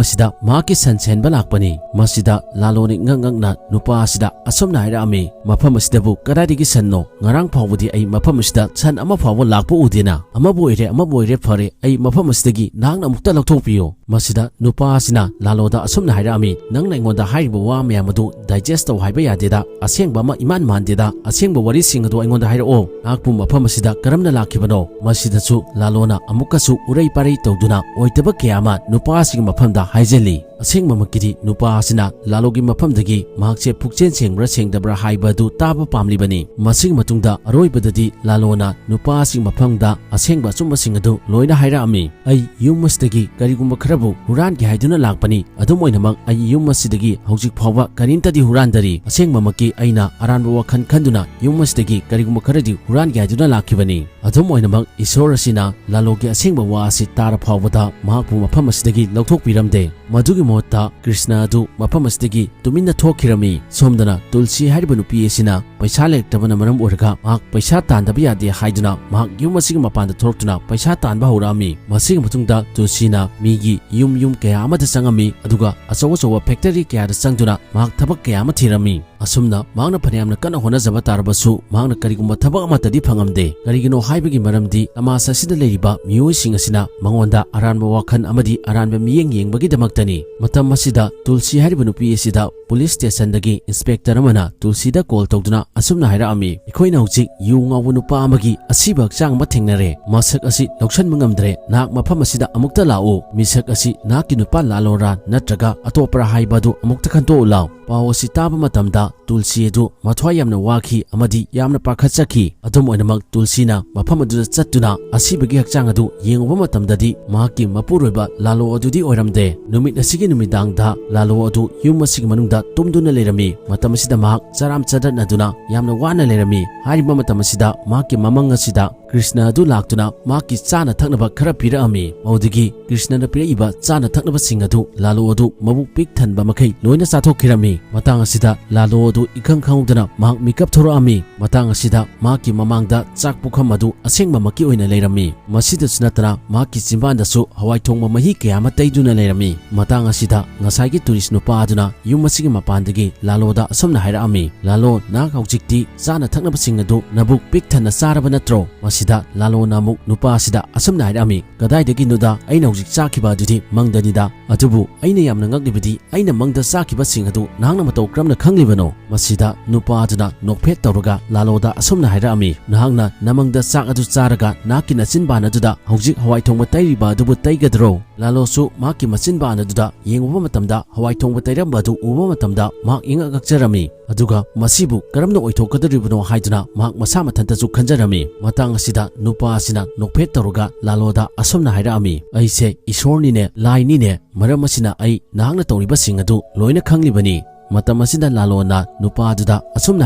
ꯑꯁꯤꯗ ꯃꯍꯥꯛꯀꯤ ꯁꯟ ꯁꯦꯟꯕ ꯂꯥꯛꯄꯅꯤ꯫" ꯃꯁꯤꯗ ꯂꯥꯂꯣꯅ ꯏꯉꯛ ꯉꯛꯅ ꯅꯨꯄꯥ ꯑꯁꯤꯗ ꯑꯁꯨꯝꯅ ꯍꯥꯏꯔꯛꯑꯝꯃꯤ, "ꯃꯐꯝ ꯑꯁꯤꯗꯕꯨ ꯀꯗꯥꯏꯗꯒꯤ ꯁꯟꯅꯣ? ꯉꯔꯥꯡ ꯐꯥꯎꯕꯗꯤ ꯑꯩ ꯃꯐꯝ ꯑꯁꯤꯗ ꯁꯟ ꯑꯃ ꯐꯥꯎꯕ ꯂꯥꯛꯄ ꯎꯗꯦꯅ꯫ ꯑꯃꯕꯨ ꯑꯣꯏꯔꯦ, ꯑꯃꯕꯨ ꯑꯣꯏꯔꯦ, ꯐꯔꯦ, ꯑꯩ ꯃꯐꯝ ꯑꯁꯤꯗꯒꯤ ꯅꯍꯥꯛꯅ ꯑꯃꯨꯛꯇ ꯂꯧꯊꯣꯛꯄꯤꯌꯨ꯫" ꯃꯁꯤꯗ ꯅꯨꯄꯥ ꯑꯁꯤꯅ ꯂꯥꯂꯣꯗ ꯑꯁꯨꯝꯅ ꯍꯥꯏꯔꯛꯑꯝꯃꯤ, "ꯅꯪꯅ ꯑꯩꯉꯣꯟꯗ ꯍꯥꯏꯔꯤꯕ ꯋꯥ ꯃꯌꯥꯝ ꯑꯗꯨ ꯗꯥꯏꯖꯦꯁ ꯇꯧ ꯍꯥꯏꯕ ꯌꯥꯗꯦꯗ꯫ ꯑꯁꯦꯡꯕ ꯑꯃ ꯏꯃꯥꯟ ꯃꯥꯟꯗꯦꯗ꯫ ꯑꯁꯦꯡꯕ ꯋꯥꯔꯤꯁꯤꯡ ꯑꯗꯨ ꯑꯩꯉꯣꯟꯗ ꯍꯥꯏꯔꯛꯑꯣ꯫ ꯅꯍꯥꯛꯄꯨ ꯃꯐꯝ ꯑꯁꯤꯗ ꯀꯔꯝꯅ ꯂꯥꯛꯈꯤꯕꯅꯣ?" ꯃꯁꯤꯗꯁꯨ ꯂꯥꯂꯣꯅ ꯑꯃꯨꯛꯀꯁꯨ ꯎꯔꯩ ꯄꯥꯔꯩ ꯇꯧꯗꯨꯅ ꯑꯣꯏꯗꯕ ꯀꯌꯥ ꯑꯃ ꯅꯨꯄꯥ ꯑꯁꯤꯒꯤ ꯃꯐꯝꯗ ꯍꯥꯏꯖꯤꯜꯂꯤ꯫ ꯑꯁꯦꯡꯕꯃꯛꯀꯤꯗꯤ ꯅꯨꯄꯥ ꯑꯁꯤꯅ ꯂꯥꯂꯣꯒꯤ ꯃꯐꯝꯗꯒꯤ ꯃꯍꯥꯛꯁꯦ ꯄꯨꯛꯆꯦꯜ ꯁꯦꯡꯕ꯭ꯔꯥ ꯁꯦꯡꯗꯕ꯭ꯔꯥ ꯍꯥꯏꯕ ꯑꯗꯨ ꯇꯥꯕ ꯄꯥꯝꯂꯤꯕꯅꯤ꯫ ꯃꯁꯤꯒꯤ ꯃꯇꯨꯡꯗ ꯑꯔꯣꯏꯕꯗꯗꯤ ꯂꯥꯂꯣꯅ ꯅꯨꯄꯥ ꯑꯁꯤꯒꯤ ꯃꯐꯝꯗ ꯑꯁꯦꯡꯕ ꯑꯆꯨꯝꯕꯁꯤꯡ ꯑꯗꯨ ꯂꯣꯏꯅ ꯍꯥꯏꯔꯛꯑꯝꯃꯤ꯫ "ꯑꯩ ꯌꯨꯝ ꯑꯁꯤꯗꯒꯤ ꯀꯔꯤꯒꯨꯝꯕ ꯈꯔꯕꯨ ꯍꯨꯔꯥꯟꯒꯦ ꯍꯥꯏꯗꯨꯅ ꯂꯥꯛꯄꯅꯤ꯫ ꯑꯗꯨꯝ ꯑꯣꯏꯅꯃꯛ ꯑꯩ ꯌꯨꯝ ꯑꯁꯤꯗꯒꯤ ꯍꯧꯖꯤꯛ ꯐꯥꯎꯕ ꯀꯔꯤꯝꯇꯗꯤ ꯍꯨꯔꯥꯟꯗꯔꯤ꯫ ꯑꯁꯦꯡꯕꯃꯛꯀꯤ ꯑꯩꯅ ꯑꯔꯥꯟꯕ ꯋꯥꯈꯜ ꯈꯟꯗꯨꯅ ꯌꯨꯝ ꯑꯁꯤꯗꯒꯤ ꯀꯔꯤꯒꯨꯝꯕ ꯈꯔꯗꯤ ꯍꯨꯔꯥꯟꯒꯦ ꯍꯥꯏꯗꯨꯅ ꯂꯥꯛꯈꯤꯕꯅꯤ꯫" ꯑꯗꯨꯝ ꯑꯣꯏꯅꯃꯛ ꯏꯁꯣꯔ ꯑꯁꯤꯅ ꯂꯥꯂꯣꯒꯤ ꯑꯁꯦꯡꯕ ꯋꯥ ꯑꯁꯤ ꯇꯥꯔ ꯐꯥꯎꯕꯗ ꯃꯍꯥꯛꯄꯨ ꯃꯐꯝ ꯑꯁꯤꯗꯒꯤ ꯂꯧꯊꯣꯛꯄꯤꯔꯝꯗꯦ꯫ ꯃꯗꯨꯒꯤ ꯃꯍꯨꯠꯇ ꯀ꯭ꯔꯤꯁꯅ ꯑꯗꯨ ꯃꯐꯝ ꯑꯁꯤꯗꯒꯤ ꯇꯨꯃꯤꯟꯅ ꯊꯣꯛꯈꯤꯔꯝꯃꯤ꯫ ꯁꯣꯝꯗꯅ ꯇꯨꯜꯁꯤ ꯍꯥꯏꯔꯤꯕ ꯅꯨꯄꯤ ꯑꯁꯤꯅ ꯄꯩꯁꯥ ꯂꯩꯔꯛꯇꯕꯅ ꯃꯔꯝ ꯑꯣꯏꯔꯒ ꯃꯍꯥꯛ ꯄꯩꯁꯥ ꯇꯥꯟꯗꯕ ꯌꯥꯗꯦ ꯍꯥꯏꯗꯨꯅ ꯃꯍꯥꯛ ꯌꯨꯝ ꯑꯁꯤꯒꯤ ꯃꯄꯥꯟꯗ ꯊꯣꯛꯂꯛꯇꯨꯅ ꯄꯩꯁꯥ ꯇꯥꯟꯕ ꯍꯧꯔꯛꯑꯝꯃꯤ꯫ ꯃꯁꯤꯒꯤ ꯃꯇꯨꯡꯗ ꯇꯨꯜꯁꯤꯅ ꯃꯤꯒꯤ ꯌꯨꯝ ꯌꯨꯝ ꯀꯌꯥ ꯑꯃꯗ ꯆꯪꯉꯝꯃꯤ, ꯑꯗꯨꯒ ꯑꯆꯧ ꯑꯆꯧꯕ ꯐꯦꯛꯇꯔꯤ ꯀꯌꯥꯗ ꯆꯪꯗꯨꯅ ꯃꯍꯥꯛ ꯊꯕꯛ ꯀꯌꯥ ꯑꯃ ꯊꯤꯔꯝꯃꯤ꯫ ꯑꯁꯨꯝꯅ ꯃꯍꯥꯛꯅ ꯐꯅꯌꯥꯝꯅ ꯀꯟꯅ ꯍꯣꯠꯅꯖꯕ ꯇꯥꯔꯕꯁꯨ, ꯃꯍꯥꯛꯅ ꯀꯔꯤꯒꯨꯝꯕ ꯊꯕꯛ ꯑꯃꯠꯇꯗꯤ ꯐꯪꯉꯝꯗꯦ꯫ ꯀꯔꯤꯒꯤꯅꯣ ꯍꯥꯏꯕꯒꯤ ꯃꯔꯝꯗꯤ, ꯇꯃꯥꯁ ꯑꯁꯤꯗ ꯂꯩꯔꯤꯕ ꯃꯤꯑꯣꯏꯁꯤꯡ ꯑꯁꯤꯅ ꯃꯉꯣꯟꯗ ꯑꯔꯥꯟꯕ ꯋꯥꯈꯜ ꯑꯃꯗꯤ ꯑꯔꯥꯟꯕ ꯃꯤꯠꯌꯦꯡ ꯌꯦꯡꯕꯒꯤꯗꯃꯛꯇꯅꯤ꯫ ꯃꯇꯝ ꯑꯁꯤꯗ ꯇꯨꯜꯁꯤ ꯍꯥꯏꯔꯤꯕ ꯅꯨꯄꯤ ꯑꯁꯤꯗ ꯄꯨꯂꯤꯁ ꯁ꯭ꯇꯦꯁꯟꯗꯒꯤ ꯏꯟꯁꯄꯦꯛꯇꯔ ꯑꯃꯅ ꯇꯨꯜꯁꯤꯗ ꯀꯣꯜ ꯇꯧꯗꯨꯅ ꯑꯁꯨꯝꯅ ꯍꯥꯏꯔꯛꯑꯝꯃꯤ, "ꯑꯩꯈꯣꯏꯅ ꯍꯧꯖꯤꯛ ꯌꯨ ꯉꯥꯎꯕ ꯅꯨꯄꯥ ꯑꯃꯒꯤ ꯑꯁꯤꯕ ꯍꯛꯆꯥꯡ ꯑꯃ ꯊꯦꯡꯅꯔꯦ꯫ ꯃꯁꯛ ꯑꯁꯤ ꯂꯧꯁꯟꯕ ꯉꯝꯗ꯭ꯔꯦ꯫ ꯅꯍꯥꯛ ꯃꯐꯝ ꯑꯁꯤꯗ ꯑꯃꯨꯛꯇ ꯂꯥꯛꯎ꯫ ꯃꯤꯁꯛ ꯑꯁꯤ ꯅꯍꯥꯛꯀꯤ ꯅꯨꯄꯥ ꯂꯥꯂꯣꯔꯥ ꯅꯠꯇ꯭ꯔꯒ ꯑꯇꯣꯞꯄꯔꯥ ꯍꯥꯏꯕ ꯑꯗꯨ ꯑꯃꯨꯛꯇ ꯈꯟꯗꯣꯛꯎ ꯂꯥꯎ"꯫ ꯄꯥꯎ ꯑꯁꯤ ꯇꯥꯕ ꯃꯇꯝꯗ ꯇꯨꯜꯁꯤ ꯑꯗꯨ ꯃꯊ꯭ꯋꯥꯏ ꯌꯥꯝꯅ ꯋꯥꯈꯤ ꯑꯃꯗꯤ ꯌꯥꯝꯅ ꯄꯥꯈꯠꯆꯈꯤ꯫ ꯑꯗꯨꯝ ꯑꯣꯏꯅꯃꯛ, ꯇꯨꯜꯁꯤꯅ ꯃꯐꯝ ꯑꯗꯨꯗ ꯆꯠꯇꯨꯅ ꯑꯁꯤꯕꯒꯤ ꯍꯛꯆꯥꯡ ꯑꯗꯨ ꯌꯦꯡꯉꯨꯕ ꯃꯇꯝꯗꯗꯤ, ꯃꯍꯥꯛꯀꯤ ꯃꯄꯨꯔꯣꯏꯕ ꯂꯥꯂꯣ ꯑꯗꯨꯗꯤ ꯑꯣꯏꯔꯝꯗꯦ꯫ ꯅꯨꯃꯤꯠ ꯑꯁꯤꯒꯤ ꯅꯨꯃꯤꯗꯥꯡꯗ ꯂꯥꯂꯣ ꯑꯗꯨ ꯌꯨꯝ ꯑꯁꯤꯒꯤ ꯃꯅꯨꯡꯗ ꯇꯨꯝꯗꯨꯅ ꯂꯩꯔꯝꯃꯤ꯫ ꯃꯇꯝ ꯑꯁꯤꯗ ꯃꯍꯥꯛ ꯆꯔꯥꯝ ꯆꯗꯠꯅꯗꯨꯅ ꯌꯥꯝꯅ ꯋꯥꯅ ꯂꯩꯔꯝꯃꯤ꯫ ꯍꯥꯏꯔꯤꯕ ꯃꯇꯝ ꯑꯁꯤꯗ ꯃꯍꯥꯛꯀꯤ ꯃꯃꯪ ꯑꯁꯤꯗ ꯀ꯭ꯔꯤꯁꯅ ꯑꯗꯨ ꯂꯥꯛꯇꯨꯅ ꯃꯍꯥꯛꯀꯤ ꯆꯥꯅ ꯊꯛꯅꯕ ꯈꯔ ꯄꯤꯔꯛꯑꯝꯃꯤ꯫ ꯃꯗꯨꯗꯒꯤ ꯀ꯭ꯔꯤꯁꯅꯅ ꯄꯤꯔꯛꯏꯕ ꯆꯥꯅ ꯊꯛꯅꯕꯁꯤꯡ ꯑꯗꯨ ꯂꯥꯂꯣ ꯑꯗꯨ ꯃꯕꯨꯛ ꯄꯤꯛ ꯊꯟꯕ ꯃꯈꯩ ꯂꯣꯏꯅ ꯆꯥꯊꯣꯛꯈꯤꯔꯝꯃꯤ꯫ ꯃꯇꯥꯡ ꯑꯁꯤꯗ ꯂꯥꯂꯣ ꯑꯗꯨ ꯏꯈꯪ ꯈꯪꯍꯧꯗꯅ ꯃꯍꯥꯛ ꯃꯤꯀꯞ ꯊꯣꯔꯛꯑꯝꯃꯤ꯫ ꯃꯇꯥꯡ ꯑꯁꯤꯗ ꯃꯍꯥꯛꯀꯤ ꯃꯃꯥꯡꯗ ꯆꯥꯛ ꯄꯨꯈꯝ ꯑꯗꯨ ꯑꯁꯦꯡꯕꯃꯛꯀꯤ ꯑꯣꯏꯅ ꯂꯩꯔꯝꯃꯤ꯫ ꯃꯁꯤꯗꯁꯨ ꯅꯠꯇꯅ ꯃꯍꯥꯛꯀꯤ ꯆꯤꯟꯕꯥꯟꯗꯁꯨ ꯍꯋꯥꯏ ꯊꯣꯡꯕ ꯃꯍꯤ ꯀꯌꯥ ꯑꯃ ꯇꯩꯗꯨꯅ ꯂꯩꯔꯝꯃꯤ꯫ ꯃꯇꯥꯡ ꯑꯁꯤꯗ ꯉꯁꯥꯏꯒꯤ ꯇꯨꯔꯤꯁ ꯅꯨꯄꯥ ꯑꯗꯨꯅ ꯌꯨꯝ ꯑꯁꯤꯒꯤ ꯃꯄꯥꯟꯗꯒꯤ ꯂꯥꯂꯣꯗ ꯑꯁꯨꯝꯅ ꯍꯥꯏꯔꯛꯑꯝꯃꯤ, "ꯂꯥꯂꯣ, ꯅꯍꯥꯛ ꯍꯧꯖꯤꯛꯇꯤ ꯆꯥꯅ ꯊꯛꯅꯕꯁꯤꯡ ꯑꯗꯨ ꯅꯕꯨꯛ ꯄꯤꯛ ꯊꯟꯅ ꯆꯥꯔꯕ ꯅꯠꯇ꯭ꯔꯣ?" ꯃꯁꯤꯗ ꯂꯥꯂꯣꯅ ꯑꯃꯨꯛ ꯅꯨꯄꯥ ꯑꯁꯤꯗ ꯑꯁꯨꯝꯅ ꯍꯥꯏꯔꯛꯑꯝꯃꯤ, "ꯀꯗꯥꯏꯗꯒꯤꯅꯣꯗ, ꯑꯩꯅ ꯍꯧꯖꯤꯛ ꯆꯥꯈꯤꯕ ꯑꯗꯨꯗꯤ ꯃꯪꯗꯅꯤꯗ꯫ ꯑꯗꯨꯕꯨ ꯑꯩꯅ ꯌꯥꯝꯅ ꯉꯛꯂꯤꯕꯗꯤ, ꯑꯩꯅ ꯃꯪꯗ ꯆꯥꯈꯤꯕꯁꯤꯡ ꯑꯗꯨ ꯅꯍꯥꯛꯅ ꯃꯇꯧ ꯀꯔꯝꯅ ꯈꯪꯂꯤꯕꯅꯣ?" ꯃꯁꯤꯗ ꯅꯨꯄꯥ ꯑꯗꯨꯅ ꯅꯣꯛꯐꯦꯠ ꯇꯧꯔꯒ ꯂꯥꯂꯣꯗ ꯑꯁꯨꯝꯅ ꯍꯥꯏꯔꯛꯑꯝꯃꯤ, "ꯅꯍꯥꯛꯅ ꯅꯃꯪꯗ ꯆꯥꯛ ꯑꯗꯨ ꯆꯥꯔꯒ ꯅꯍꯥꯛꯀꯤ ꯅꯆꯤꯟꯕꯥꯟ ꯑꯗꯨꯗ ꯍꯧꯖꯤꯛ ꯍꯋꯥꯏ ꯊꯣꯡꯕ ꯇꯩꯔꯤꯕ ꯑꯗꯨꯕꯨ ꯇꯩꯒꯗ꯭ꯔꯣ?" ꯂꯥꯂꯣꯁꯨ ꯃꯍꯥꯛꯀꯤ ꯃꯆꯤꯟꯕꯥꯟ ꯑꯗꯨꯗ ꯌꯦꯡꯉꯨꯕ ꯃꯇꯝꯗ, ꯍꯋꯥꯏ ꯊꯣꯡꯕ ꯇꯩꯔꯝꯕ ꯑꯗꯨ ꯎꯕ ꯃꯇꯝꯗ ꯃꯍꯥꯛ ꯏꯉꯛ ꯉꯛꯆꯔꯝꯃꯤ꯫ ꯑꯗꯨꯒ ꯃꯁꯤꯕꯨ ꯀꯔꯝꯅ ꯑꯣꯏꯊꯣꯛꯀꯗꯧꯔꯤꯕꯅꯣ ꯍꯥꯏꯗꯨꯅ ꯃꯍꯥꯛ ꯃꯁꯥ ꯃꯊꯟꯇꯁꯨ ꯈꯟꯖꯔꯝꯃꯤ꯫ ꯃꯇꯥꯡ ꯑꯁꯤꯗ ꯅꯨꯄꯥ ꯑꯁꯤꯅ ꯅꯣꯛꯐꯦꯠ ꯇꯧꯔꯒ ꯂꯥꯂꯣꯗ ꯑꯁꯨꯝꯅ ꯍꯥꯏꯔꯛꯑꯝꯃꯤ, "ꯑꯩꯁꯦ ꯏꯁꯣꯔꯅꯤꯅꯦ, ꯂꯥꯏꯅꯤꯅꯦ, ꯃꯔꯝ ꯑꯁꯤꯅ ꯑꯩ ꯅꯍꯥꯛꯅ ꯇꯧꯔꯤꯕꯁꯤꯡ ꯑꯗꯨ ꯂꯣꯏꯅ ꯈꯪꯂꯤꯕꯅꯤ"꯫ ꯃꯇꯝ ꯑꯁꯤꯗ ꯂꯥꯂꯣꯅ ꯅꯨꯄꯥ ꯑꯗꯨꯗ ꯑꯁꯨꯝꯅ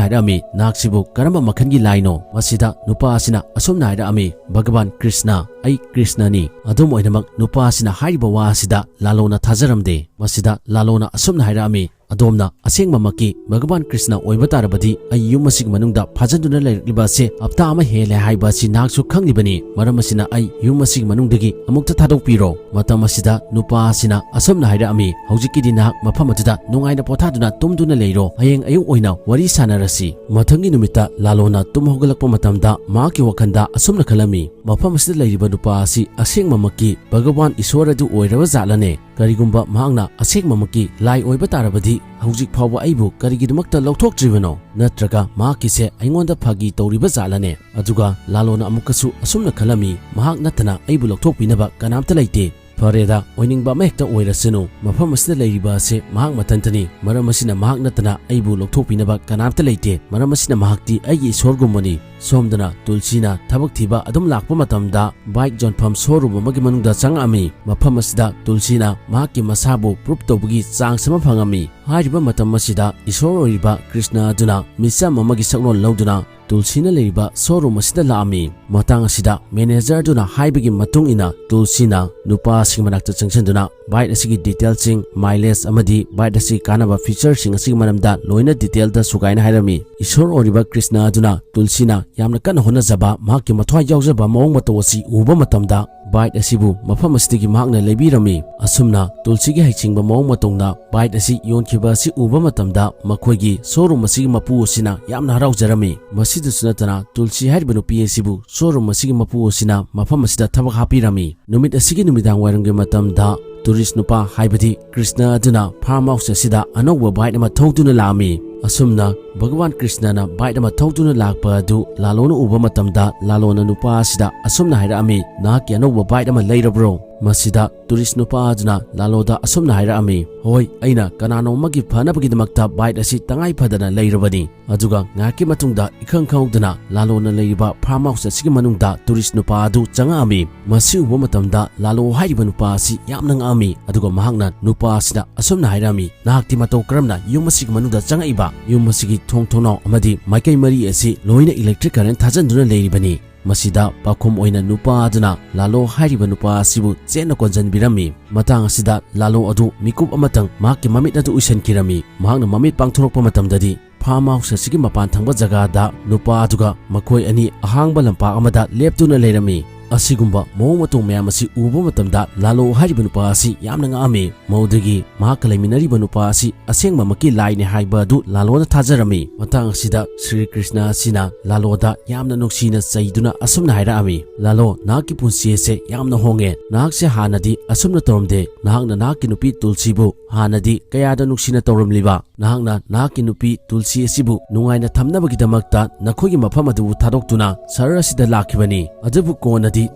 ꯍꯥꯏꯔꯛꯑꯝꯃꯤ, "ꯅꯍꯥꯛꯁꯤꯕꯨ ꯀꯔꯝꯕ ꯃꯈꯜꯒꯤ ꯂꯥꯏꯅꯣ?" ꯃꯁꯤꯗ ꯅꯨꯄꯥ ꯑꯁꯤꯅ ꯑꯁꯨꯝꯅ ꯍꯥꯏꯔꯛꯑꯝꯃꯤ, "ꯚꯒꯕꯥꯟ ꯀ꯭ꯔꯤꯁꯅ, ꯑꯩ ꯀ꯭ꯔꯤꯁꯅꯅꯤ"꯫ ꯑꯗꯨꯝ ꯑꯣꯏꯅꯃꯛ ꯅꯨꯄꯥ ꯑꯁꯤꯅ ꯍꯥꯏꯔꯤꯕ ꯋꯥ ꯑꯁꯤꯗ ꯂꯥꯂꯣꯅ ꯊꯥꯖꯔꯝꯗꯦ꯫ ꯃꯁꯤꯗ ꯂꯥꯂꯣꯅ ꯑꯁꯨꯝꯅ ꯍꯥꯏꯔꯛꯑꯝꯃꯤ, ꯑꯗꯣꯝꯅ ꯑꯁꯦꯡꯕꯃꯛꯀꯤ ꯚꯒꯋꯥꯟ ꯀ꯭ꯔꯤꯁꯅ ꯑꯣꯏꯕ ꯇꯥꯔꯕꯗꯤ, ꯑꯩ ꯌꯨꯝ ꯑꯁꯤꯒꯤ ꯃꯅꯨꯡꯗ ꯐꯥꯖꯤꯟꯗꯨꯅ ꯂꯩꯔꯛꯂꯤꯕ ꯑꯁꯤ ꯍꯞꯇꯥ ꯑꯃ ꯍꯦꯜꯂꯦ ꯍꯥꯏꯕ ꯑꯁꯤ ꯅꯍꯥꯛꯁꯨ ꯈꯪꯂꯤꯕꯅꯤ꯫ ꯃꯔꯝ ꯑꯁꯤꯅ ꯑꯩ ꯌꯨꯝ ꯑꯁꯤꯒꯤ ꯃꯅꯨꯡꯗꯒꯤ ꯑꯃꯨꯛꯇ ꯊꯥꯗꯣꯛꯄꯤꯔꯣ꯫ ꯃꯇꯝ ꯑꯁꯤꯗ ꯅꯨꯄꯥ ꯑꯁꯤꯅ ꯑꯁꯨꯝꯅ ꯍꯥꯏꯔꯛꯑꯝꯃꯤ, "ꯍꯧꯖꯤꯛꯀꯤꯗꯤ ꯅꯍꯥꯛ ꯃꯐꯝ ꯑꯗꯨꯗ ꯅꯨꯡꯉꯥꯏꯅ ꯄꯣꯊꯥꯗꯨꯅ ꯇꯨꯝꯗꯨꯅ ꯂꯩꯔꯣ, ꯍꯌꯦꯡ ꯑꯌꯨꯛ ꯑꯣꯏꯅ ꯋꯥꯔꯤ ꯁꯥꯟꯅꯔꯁꯤ"꯫ ꯃꯊꯪꯒꯤ ꯅꯨꯃꯤꯠꯇ ꯂꯥꯂꯣꯅ ꯇꯨꯝ ꯍꯧꯒꯠꯂꯛꯄ ꯃꯇꯝꯗ ꯃꯍꯥꯛꯀꯤ ꯋꯥꯈꯜꯗ ꯑꯁꯨꯝꯅ ꯈꯜꯂꯝꯃꯤ, "ꯃꯐꯝ ꯑꯁꯤꯗ ꯂꯩꯔꯤꯕ ꯅꯨꯄꯥ ꯑꯁꯤ ꯑꯁꯦꯡꯕꯃꯛꯀꯤ ꯚꯒꯋꯥꯟ ꯏꯁꯣꯔ ꯑꯗꯨ ꯑꯣꯏꯔꯕ ꯖꯥꯠꯂꯅꯦ? ꯀꯔꯤꯒꯨꯝꯕ ꯃꯍꯥꯛꯅ ꯑꯁꯦꯡꯕꯃꯛꯀꯤ ꯂꯥꯏ ꯑꯣꯏꯕ ꯇꯥꯔꯕꯗꯤ ꯍꯧꯖꯤꯛ ꯐꯥꯎꯕ ꯑꯩꯕꯨ ꯀꯔꯤꯒꯤꯗꯃꯛꯇ ꯂꯧꯊꯣꯛꯇ꯭ꯔꯤꯕꯅꯣ? ꯅꯠꯇ꯭ꯔꯒ ꯃꯍꯥꯛꯀꯤꯁꯦ ꯑꯩꯉꯣꯟꯗ ꯐꯥꯒꯤ ꯇꯧꯔꯤꯕ ꯖꯥꯠꯂꯅꯦ?" ꯑꯗꯨꯒ ꯂꯥꯂꯣꯅ ꯑꯃꯨꯛꯀꯁꯨ ꯑꯁꯨꯝꯅ ꯈꯜꯂꯝꯃꯤ, "ꯃꯍꯥꯛ ꯅꯠꯇꯅ ꯑꯩꯕꯨ ꯂꯧꯊꯣꯛꯄꯤꯅꯕ ꯀꯅꯥꯝꯇ ꯂꯩꯇꯦ꯫ ꯐꯔꯦꯗ, ꯑꯣꯏꯅꯤꯡꯕ ꯑꯃ ꯍꯦꯛꯇ ꯑꯣꯏꯔꯁꯅꯨ, ꯃꯐꯝ ꯑꯁꯤꯗ ꯂꯩꯔꯤꯕ ꯑꯁꯦ ꯃꯍꯥꯛ ꯃꯊꯟꯇꯅꯤ꯫ ꯃꯔꯝ ꯑꯁꯤꯅ ꯃꯍꯥꯛ ꯅꯠꯇꯅ ꯑꯩꯕꯨ ꯂꯧꯊꯣꯛꯄꯤꯅꯕ ꯀꯅꯥꯝꯇ ꯂꯩꯇꯦ꯫ ꯃꯔꯝ ꯑꯁꯤꯅ ꯃꯍꯥꯛꯇꯤ ꯑꯩꯒꯤ ꯏꯁꯣꯔꯒꯨꯝꯕꯅꯤ"꯫ ꯁꯣꯝꯗꯅ ꯇꯨꯜꯁꯤꯅ ꯊꯕꯛ ꯊꯤꯕ ꯑꯗꯨꯝ ꯂꯥꯛꯄ ꯃꯇꯝꯗ ꯕꯥꯏꯛ ꯌꯣꯟꯐꯝ ꯁꯣꯔꯨꯝ ꯑꯃꯒꯤ ꯃꯅꯨꯡꯗ ꯆꯪꯉꯛꯑꯝꯃꯤ꯫ ꯃꯐꯝ ꯑꯁꯤꯗ ꯇꯨꯜꯁꯤꯅ ꯃꯍꯥꯛꯀꯤ ꯃꯁꯥꯕꯨ ꯄ꯭ꯔꯨꯞ ꯇꯧꯕꯒꯤ ꯆꯥꯟꯁ ꯑꯃ ꯐꯪꯉꯝꯃꯤ꯫ ꯍꯥꯏꯔꯤꯕ ꯃꯇꯝ ꯑꯁꯤꯗ ꯏꯁꯣꯔ ꯑꯣꯏꯔꯤꯕ ꯀ꯭ꯔꯤꯁꯅ ꯑꯗꯨꯅ ꯃꯤꯆꯝ ꯑꯃꯒꯤ ꯁꯛꯂꯣꯟ ꯂꯧꯗꯨꯅ ꯇꯨꯜꯁꯤꯅ ꯂꯩꯔꯤꯕ ꯁꯣꯔꯨꯝ ꯑꯁꯤꯗ ꯂꯥꯛꯑꯝꯃꯤ꯫ ꯃꯇꯥꯡ ꯑꯁꯤꯗ ꯃꯦꯅꯦꯖꯔ ꯑꯗꯨꯅ ꯍꯥꯏꯕꯒꯤ ꯃꯇꯨꯡ ꯏꯟꯅ ꯇꯨꯜꯁꯤꯅ ꯅꯨꯄꯥꯁꯤꯡ ꯃꯅꯥꯛꯇ ꯆꯪꯁꯤꯟꯗꯨꯅ ꯕꯥꯏꯛ ꯑꯁꯤꯒꯤ ꯗꯤꯇꯦꯜꯁꯤꯡ, ꯃꯥꯏꯂꯦꯖ ꯑꯃꯗꯤ ꯕꯥꯏꯛ ꯑꯁꯤꯒꯤ ꯀꯥꯟꯅꯕ ꯐꯤꯆꯔꯁꯤꯡ ꯑꯁꯤꯒꯤ ꯃꯔꯝꯗ ꯂꯣꯏꯅ ꯗꯤꯇꯦꯜꯗ ꯁꯨꯒꯥꯏꯅ ꯍꯥꯏꯔꯝꯃꯤ꯫ ꯏꯁꯣꯔ ꯑꯣꯏꯔꯤꯕ ꯀ꯭ꯔꯤꯁꯅ ꯑꯗꯨꯅ ꯇꯨꯜꯁꯤꯅ ꯌꯥꯝꯅ ꯀꯟꯅ ꯍꯣꯠꯅꯖꯕ, ꯃꯍꯥꯛꯀꯤ ꯃꯊ꯭ꯋꯥꯏ ꯌꯥꯎꯖꯕ ꯃꯑꯣꯡ ꯃꯇꯧ ꯑꯁꯤ ꯎꯕ ꯃꯇꯝꯗ ꯕꯥꯏꯛ ꯑꯁꯤꯕꯨ ꯃꯐꯝ ꯑꯁꯤꯗꯒꯤ ꯃꯍꯥꯛꯅ ꯂꯩꯕꯤꯔꯝꯃꯤ꯫ ꯑꯁꯨꯝꯅ ꯇꯨꯜꯁꯤꯒꯤ ꯍꯩꯁꯤꯡꯕ ꯃꯑꯣꯡ ꯃꯇꯧꯅ ꯕꯥꯏꯛ ꯑꯁꯤ ꯌꯣꯟꯈꯤꯕ ꯑꯁꯤ ꯎꯕ ꯃꯇꯝꯗ ꯃꯈꯣꯏꯒꯤ ꯁꯣꯔꯨꯝ ꯑꯁꯤꯒꯤ ꯃꯄꯨ ꯑꯁꯤꯅ ꯌꯥꯝꯅ ꯍꯔꯥꯎꯖꯔꯝꯃꯤ꯫ ꯃꯁꯤꯗꯁꯨ ꯅꯠꯇꯅ ꯇꯨꯜꯁꯤ ꯍꯥꯏꯔꯤꯕ ꯅꯨꯄꯤ ꯑꯁꯤꯕꯨ ꯁꯣꯔꯨꯝ ꯑꯁꯤꯒꯤ ꯃꯄꯨ ꯑꯁꯤꯅ ꯃꯐꯝ ꯑꯁꯤꯗ ꯊꯕꯛ ꯍꯥꯞꯄꯤꯔꯝꯃꯤ꯫ ꯅꯨꯃꯤꯠ ꯑꯁꯤꯒꯤ ꯅꯨꯃꯤꯗꯥꯡ ꯋꯥꯏꯔꯝꯒꯤ ꯃꯇꯝꯗ ꯇꯨꯔꯤꯁ ꯅꯨꯄꯥ ꯍꯥꯏꯕꯗꯤ ꯀ꯭ꯔꯤꯁꯅ ꯑꯗꯨꯅ ꯐꯥꯔꯝ ꯍꯥꯎꯁ ꯑꯁꯤꯗ ꯑꯅꯧꯕ ꯕꯥꯏꯛ ꯑꯃ ꯊꯧꯗꯨꯅ ꯂꯥꯛꯑꯝꯃꯤ꯫ ꯑꯁꯨꯝꯅ ꯚꯒꯋꯥꯟ ꯀ꯭ꯔꯤꯁꯅꯅ ꯕꯥꯏꯛ ꯑꯃ ꯊꯧꯗꯨꯅ ꯂꯥꯛꯄ ꯑꯗꯨ ꯂꯥꯂꯣꯅ ꯎꯕ ꯃꯇꯝꯗ ꯂꯥꯂꯣꯅ ꯅꯨꯄꯥ ꯑꯁꯤꯗ ꯑꯁꯨꯝꯅ ꯍꯥꯏꯔꯛꯑꯝꯃꯤ, "ꯅꯍꯥꯛꯀꯤ ꯑꯅꯧꯕ ꯕꯥꯏꯛ ꯑꯃ ꯂꯩꯔꯕ꯭ꯔꯣ?" ꯃꯁꯤꯗ ꯇꯨꯔꯤꯁ ꯅꯨꯄꯥ ꯑꯗꯨꯅ ꯂꯥꯂꯣꯗ ꯑꯁꯨꯝꯅ ꯍꯥꯏꯔꯛꯑꯝꯃꯤ, "ꯍꯣꯏ, ꯑꯩꯅ ꯀꯅꯥꯅꯣ ꯑꯃꯒꯤ ꯐꯅꯕꯒꯤꯗꯃꯛꯇ ꯕꯥꯏꯛ ꯑꯁꯤ ꯇꯉꯥꯏ ꯐꯗꯅ ꯂꯩꯔꯕꯅꯤ"꯫ ꯑꯗꯨꯒ ꯉꯥꯏꯍꯥꯛꯀꯤ ꯃꯇꯨꯡꯗ ꯏꯈꯪ ꯈꯪꯍꯧꯗꯅ ꯂꯥꯂꯣꯅ ꯂꯩꯔꯤꯕ ꯐꯥꯔꯝ ꯍꯥꯎꯁ ꯑꯁꯤꯒꯤ ꯃꯅꯨꯡꯗ ꯇꯨꯔꯤꯁ ꯅꯨꯄꯥ ꯑꯗꯨ ꯆꯪꯉꯛꯑꯝꯃꯤ꯫ ꯃꯁꯤ ꯎꯕ ꯃꯇꯝꯗ ꯂꯥꯂꯣ ꯍꯥꯏꯔꯤꯕ ꯅꯨꯄꯥ ꯑꯁꯤ ꯌꯥꯝꯅ ꯉꯛꯑꯝꯃꯤ꯫ ꯑꯗꯨꯒ ꯃꯍꯥꯛꯅ ꯅꯨꯄꯥ ꯑꯁꯤꯗ ꯑꯁꯨꯝꯅ ꯍꯥꯏꯔꯛꯑꯝꯃꯤ, "ꯅꯍꯥꯛꯇꯤ ꯃꯇꯧ ꯀꯔꯝꯅ ꯌꯨꯝ ꯑꯁꯤꯒꯤ ꯃꯅꯨꯡꯗ ꯆꯪꯉꯛꯏꯕ? ꯌꯨꯝ ꯑꯁꯤꯒꯤ ꯊꯣꯡ ꯊꯣꯡꯅꯥꯎ ꯑꯃꯗꯤ ꯃꯥꯏꯀꯩ ꯃꯔꯤ ꯑꯁꯤ ꯂꯣꯏꯅ ꯏꯂꯦꯛꯇ꯭ꯔꯤꯛ ꯀꯔꯦꯟ ꯊꯥꯖꯤꯟꯗꯨꯅ ꯂꯩꯔꯤꯕꯅꯤ"꯫ ꯃꯁꯤꯗ ꯄꯥꯎꯈꯨꯝ ꯑꯣꯏꯅ ꯅꯨꯄꯥ ꯑꯗꯨꯅ ꯂꯥꯂꯣ ꯍꯥꯏꯔꯤꯕ ꯅꯨꯄꯥ ꯑꯁꯤꯕꯨ ꯆꯦꯠꯅ ꯀꯣꯟꯖꯟꯕꯤꯔꯝꯃꯤ꯫ ꯃꯇꯥꯡ ꯑꯁꯤꯗ ꯂꯥꯂꯣ ꯑꯗꯨ ꯃꯤꯀꯨꯞ ꯑꯃꯇꯪ ꯃꯍꯥꯛꯀꯤ ꯃꯃꯤꯠ ꯑꯗꯨ ꯎꯏꯁꯟꯈꯤꯔꯝꯃꯤ꯫ ꯃꯍꯥꯛꯅ ꯃꯃꯤꯠ ꯄꯥꯡꯊꯣꯔꯛꯄ ꯃꯇꯝꯗꯗꯤ farm house ꯑꯁꯤꯒꯤ ꯃꯄꯥꯟ ꯊꯪꯕ ꯖꯒꯥꯗ ꯅꯨꯄꯥ ꯑꯗꯨꯒ ꯃꯈꯣꯏ ꯑꯅꯤ ꯑꯍꯥꯡꯕ ꯂꯝꯄꯥꯛ ꯑꯃꯗ ꯂꯦꯞꯇꯨꯅ ꯂꯩꯔꯝꯃꯤ꯫ ꯑꯁꯤꯒꯨꯝꯕ ꯃꯑꯣꯡ ꯃꯇꯧ ꯃꯌꯥꯝ ꯑꯁꯤ ꯎꯕ ꯃꯇꯝꯗ ꯂꯥꯂꯣ ꯍꯥꯏꯔꯤꯕ ꯅꯨꯄꯥ ꯑꯁꯤ ꯌꯥꯝꯅ ꯉꯛꯑꯝꯃꯤ꯫ ꯃꯧꯗꯒꯤ ꯃꯍꯥꯛꯀ ꯂꯩꯃꯤꯟꯅꯔꯤꯕ ꯅꯨꯄꯥ ꯑꯁꯤ ꯑꯁꯦꯡꯕꯃꯛꯀꯤ ꯂꯥꯏꯅꯤ ꯍꯥꯏꯕ ꯑꯗꯨ ꯂꯥꯂꯣꯅ ꯊꯥꯖꯔꯝꯃꯤ꯫ ꯃꯇꯥꯡ ꯑꯁꯤꯗ ꯁ꯭ꯔꯤ ꯀ꯭ꯔꯤꯁꯅ ꯑꯁꯤꯅ ꯂꯥꯂꯣꯗ ꯌꯥꯝꯅ ꯅꯨꯡꯁꯤꯅ ꯆꯩꯗꯨꯅ ꯑꯁꯨꯝꯅ ꯍꯥꯏꯔꯛꯑꯝꯃꯤ, "ꯂꯥꯂꯣ, ꯅꯍꯥꯛꯀꯤ ꯄꯨꯟꯁꯤ ꯑꯁꯦ ꯌꯥꯝꯅ ꯍꯣꯡꯉꯦ꯫ ꯅꯍꯥꯛꯁꯦ ꯍꯥꯟꯅꯗꯤ ꯑꯁꯨꯝꯅ ꯇꯧꯔꯝꯗꯦ꯫ ꯅꯍꯥꯛꯅ ꯅꯍꯥꯛꯀꯤ ꯅꯨꯄꯤ ꯇꯨꯜꯁꯤꯕꯨ ꯍꯥꯟꯅꯗꯤ ꯀꯌꯥꯗ ꯅꯨꯡꯁꯤꯅ ꯇꯧꯔꯝꯂꯤꯕ? ꯅꯍꯥꯛꯅ ꯅꯍꯥꯛꯀꯤ ꯅꯨꯄꯤ ꯇꯨꯜꯁꯤ ꯑꯁꯤꯕꯨ ꯅꯨꯡꯉꯥꯏꯅ ꯊꯝꯅꯕꯒꯤꯗꯃꯛꯇ ꯅꯈꯣꯏꯒꯤ ꯃꯐꯝ ꯑꯗꯨꯕꯨ ꯊꯥꯗꯣꯛꯇꯨꯅ ꯁꯍꯔ ꯑꯁꯤꯗ ꯂꯥꯛꯈꯤꯕꯅꯤ꯫ ꯑꯗꯨꯕꯨ ꯀꯣꯟꯅꯗꯤ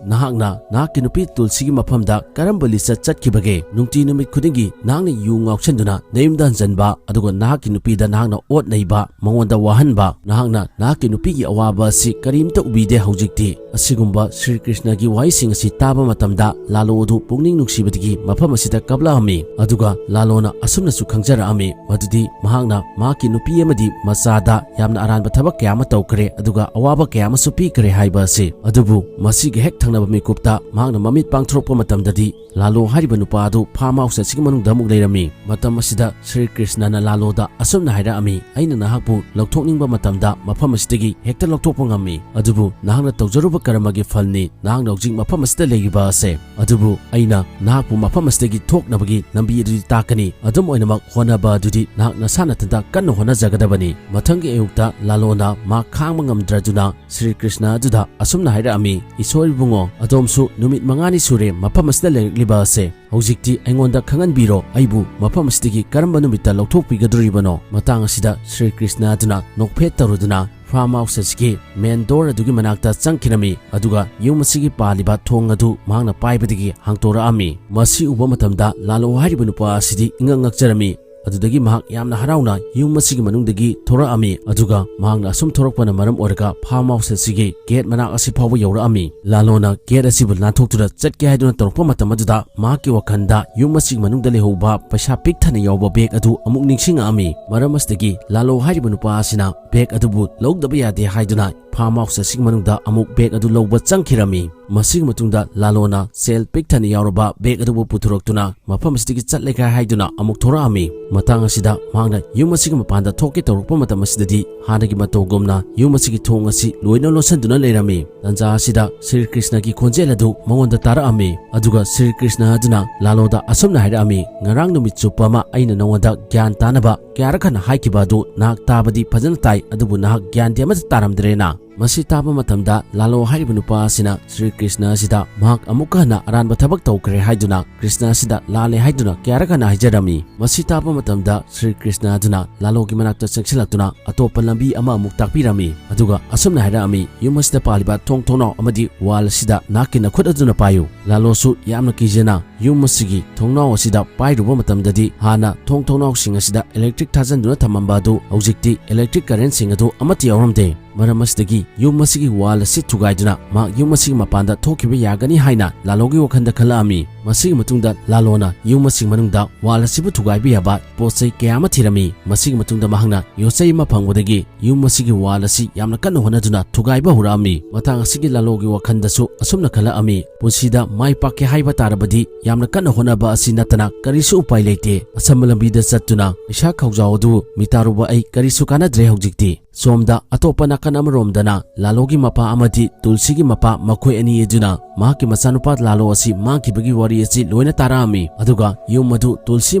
ꯅꯍꯥꯛꯅ ꯅꯍꯥꯛꯀꯤ ꯅꯨꯄꯤ ꯇꯨꯜꯁꯤꯒꯤ ꯃꯐꯝꯗ ꯀꯔꯝꯕ ꯂꯤꯆꯠ ꯆꯠꯈꯤꯕꯒꯦ? ꯅꯨꯡꯇꯤ ꯅꯨꯃꯤꯠ ꯈꯨꯗꯤꯡꯒꯤ ꯅꯍꯥꯛꯅ ꯌꯨ ꯉꯥꯎꯁꯟꯗꯨꯅ ꯅꯌꯨꯝꯗ ꯍꯟꯖꯟꯕ, ꯑꯗꯨꯒ ꯅꯍꯥꯛꯀꯤ ꯅꯨꯄꯤꯗ ꯅꯍꯥꯛꯅ ꯑꯣꯠ ꯅꯩꯕ, ꯃꯉꯣꯟꯗ ꯋꯥꯍꯟꯕ, ꯅꯍꯥꯛꯅ ꯅꯍꯥꯛꯀꯤ ꯅꯨꯄꯤꯒꯤ ꯑꯋꯥꯕ ꯑꯁꯤ ꯀꯔꯤꯝꯇ ꯎꯕꯤꯗꯦ ꯍꯧꯖꯤꯛꯇꯤ?" ꯑꯁꯤꯒꯨꯝꯕ ꯁ꯭ꯔꯤ ꯀ꯭ꯔꯤꯁꯅꯒꯤ ꯋꯥꯍꯩꯁꯤꯡ ꯑꯁꯤ ꯇꯥꯕ ꯃꯇꯝꯗ ꯂꯥꯂꯣ ꯑꯗꯨ ꯄꯨꯛꯅꯤꯡ ꯅꯨꯡꯁꯤꯕꯗꯒꯤ ꯃꯐꯝ ꯑꯁꯤꯗ ꯀꯞꯂꯛꯑꯝꯃꯤ꯫ ꯑꯗꯨꯒ ꯂꯥꯂꯣꯅ ꯑꯁꯨꯝꯅꯁꯨ ꯈꯪꯖꯔꯛꯑꯝꯃꯤ, ꯃꯗꯨꯗꯤ ꯃꯍꯥꯛꯅ ꯃꯍꯥꯛꯀꯤ ꯅꯨꯄꯤ ꯑꯃꯗꯤ ꯃꯆꯥꯗ ꯌꯥꯝꯅ ꯑꯔꯥꯟꯕ ꯊꯕꯛ ꯀꯌꯥ ꯑꯃ ꯇꯧꯈ꯭ꯔꯦ, ꯑꯗꯨꯒ ꯑꯋꯥꯕ ꯀꯌꯥ ꯑꯃꯁꯨ ꯄꯤꯈ꯭ꯔꯦ ꯍꯥꯏꯕ ꯑꯁꯤ꯫ ꯑꯗꯨꯕꯨ ꯃꯁꯤꯒꯤ ꯍꯦꯛ ꯊꯪꯅꯕ ꯃꯤꯀꯨꯞꯇ ꯃꯍꯥꯛꯅ ꯃꯃꯤꯠ ꯄꯥꯡꯊꯣꯔꯛꯄ ꯃꯇꯝꯗꯗꯤ ꯂꯥꯂꯣ ꯍꯥꯏꯔꯤꯕ ꯅꯨꯄꯥ ꯑꯗꯨ farm house ꯑꯁꯤꯒꯤ ꯃꯅꯨꯡꯗ ꯑꯃꯨꯛ ꯂꯩꯔꯝꯃꯤ꯫ ꯃꯇꯝ ꯑꯁꯤꯗ ꯁ꯭ꯔꯤ ꯀ꯭ꯔꯤꯁꯅꯅ ꯂꯥꯂꯣꯗ ꯑꯁꯨꯝꯅ ꯍꯥꯏꯔꯛꯑꯝꯃꯤ, "ꯑꯩꯅ ꯅꯍꯥꯛꯄꯨ ꯂꯧꯊꯣꯛꯅꯤꯡꯕ ꯃꯇꯝꯗ ꯃꯐꯝ ꯑꯁꯤꯗꯒꯤ ꯍꯦꯛꯇ ꯂꯧꯊꯣꯛꯄ ꯉꯝꯃꯤ, ꯑꯗꯨꯕꯨ ꯅꯍꯥꯛꯅ ꯇꯧꯖꯔꯨꯕ ꯀꯔꯃꯒꯤ ꯐꯜꯅꯤ ꯅꯍꯥꯛꯅ ꯍꯧꯖꯤꯛ ꯃꯐꯝ ꯑꯁꯤꯗ ꯂꯩꯔꯤꯕ ꯑꯁꯦ꯫ ꯑꯗꯨꯕꯨ ꯑꯩꯅ ꯅꯍꯥꯛꯄꯨ ꯃꯐꯝ ꯑꯁꯤꯗꯒꯤ ꯊꯣꯛꯅꯕꯒꯤ ꯂꯝꯕꯤ ꯑꯗꯨꯗꯤ ꯇꯥꯛꯀꯅꯤ꯫ ꯑꯗꯨꯝ ꯑꯣꯏꯅꯃꯛ ꯍꯣꯠꯅꯕ ꯑꯗꯨꯗꯤ ꯅꯍꯥꯛ ꯅꯁꯥ ꯅꯊꯟꯇ ꯀꯟꯅ ꯍꯣꯠꯅꯖꯒꯗꯕꯅꯤ꯫" ꯃꯊꯪꯒꯤ ꯑꯌꯨꯛꯇ ꯂꯥꯂꯣꯅ ꯃꯥ ꯈꯥꯡꯕ ꯉꯝꯗ꯭ꯔꯗꯨꯅ ꯁ꯭ꯔꯤ ꯀ꯭ꯔꯤꯁꯅ ꯑꯗꯨꯗ ꯑꯁꯨꯝꯅ ꯍꯥꯏꯔꯛꯑꯝꯃꯤ, "ꯏꯁꯣꯔ ꯏꯕꯨꯡꯉꯣ, ꯑꯗꯣꯝꯁꯨ ꯅꯨꯃꯤꯠ ꯃꯉꯥꯅꯤ ꯁꯨꯔꯦ ꯃꯐꯝ ꯑꯁꯤꯗ ꯂꯩꯔꯛꯂꯤꯕ ꯑꯁꯦ꯫ ꯍꯧꯖꯤꯛꯇꯤ ꯑꯩꯉꯣꯟꯗ ꯈꯪꯍꯟꯕꯤꯔꯣ, ꯑꯩꯕꯨ ꯃꯐꯝ ꯑꯁꯤꯗꯒꯤ ꯀꯔꯝꯕ ꯅꯨꯃꯤꯠꯇ ꯂꯧꯊꯣꯛꯄꯤꯒꯗꯧꯔꯤꯕꯅꯣ?" ꯃꯇꯥꯡ ꯑꯁꯤꯗ ꯁ꯭ꯔꯤ ꯀ꯭ꯔꯤꯁꯅ ꯑꯗꯨꯅ ꯅꯣꯛꯐꯦꯠ ꯇꯧꯔꯗꯨꯅ farm house ꯑꯁꯤꯒꯤ main door ꯑꯗꯨꯒꯤ ꯃꯅꯥꯛꯇ ꯆꯪꯈꯤꯔꯝꯃꯤ, ꯑꯗꯨꯒ ꯌꯨꯝ ꯑꯁꯤꯒꯤ ꯄꯥꯜꯂꯤꯕ ꯊꯣꯡ ꯑꯗꯨ ꯃꯍꯥꯛꯅ ꯄꯥꯏꯕꯗꯒꯤ ꯍꯥꯡꯇꯣꯔꯛꯑꯝꯃꯤ꯫ ꯃꯁꯤ ꯎꯕ ꯃꯇꯝꯗ ꯂꯥꯂꯣ ꯍꯥꯏꯔꯤꯕ ꯅꯨꯄꯥ ꯑꯁꯤꯗꯤ ꯏꯉꯛ ꯉꯛꯆꯔꯝꯃꯤ꯫ ꯑꯗꯨꯗꯒꯤ ꯃꯍꯥꯛ ꯌꯥꯝꯅ ꯍꯔꯥꯎꯅ ꯌꯨꯝ ꯑꯁꯤꯒꯤ ꯃꯅꯨꯡꯗꯒꯤ ꯊꯣꯔꯛꯑꯝꯃꯤ꯫ ꯑꯗꯨꯒ ꯃꯍꯥꯛꯅ ꯑꯁꯨꯝ ꯊꯣꯔꯛꯄꯅ ꯃꯔꯝ ꯑꯣꯏꯔꯒ farm house ꯑꯁꯤꯒꯤ gate ꯃꯅꯥꯛ ꯑꯁꯤ ꯐꯥꯎꯕ ꯌꯧꯔꯛꯑꯝꯃꯤ꯫ ꯂꯥꯂꯣꯅ gate ꯑꯁꯤꯕꯨ ꯂꯥꯟꯊꯣꯛꯇꯨꯅ ꯆꯠꯀꯦ ꯍꯥꯏꯗꯨꯅ ꯇꯧꯔꯛꯄ ꯃꯇꯝ ꯑꯗꯨꯗ ꯃꯍꯥꯛꯀꯤ ꯋꯥꯈꯜꯗ ꯌꯨꯝ ꯑꯁꯤꯒꯤ ꯃꯅꯨꯡꯗ ꯂꯩꯍꯧꯕ ꯄꯩꯁꯥ ꯄꯤꯛ ꯊꯟꯅ ꯌꯥꯎꯕ bag ꯑꯗꯨ ꯑꯃꯨꯛ ꯅꯤꯡꯁꯤꯡꯉꯛꯑꯝꯃꯤ꯫ ꯃꯔꯝ ꯑꯁꯤꯗꯒꯤ ꯂꯥꯂꯣ ꯍꯥꯏꯔꯤꯕ ꯅꯨꯄꯥ ꯑꯁꯤꯅ bag ꯑꯗꯨꯕꯨ ꯂꯧꯗꯕ ꯌꯥꯗꯦ ꯍꯥꯏꯗꯨꯅ farm house ꯑꯁꯤꯒꯤ ꯃꯅꯨꯡꯗ ꯑꯃꯨꯛ bag ꯑꯗꯨ ꯂꯧꯕ ꯆꯪꯈꯤꯔꯝꯃꯤ꯫ ꯃꯁꯤꯒꯤ ꯃꯇꯨꯡꯗ ꯂꯥꯂꯣꯅ ꯁꯦꯜ ꯄꯤꯛ ꯊꯟꯅ ꯌꯥꯎꯔꯕ bag ꯑꯗꯨꯕꯨ ꯄꯨꯊꯣꯔꯛꯇꯨꯅ ꯃꯐꯝ ꯑꯁꯤꯗꯒꯤ ꯆꯠꯂꯒꯦ ꯍꯥꯏꯗꯨꯅ ꯑꯃꯨꯛ ꯊꯣꯔꯛꯑꯝꯃꯤ꯫ ꯃꯇꯥꯡ ꯑꯁꯤꯗ ꯃꯍꯥꯛꯅ ꯌꯨꯝ ꯑꯁꯤꯒꯤ ꯃꯄꯥꯟꯗ ꯊꯣꯛꯀꯦ ꯇꯧꯔꯛꯄ ꯃꯇꯝ ꯑꯁꯤꯗꯗꯤ ꯍꯥꯟꯅꯒꯤ ꯃꯇꯧꯒꯨꯝꯅ ꯌꯨꯝ ꯑꯁꯤꯒꯤ ꯊꯣꯡ ꯑꯁꯤ ꯂꯣꯏꯅ ꯂꯣꯟꯁꯤꯟꯗꯨꯅ ꯂꯩꯔꯝꯃꯤ꯫ ꯇꯟꯖꯥ ꯑꯁꯤꯗ ꯁ꯭ꯔꯤ ꯀ꯭ꯔꯤꯁꯅꯒꯤ ꯈꯣꯟꯖꯦꯜ ꯑꯗꯨ ꯃꯉꯣꯟꯗ ꯇꯥꯔꯛꯑꯝꯃꯤ꯫ ꯑꯗꯨꯒ ꯁ꯭ꯔꯤ ꯀ꯭ꯔꯤꯁꯅ ꯑꯗꯨꯅ ꯂꯥꯂꯣꯗ ꯑꯁꯨꯝꯅ ꯍꯥꯏꯔꯛꯑꯝꯃꯤ, "ꯉꯔꯥꯡ ꯅꯨꯃꯤꯠ ꯆꯨꯞꯄ ꯑꯃ ꯑꯩꯅ ꯅꯉꯣꯟꯗ ꯒ꯭ꯌꯥꯟ ꯇꯥꯅꯕ ꯀꯌꯥꯔꯛ ꯍꯟꯅ ꯍꯥꯏꯈꯤꯕ ꯑꯗꯨ ꯅꯍꯥꯛ ꯇꯥꯕꯗꯤ ꯐꯖꯅ ꯇꯥꯏ, ꯑꯗꯨꯕꯨ ꯅꯍꯥꯛ ꯒ꯭ꯌꯥꯟꯗꯤ ꯑꯃꯠꯇ ꯇꯥꯔꯝꯗ꯭ꯔꯦꯅ?" ꯃꯁꯤ ꯇꯥꯕ ꯃꯇꯝꯗ ꯂꯥꯂꯣ ꯍꯥꯏꯔꯤꯕ ꯅꯨꯄꯥ ꯑꯁꯤꯅ ꯁ꯭ꯔꯤ ꯀ꯭ꯔꯤꯁꯅ ꯑꯁꯤꯗ ꯃꯍꯥꯛ ꯑꯃꯨꯛꯀ ꯍꯟꯅ ꯑꯔꯥꯟꯕ ꯊꯕꯛ ꯇꯧꯈ꯭ꯔꯦ ꯍꯥꯏꯗꯨꯅ, ꯀ꯭ꯔꯤꯁꯅ ꯑꯁꯤꯗ ꯂꯥꯜꯂꯦ ꯍꯥꯏꯗꯨꯅ ꯀꯌꯥꯔꯛ ꯍꯟꯅ ꯍꯥꯏꯖꯔꯝꯃꯤ꯫ ꯃꯁꯤ ꯇꯥꯕ ꯃꯇꯝꯗ ꯁ꯭ꯔꯤ ꯀ꯭ꯔꯤꯁꯅ ꯑꯗꯨꯅ ꯂꯥꯂꯣꯒꯤ ꯃꯅꯥꯛꯇ ꯆꯪꯁꯤꯜꯂꯛꯇꯨꯅ ꯑꯇꯣꯞꯄ ꯂꯝꯕꯤ ꯑꯃ ꯑꯃꯨꯛ ꯇꯥꯛꯄꯤꯔꯝꯃꯤ꯫ ꯑꯗꯨꯒ ꯑꯁꯨꯝꯅ ꯍꯥꯏꯔꯛꯑꯝꯃꯤ, "ꯌꯨꯝ ꯑꯁꯤꯗ ꯄꯥꯜꯂꯤꯕ ꯊꯣꯡ ꯊꯣꯡꯅꯥꯎ ꯑꯃꯗꯤ wall ꯑꯁꯤꯗ ꯅꯍꯥꯛꯀꯤ ꯅꯈꯨꯠ ꯑꯗꯨꯅ ꯄꯥꯏꯌꯨ"꯫ ꯂꯥꯂꯣꯁꯨ ꯌꯥꯝꯅ ꯀꯤꯖꯅ ꯌꯨꯝ ꯑꯁꯤꯒꯤ ꯊꯣꯡꯅꯥꯎ ꯑꯁꯤꯗ ꯄꯥꯏꯔꯨꯕ ꯃꯇꯝꯗꯗꯤ ꯍꯥꯟꯅ ꯊꯣꯡ ꯊꯣꯡꯅꯥꯎꯁꯤꯡ ꯑꯁꯤꯗ electric ꯊꯥꯖꯤꯟꯗꯨꯅ ꯊꯝꯃꯝꯕ ꯑꯗꯨ ꯍꯧꯖꯤꯛꯇꯤ electric currentꯁꯤꯡ ꯑꯗꯨ ꯑꯃꯠꯇ ꯌꯥꯎꯔꯝꯗꯦ꯫ ꯃꯔꯝ ꯑꯁꯤꯗꯒꯤ ꯌꯨꯝ ꯑꯁꯤꯒꯤ wall ꯑꯁꯤ ꯊꯨꯒꯥꯏꯗꯨꯅ ꯃꯍꯥꯛ ꯌꯨꯝ ꯑꯁꯤꯒꯤ ꯃꯄꯥꯟꯗ ꯊꯣꯛꯈꯤꯕ ꯌꯥꯒꯅꯤ ꯍꯥꯏꯅ ꯂꯥꯂꯣꯒꯤ ꯋꯥꯈꯜꯗ ꯈꯜꯂꯛꯑꯝꯃꯤ꯫ ꯃꯁꯤꯒꯤ ꯃꯇꯨꯡꯗ ꯂꯥꯂꯣꯅ ꯌꯨꯝ ꯑꯁꯤꯒꯤ ꯃꯅꯨꯡꯗ wall ꯑꯁꯤꯕꯨ ꯊꯨꯒꯥꯏꯕ ꯌꯥꯕ ꯄꯣꯠ ꯆꯩ ꯀꯌꯥ ꯑꯃ ꯊꯤꯔꯝꯃꯤ꯫ ꯃꯁꯤꯒꯤ ꯃꯇꯨꯡꯗ ꯃꯍꯥꯛꯅ ꯌꯣꯠꯆꯩ ꯑꯃ ꯐꯪꯕꯗꯒꯤ ꯌꯨꯝ ꯑꯁꯤꯒꯤ wall ꯑꯁꯤ ꯌꯥꯝꯅ ꯀꯟꯅ ꯍꯣꯠꯅꯗꯨꯅ ꯊꯨꯒꯥꯏꯕ ꯍꯧꯔꯛꯑꯝꯃꯤ꯫ ꯃꯇꯥꯡ ꯑꯁꯤꯒꯤ ꯂꯥꯂꯣꯒꯤ ꯋꯥꯈꯜꯗꯁꯨ ꯑꯁꯨꯝꯅ ꯈꯜꯂꯛꯑꯝꯃꯤ, "ꯄꯨꯟꯁꯤꯗ ꯃꯥꯏ ꯄꯥꯛꯀꯦ ꯍꯥꯏꯕ ꯇꯥꯔꯕꯗꯤ ꯌꯥꯝꯅ ꯀꯟꯅ ꯍꯣꯠꯅꯕ ꯑꯁꯤ ꯅꯠꯇꯅ ꯀꯔꯤꯁꯨ ꯎꯄꯥꯏ ꯂꯩꯇꯦ꯫ ꯑꯁꯝꯕ ꯂꯝꯕꯤꯗ ꯆꯠꯇꯨꯅ ꯄꯩꯁꯥ ꯈꯥꯎꯖꯥꯎ ꯑꯗꯨ ꯃꯤꯇꯥꯔꯨꯕ ꯑꯩ ꯀꯔꯤꯁꯨ ꯀꯥꯟꯅꯗ꯭ꯔꯦ ꯍꯧꯖꯤꯛꯇꯤ"꯫ ꯁꯣꯝꯗ ꯑꯇꯣꯞꯄ ꯅꯥꯀꯟ ꯑꯃꯔꯣꯝꯗꯅ ꯂꯥꯂꯣꯒꯤ ꯃꯄꯥ ꯑꯃꯗꯤ ꯇꯨꯜꯁꯤꯒꯤ ꯃꯄꯥ, ꯃꯈꯣꯏ ꯑꯅꯤ ꯑꯗꯨꯅ ꯃꯍꯥꯛꯀꯤ ꯃꯆꯥꯅꯨꯄꯥ ꯂꯥꯂꯣ ꯑꯁꯤ ꯃꯥꯡꯈꯤꯕꯒꯤ ꯋꯥꯔꯤ ꯑꯁꯤ ꯂꯣꯏꯅ ꯇꯥꯔꯛꯑꯝꯃꯤ꯫ ꯑꯗꯨꯒ ꯌꯨꯝ ꯑꯗꯨ ꯇꯨꯜꯁꯤ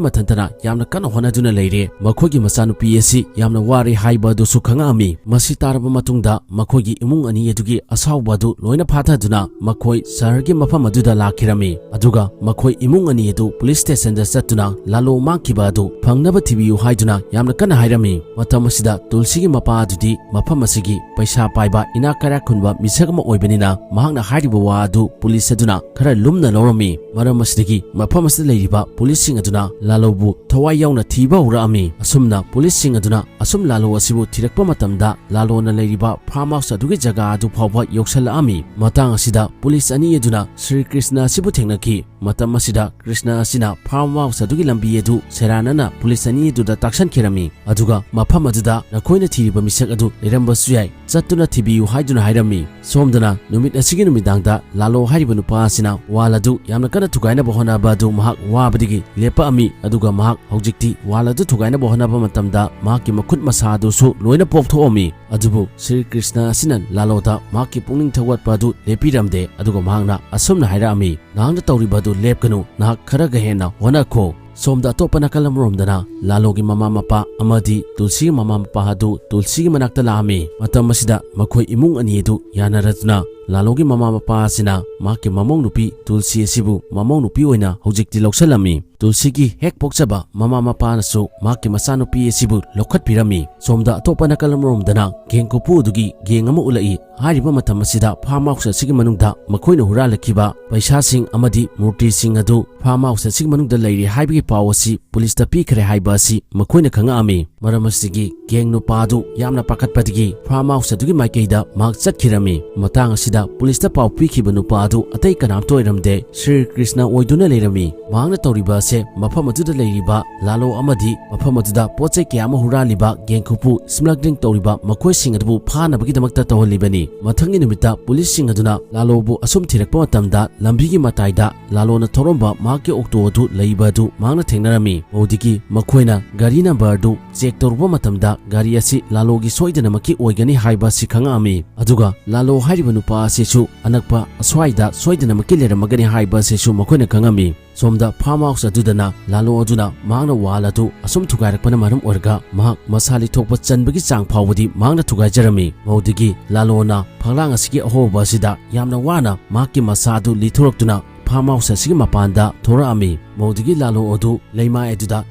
ꯃꯊꯟꯇꯅ ꯌꯥꯝꯅ ꯀꯟꯅ ꯍꯣꯠꯅꯗꯨꯅ ꯂꯩꯔꯦ꯫ ꯃꯈꯣꯏꯒꯤ ꯃꯆꯥꯅꯨꯄꯤ ꯑꯁꯤ ꯌꯥꯝꯅ ꯋꯥꯔꯦ ꯍꯥꯏꯕ ꯑꯗꯨꯁꯨ ꯈꯪꯉꯛꯑꯝꯃꯤ꯫ ꯃꯁꯤ ꯇꯥꯔꯕ ꯃꯇꯨꯡꯗ ꯃꯈꯣꯏꯒꯤ ꯏꯃꯨꯡ ꯑꯅꯤ ꯑꯗꯨꯒꯤ ꯑꯁꯥꯎꯕ ꯑꯗꯨ ꯂꯣꯏꯅ ꯐꯥꯊꯗꯨꯅ ꯃꯈꯣꯏ ꯁꯍꯔꯒꯤ ꯃꯐꯝ ꯑꯗꯨꯗ ꯂꯥꯛꯈꯤꯔꯝꯃꯤ꯫ ꯑꯗꯨꯒ ꯃꯈꯣꯏ ꯏꯃꯨꯡ ꯑꯅꯤ ꯑꯗꯨ police stationꯗ ꯆꯠꯇꯨꯅ ꯂꯥꯂꯣ ꯃꯥꯡꯈꯤꯕ ꯑꯗꯨ ꯐꯪꯅꯕ ꯊꯤꯕꯤꯌꯨ ꯍꯥꯏꯗꯨꯅ ꯌꯥꯝꯅ ꯀꯟꯅ ꯍꯥꯏꯔꯝꯃꯤ꯫ ꯃꯇꯝ ꯑꯁꯤꯗ ꯇꯨꯜꯁꯤꯒꯤ ꯃꯄꯥ ꯑꯗꯨꯗꯤ ꯃꯐꯝ ꯑꯁꯤꯒꯤ ꯄꯩꯁꯥ ꯄꯥꯏꯕ ꯏꯅꯥꯛ ꯀꯩꯔꯥꯛ ꯈꯨꯟꯕ ꯃꯤꯁꯛ ꯑꯃ ꯑꯣꯏꯕꯅꯤꯅ ꯃꯍꯥꯛꯅ ꯍꯥꯏꯔꯤꯕ ꯋꯥ ꯑꯗꯨ ꯄꯨꯂꯤꯁ ꯑꯗꯨꯅ ꯈꯔ ꯂꯨꯝꯅ ꯂꯧꯔꯝꯃꯤ꯫ ꯃꯔꯝ ꯑꯁꯤꯗꯒꯤ ꯃꯐꯝ ꯑꯁꯤꯗ ꯂꯩꯔꯤꯕ ꯄꯨꯂꯤꯁꯁꯤꯡ ꯑꯗꯨꯅ ꯂꯥꯂꯣꯕꯨ ꯊꯋꯥꯏ ꯌꯥꯎꯅ ꯊꯤꯕ ꯍꯧꯔꯛꯑꯝꯃꯤ꯫ ꯑꯁꯨꯝꯅ ꯄꯨꯂꯤꯁꯁꯤꯡ ꯑꯗꯨꯅ ꯑꯁꯨꯝ ꯂꯥꯂꯣ ꯑꯁꯤꯕꯨ ꯊꯤꯔꯛꯄ ꯃꯇꯝꯗ ꯂꯥꯂꯣꯅ ꯂꯩꯔꯤꯕ ꯐꯥꯔꯝ ꯍꯥꯎꯁ ꯑꯗꯨꯒꯤ ꯖꯒꯥ ꯑꯗꯨ ꯐꯥꯎꯕ ꯌꯧꯁꯜꯂꯛꯑꯝꯃꯤ꯫ ꯃꯇꯥꯡ ꯑꯁꯤꯗ ꯄꯨꯂꯤꯁ ꯑꯅꯤ ꯑꯗꯨꯅ ꯁ꯭ꯔꯤ ꯀ꯭ꯔꯤꯁꯅ ꯑꯁꯤꯕꯨ ꯊꯦꯡꯅꯈꯤ꯫ ꯃꯇꯝ ꯑꯁꯤꯗ ꯀ꯭ꯔꯤꯁꯅ ꯑꯁꯤꯅ ꯐꯥꯔꯝ ꯍꯥꯎꯁ ꯑꯗꯨꯒꯤ ꯂꯝꯕꯤ ꯑꯗꯨ ꯁꯦꯔꯥꯟꯅꯅ ꯄꯨꯂꯤꯁ ꯑꯅꯤ ꯑꯗꯨꯗ ꯇꯥꯛꯁꯟꯈꯤꯔꯝꯃꯤ꯫ ꯑꯗꯨꯒ ꯃꯐꯝ ꯑꯗꯨꯗ ꯅꯈꯣꯏꯅ ꯊꯤꯔꯤꯕ ꯃꯤꯁꯛ ꯑꯗꯨ ꯂꯩꯔꯝꯕꯁꯨ ꯌꯥꯏ, ꯆꯠꯇꯨꯅ ꯊꯤꯕꯤꯌꯨ ꯍꯥꯏꯗꯨꯅ ꯍꯥꯏꯔꯝꯃꯤ꯫ ꯁꯣꯝꯗꯅ ꯅꯨꯃꯤꯠ ꯑꯁꯤꯒꯤ ꯅꯨꯃꯤꯗꯥꯡꯗ ꯂꯥꯂꯣ ꯍꯥꯏꯔꯤꯕ ꯅꯨꯄꯥ ꯑꯁꯤꯅ ꯋꯥꯜ ꯑꯗꯨ ꯌꯥꯝꯅ ꯀꯟꯅ ꯊꯨꯒꯥꯏꯅꯕ ꯍꯣꯠꯅꯕ ꯑꯗꯨ ꯃꯍꯥꯛ ꯋꯥꯕꯗꯒꯤ ꯂꯦꯞꯄꯛꯑꯝꯃꯤ꯫ ꯑꯗꯨꯒ ꯃꯍꯥꯛ ꯍꯧꯖꯤꯛꯇꯤ ꯋꯥꯜ ꯑꯗꯨ ꯊꯨꯒꯥꯏꯅꯕ ꯍꯣꯠꯅꯕ ꯃꯇꯝꯗ ꯃꯍꯥꯛꯀꯤ ꯃꯈꯨꯠ ꯃꯁꯥ ꯑꯗꯨꯁꯨ ꯂꯣꯏꯅ ꯄꯣꯞꯊꯣꯛꯑꯝꯃꯤ꯫ ꯑꯗꯨꯕꯨ ꯁ꯭ꯔꯤ ꯀ꯭ꯔꯤꯁꯅ ꯑꯁꯤꯅ ꯂꯥꯂꯣꯗ ꯃꯍꯥꯛꯀꯤ ꯄꯨꯛꯅꯤꯡ ꯊꯧꯒꯠꯄ ꯑꯗꯨ ꯂꯦꯞꯄꯤꯔꯝꯗꯦ꯫ ꯑꯗꯨꯒ ꯃꯍꯥꯛꯅ ꯑꯁꯨꯝꯅ ꯍꯥꯏꯔꯛꯑꯝꯃꯤ, "ꯅꯍꯥꯛꯅ ꯇꯧꯔꯤꯕ ꯑꯗꯨ ꯂꯦꯞꯀꯅꯨ, ꯅꯍꯥꯛ ꯈꯔꯒ ꯍꯦꯟꯅ ꯍꯣꯠꯅꯈꯣ꯫ ꯁꯣꯝꯗ ꯑꯇꯣꯞꯄ ꯅꯥꯀꯜ ꯑꯃꯔꯣꯝꯗꯅ ꯂꯥꯂꯣꯒꯤ ꯃꯃꯥ ꯃꯄꯥ ꯑꯃꯗꯤ ꯇꯨꯜꯁꯤꯒꯤ ꯃꯃꯥ ꯃꯄꯥ ꯑꯗꯨ ꯇꯨꯜꯁꯤꯒꯤ ꯃꯅꯥꯛꯇ ꯂꯥꯛꯑꯝꯃꯤ꯫ ꯃꯇꯝ ꯑꯁꯤꯗ ꯃꯈꯣꯏ ꯏꯃꯨꯡ ꯑꯅꯤ ꯑꯗꯨ ꯌꯥꯅꯔꯗꯨꯅ ꯂꯥꯂꯣꯒꯤ ꯃꯃꯥ ꯃꯄꯥ ꯑꯁꯤꯅ ꯃꯍꯥꯛꯀꯤ ꯃꯃꯧ ꯅꯨꯄꯤ ꯇꯨꯜꯁꯤ ꯑꯁꯤꯕꯨ ꯃꯃꯧ ꯅꯨꯄꯤ ꯑꯣꯏꯅ ꯍꯧꯖꯤꯛꯇꯤ ꯂꯧꯁꯜꯂꯝꯃꯤ꯫ ꯇꯨꯜꯁꯤꯒꯤ ꯍꯦꯛ ꯄꯣꯛꯆꯕ ꯃꯃꯥ ꯃꯄꯥꯅꯁꯨ ꯃꯍꯥꯛꯀꯤ ꯃꯆꯥꯅꯨꯄꯤ ꯑꯁꯤꯕꯨ ꯂꯧꯈꯠꯄꯤꯔꯝꯃꯤ꯫ ꯁꯣꯝꯗ ꯑꯇꯣꯞꯄ ꯅꯥꯀꯜ ꯑꯃꯔꯣꯝꯗꯅ ꯒꯦꯡ ꯀꯣꯄꯨ ꯑꯗꯨꯒꯤ ꯒꯦꯡ ꯑꯃ ꯎꯠꯂꯛꯏ꯫ ꯍꯥꯏꯔꯤꯕ ꯃꯇꯝ ꯑꯁꯤꯗ ꯐꯥꯔꯝ ꯍꯥꯎꯁ ꯑꯁꯤꯒꯤ ꯃꯅꯨꯡꯗ ꯃꯈꯣꯏꯅ ꯍꯨꯔꯥꯜꯂꯛꯈꯤꯕ ꯄꯩꯁꯥꯁꯤꯡ ꯑꯃꯗꯤ ꯃꯨꯔꯇꯤꯁꯤꯡ ꯑꯗꯨ ꯐꯥꯔꯝ ꯍꯥꯎꯁ ꯑꯁꯤꯒꯤ ꯃꯅꯨꯡꯗ ꯂꯩꯔꯤ ꯍꯥꯏꯕꯒꯤ ꯄꯥꯎ ꯑꯁꯤ ꯄꯨꯂꯤꯁꯇ ꯄꯤꯈ꯭ꯔꯦ ꯍꯥꯏꯕ ꯑꯁꯤ ꯃꯈꯣꯏꯅ ꯈꯪꯉꯛꯑꯝꯃꯤ꯫ ꯃꯔꯝ ꯑꯁꯤꯗꯒꯤ ꯒꯦꯡ ꯅꯨꯄꯥ ꯑꯗꯨ ꯌꯥꯝꯅ ꯄꯥꯈꯠꯄꯗꯒꯤ ꯐꯥꯔꯝ ꯍꯥꯎꯁ ꯑꯗꯨꯒꯤ ꯃꯥꯏꯀꯩꯗ ꯃꯍꯥꯛ ꯆꯠꯈꯤꯔꯝꯃꯤ꯫ ꯃꯇꯥꯡ ꯑꯁꯤꯗ ꯄꯨꯂꯤꯁꯇ ꯄꯥꯎ ꯄꯤꯈꯤꯕ ꯅꯨꯄꯥ ꯑꯗꯨ ꯑꯇꯩ ꯀꯅꯥꯝꯇ ꯑꯣꯏꯔꯝꯗꯦ, ꯁ꯭ꯔꯤ ꯀ꯭ꯔꯤꯁꯅ ꯑꯣꯏꯗꯨꯅ ꯂꯩꯔꯝꯃꯤ꯫ ꯃꯍꯥꯛꯅ ꯇꯧꯔꯤꯕ ꯑꯁꯦ ꯃꯐꯝ ꯑꯗꯨꯗ ꯂꯩꯔꯤꯕ ꯂꯥꯂꯣ ꯑꯃꯗꯤ ꯃꯐꯝ ꯑꯗꯨꯗ ꯄꯣꯠ ꯆꯩ ꯀꯌꯥ ꯑꯃ ꯍꯨꯔꯥꯜꯂꯤꯕ ꯒꯦꯡ ꯈꯨꯄꯨ ꯁ꯭ꯃꯒ꯭ꯂꯤꯡ ꯇꯧꯔꯤꯕ ꯃꯈꯣꯏꯁꯤꯡ ꯑꯗꯨꯕꯨ ꯐꯥꯅꯕꯒꯤꯗꯃꯛꯇ ꯇꯧꯍꯜꯂꯤꯕꯅꯤ꯫ ꯃꯊꯪꯒꯤ ꯅꯨꯃꯤꯠꯇ ꯄꯨꯂꯤꯁꯁꯤꯡ ꯑꯗꯨꯅ ꯂꯥꯂꯣꯕꯨ ꯑꯁꯨꯝ ꯊꯤꯔꯛꯄ ꯃꯇꯝꯗ ꯂꯝꯕꯤꯒꯤ ꯃꯇꯥꯏꯗ ꯂꯥꯂꯣꯅ ꯊꯧꯔꯝꯕ ꯃꯍꯥꯛꯀꯤ ꯑꯣꯛꯇꯣ ꯑꯗꯨ ꯂꯩꯕ ꯑꯗꯨ ꯃꯍꯥꯛꯅ ꯊꯦꯡꯅꯔꯝꯃꯤ꯫ ꯃꯗꯨꯗꯒꯤ ꯃꯈꯣꯏꯅ ꯒꯥꯔꯤ ꯅꯝꯕꯔ ꯑꯗꯨ ꯆꯦꯛ ꯇꯧꯔꯨꯕ ꯃꯇꯝꯗ ꯒꯥꯔꯤ ꯑꯁꯤ ꯂꯥꯂꯣꯒꯤ ꯁꯣꯏꯗꯅꯃꯛꯀꯤ ꯑꯣꯏꯒꯅꯤ ꯍꯥꯏꯕ ꯑꯁꯤ ꯈꯪꯉꯛꯑꯝꯃꯤ꯫ ꯑꯗꯨꯒ ꯂꯥꯂꯣ ꯍꯥꯏꯔꯤꯕ ꯅꯨꯄꯥ ꯑꯁꯤꯁꯨ ꯑꯅꯛꯄ ꯑꯁ꯭ꯋꯥꯏꯗ ꯁꯣꯏꯗꯅꯃꯛꯀꯤ ꯂꯩꯔꯝꯃꯒꯅꯤ ꯍꯥꯏꯕ ꯑꯁꯤꯁꯨ ꯃꯈꯣꯏꯅ ꯈꯪꯉꯝꯃꯤ꯫ ꯁꯣꯝꯗ ꯐꯥꯔꯝ ꯍꯥꯎꯁ ꯑꯗꯨꯗꯅ ꯂꯥꯂꯣ ꯑꯗꯨꯅ ꯃꯍꯥꯛꯅ ꯋꯥꯜ ꯑꯗꯨ ꯑꯁꯨꯝ ꯊꯨꯒꯥꯏꯔꯛꯄꯅ ꯃꯔꯝ ꯑꯣꯏꯔꯒ ꯃꯍꯥꯛ ꯃꯁꯥ ꯂꯤꯊꯣꯛꯄ ꯆꯟꯕꯒꯤ ꯆꯥꯡ ꯐꯥꯎꯕꯗꯤ ꯃꯍꯥꯛꯅ ꯊꯨꯒꯥꯏꯖꯔꯝꯃꯤ꯫ ꯃꯗꯨꯗꯒꯤ ꯂꯥꯂꯣꯅ ꯐꯛꯂꯥꯡ ꯑꯁꯤꯒꯤ ꯑꯍꯣꯕ ꯑꯁꯤꯗ ꯌꯥꯝꯅ ꯋꯥꯅ ꯃꯍꯥꯛꯀꯤ ꯃꯁꯥ ꯑꯗꯨ ꯂꯤꯊꯣꯔꯛꯇꯨꯅ ꯐꯥꯔꯝ ꯍꯥꯎꯁ ꯑꯁꯤꯒꯤ ꯃꯄꯥꯟꯗ ꯊꯣꯔꯛꯑꯝꯃꯤ꯫ ꯃꯧꯗꯨꯒꯤ ꯂꯥꯂꯣ ꯑꯗꯨ ꯂꯩꯃꯥꯏ ꯑꯗꯨꯗ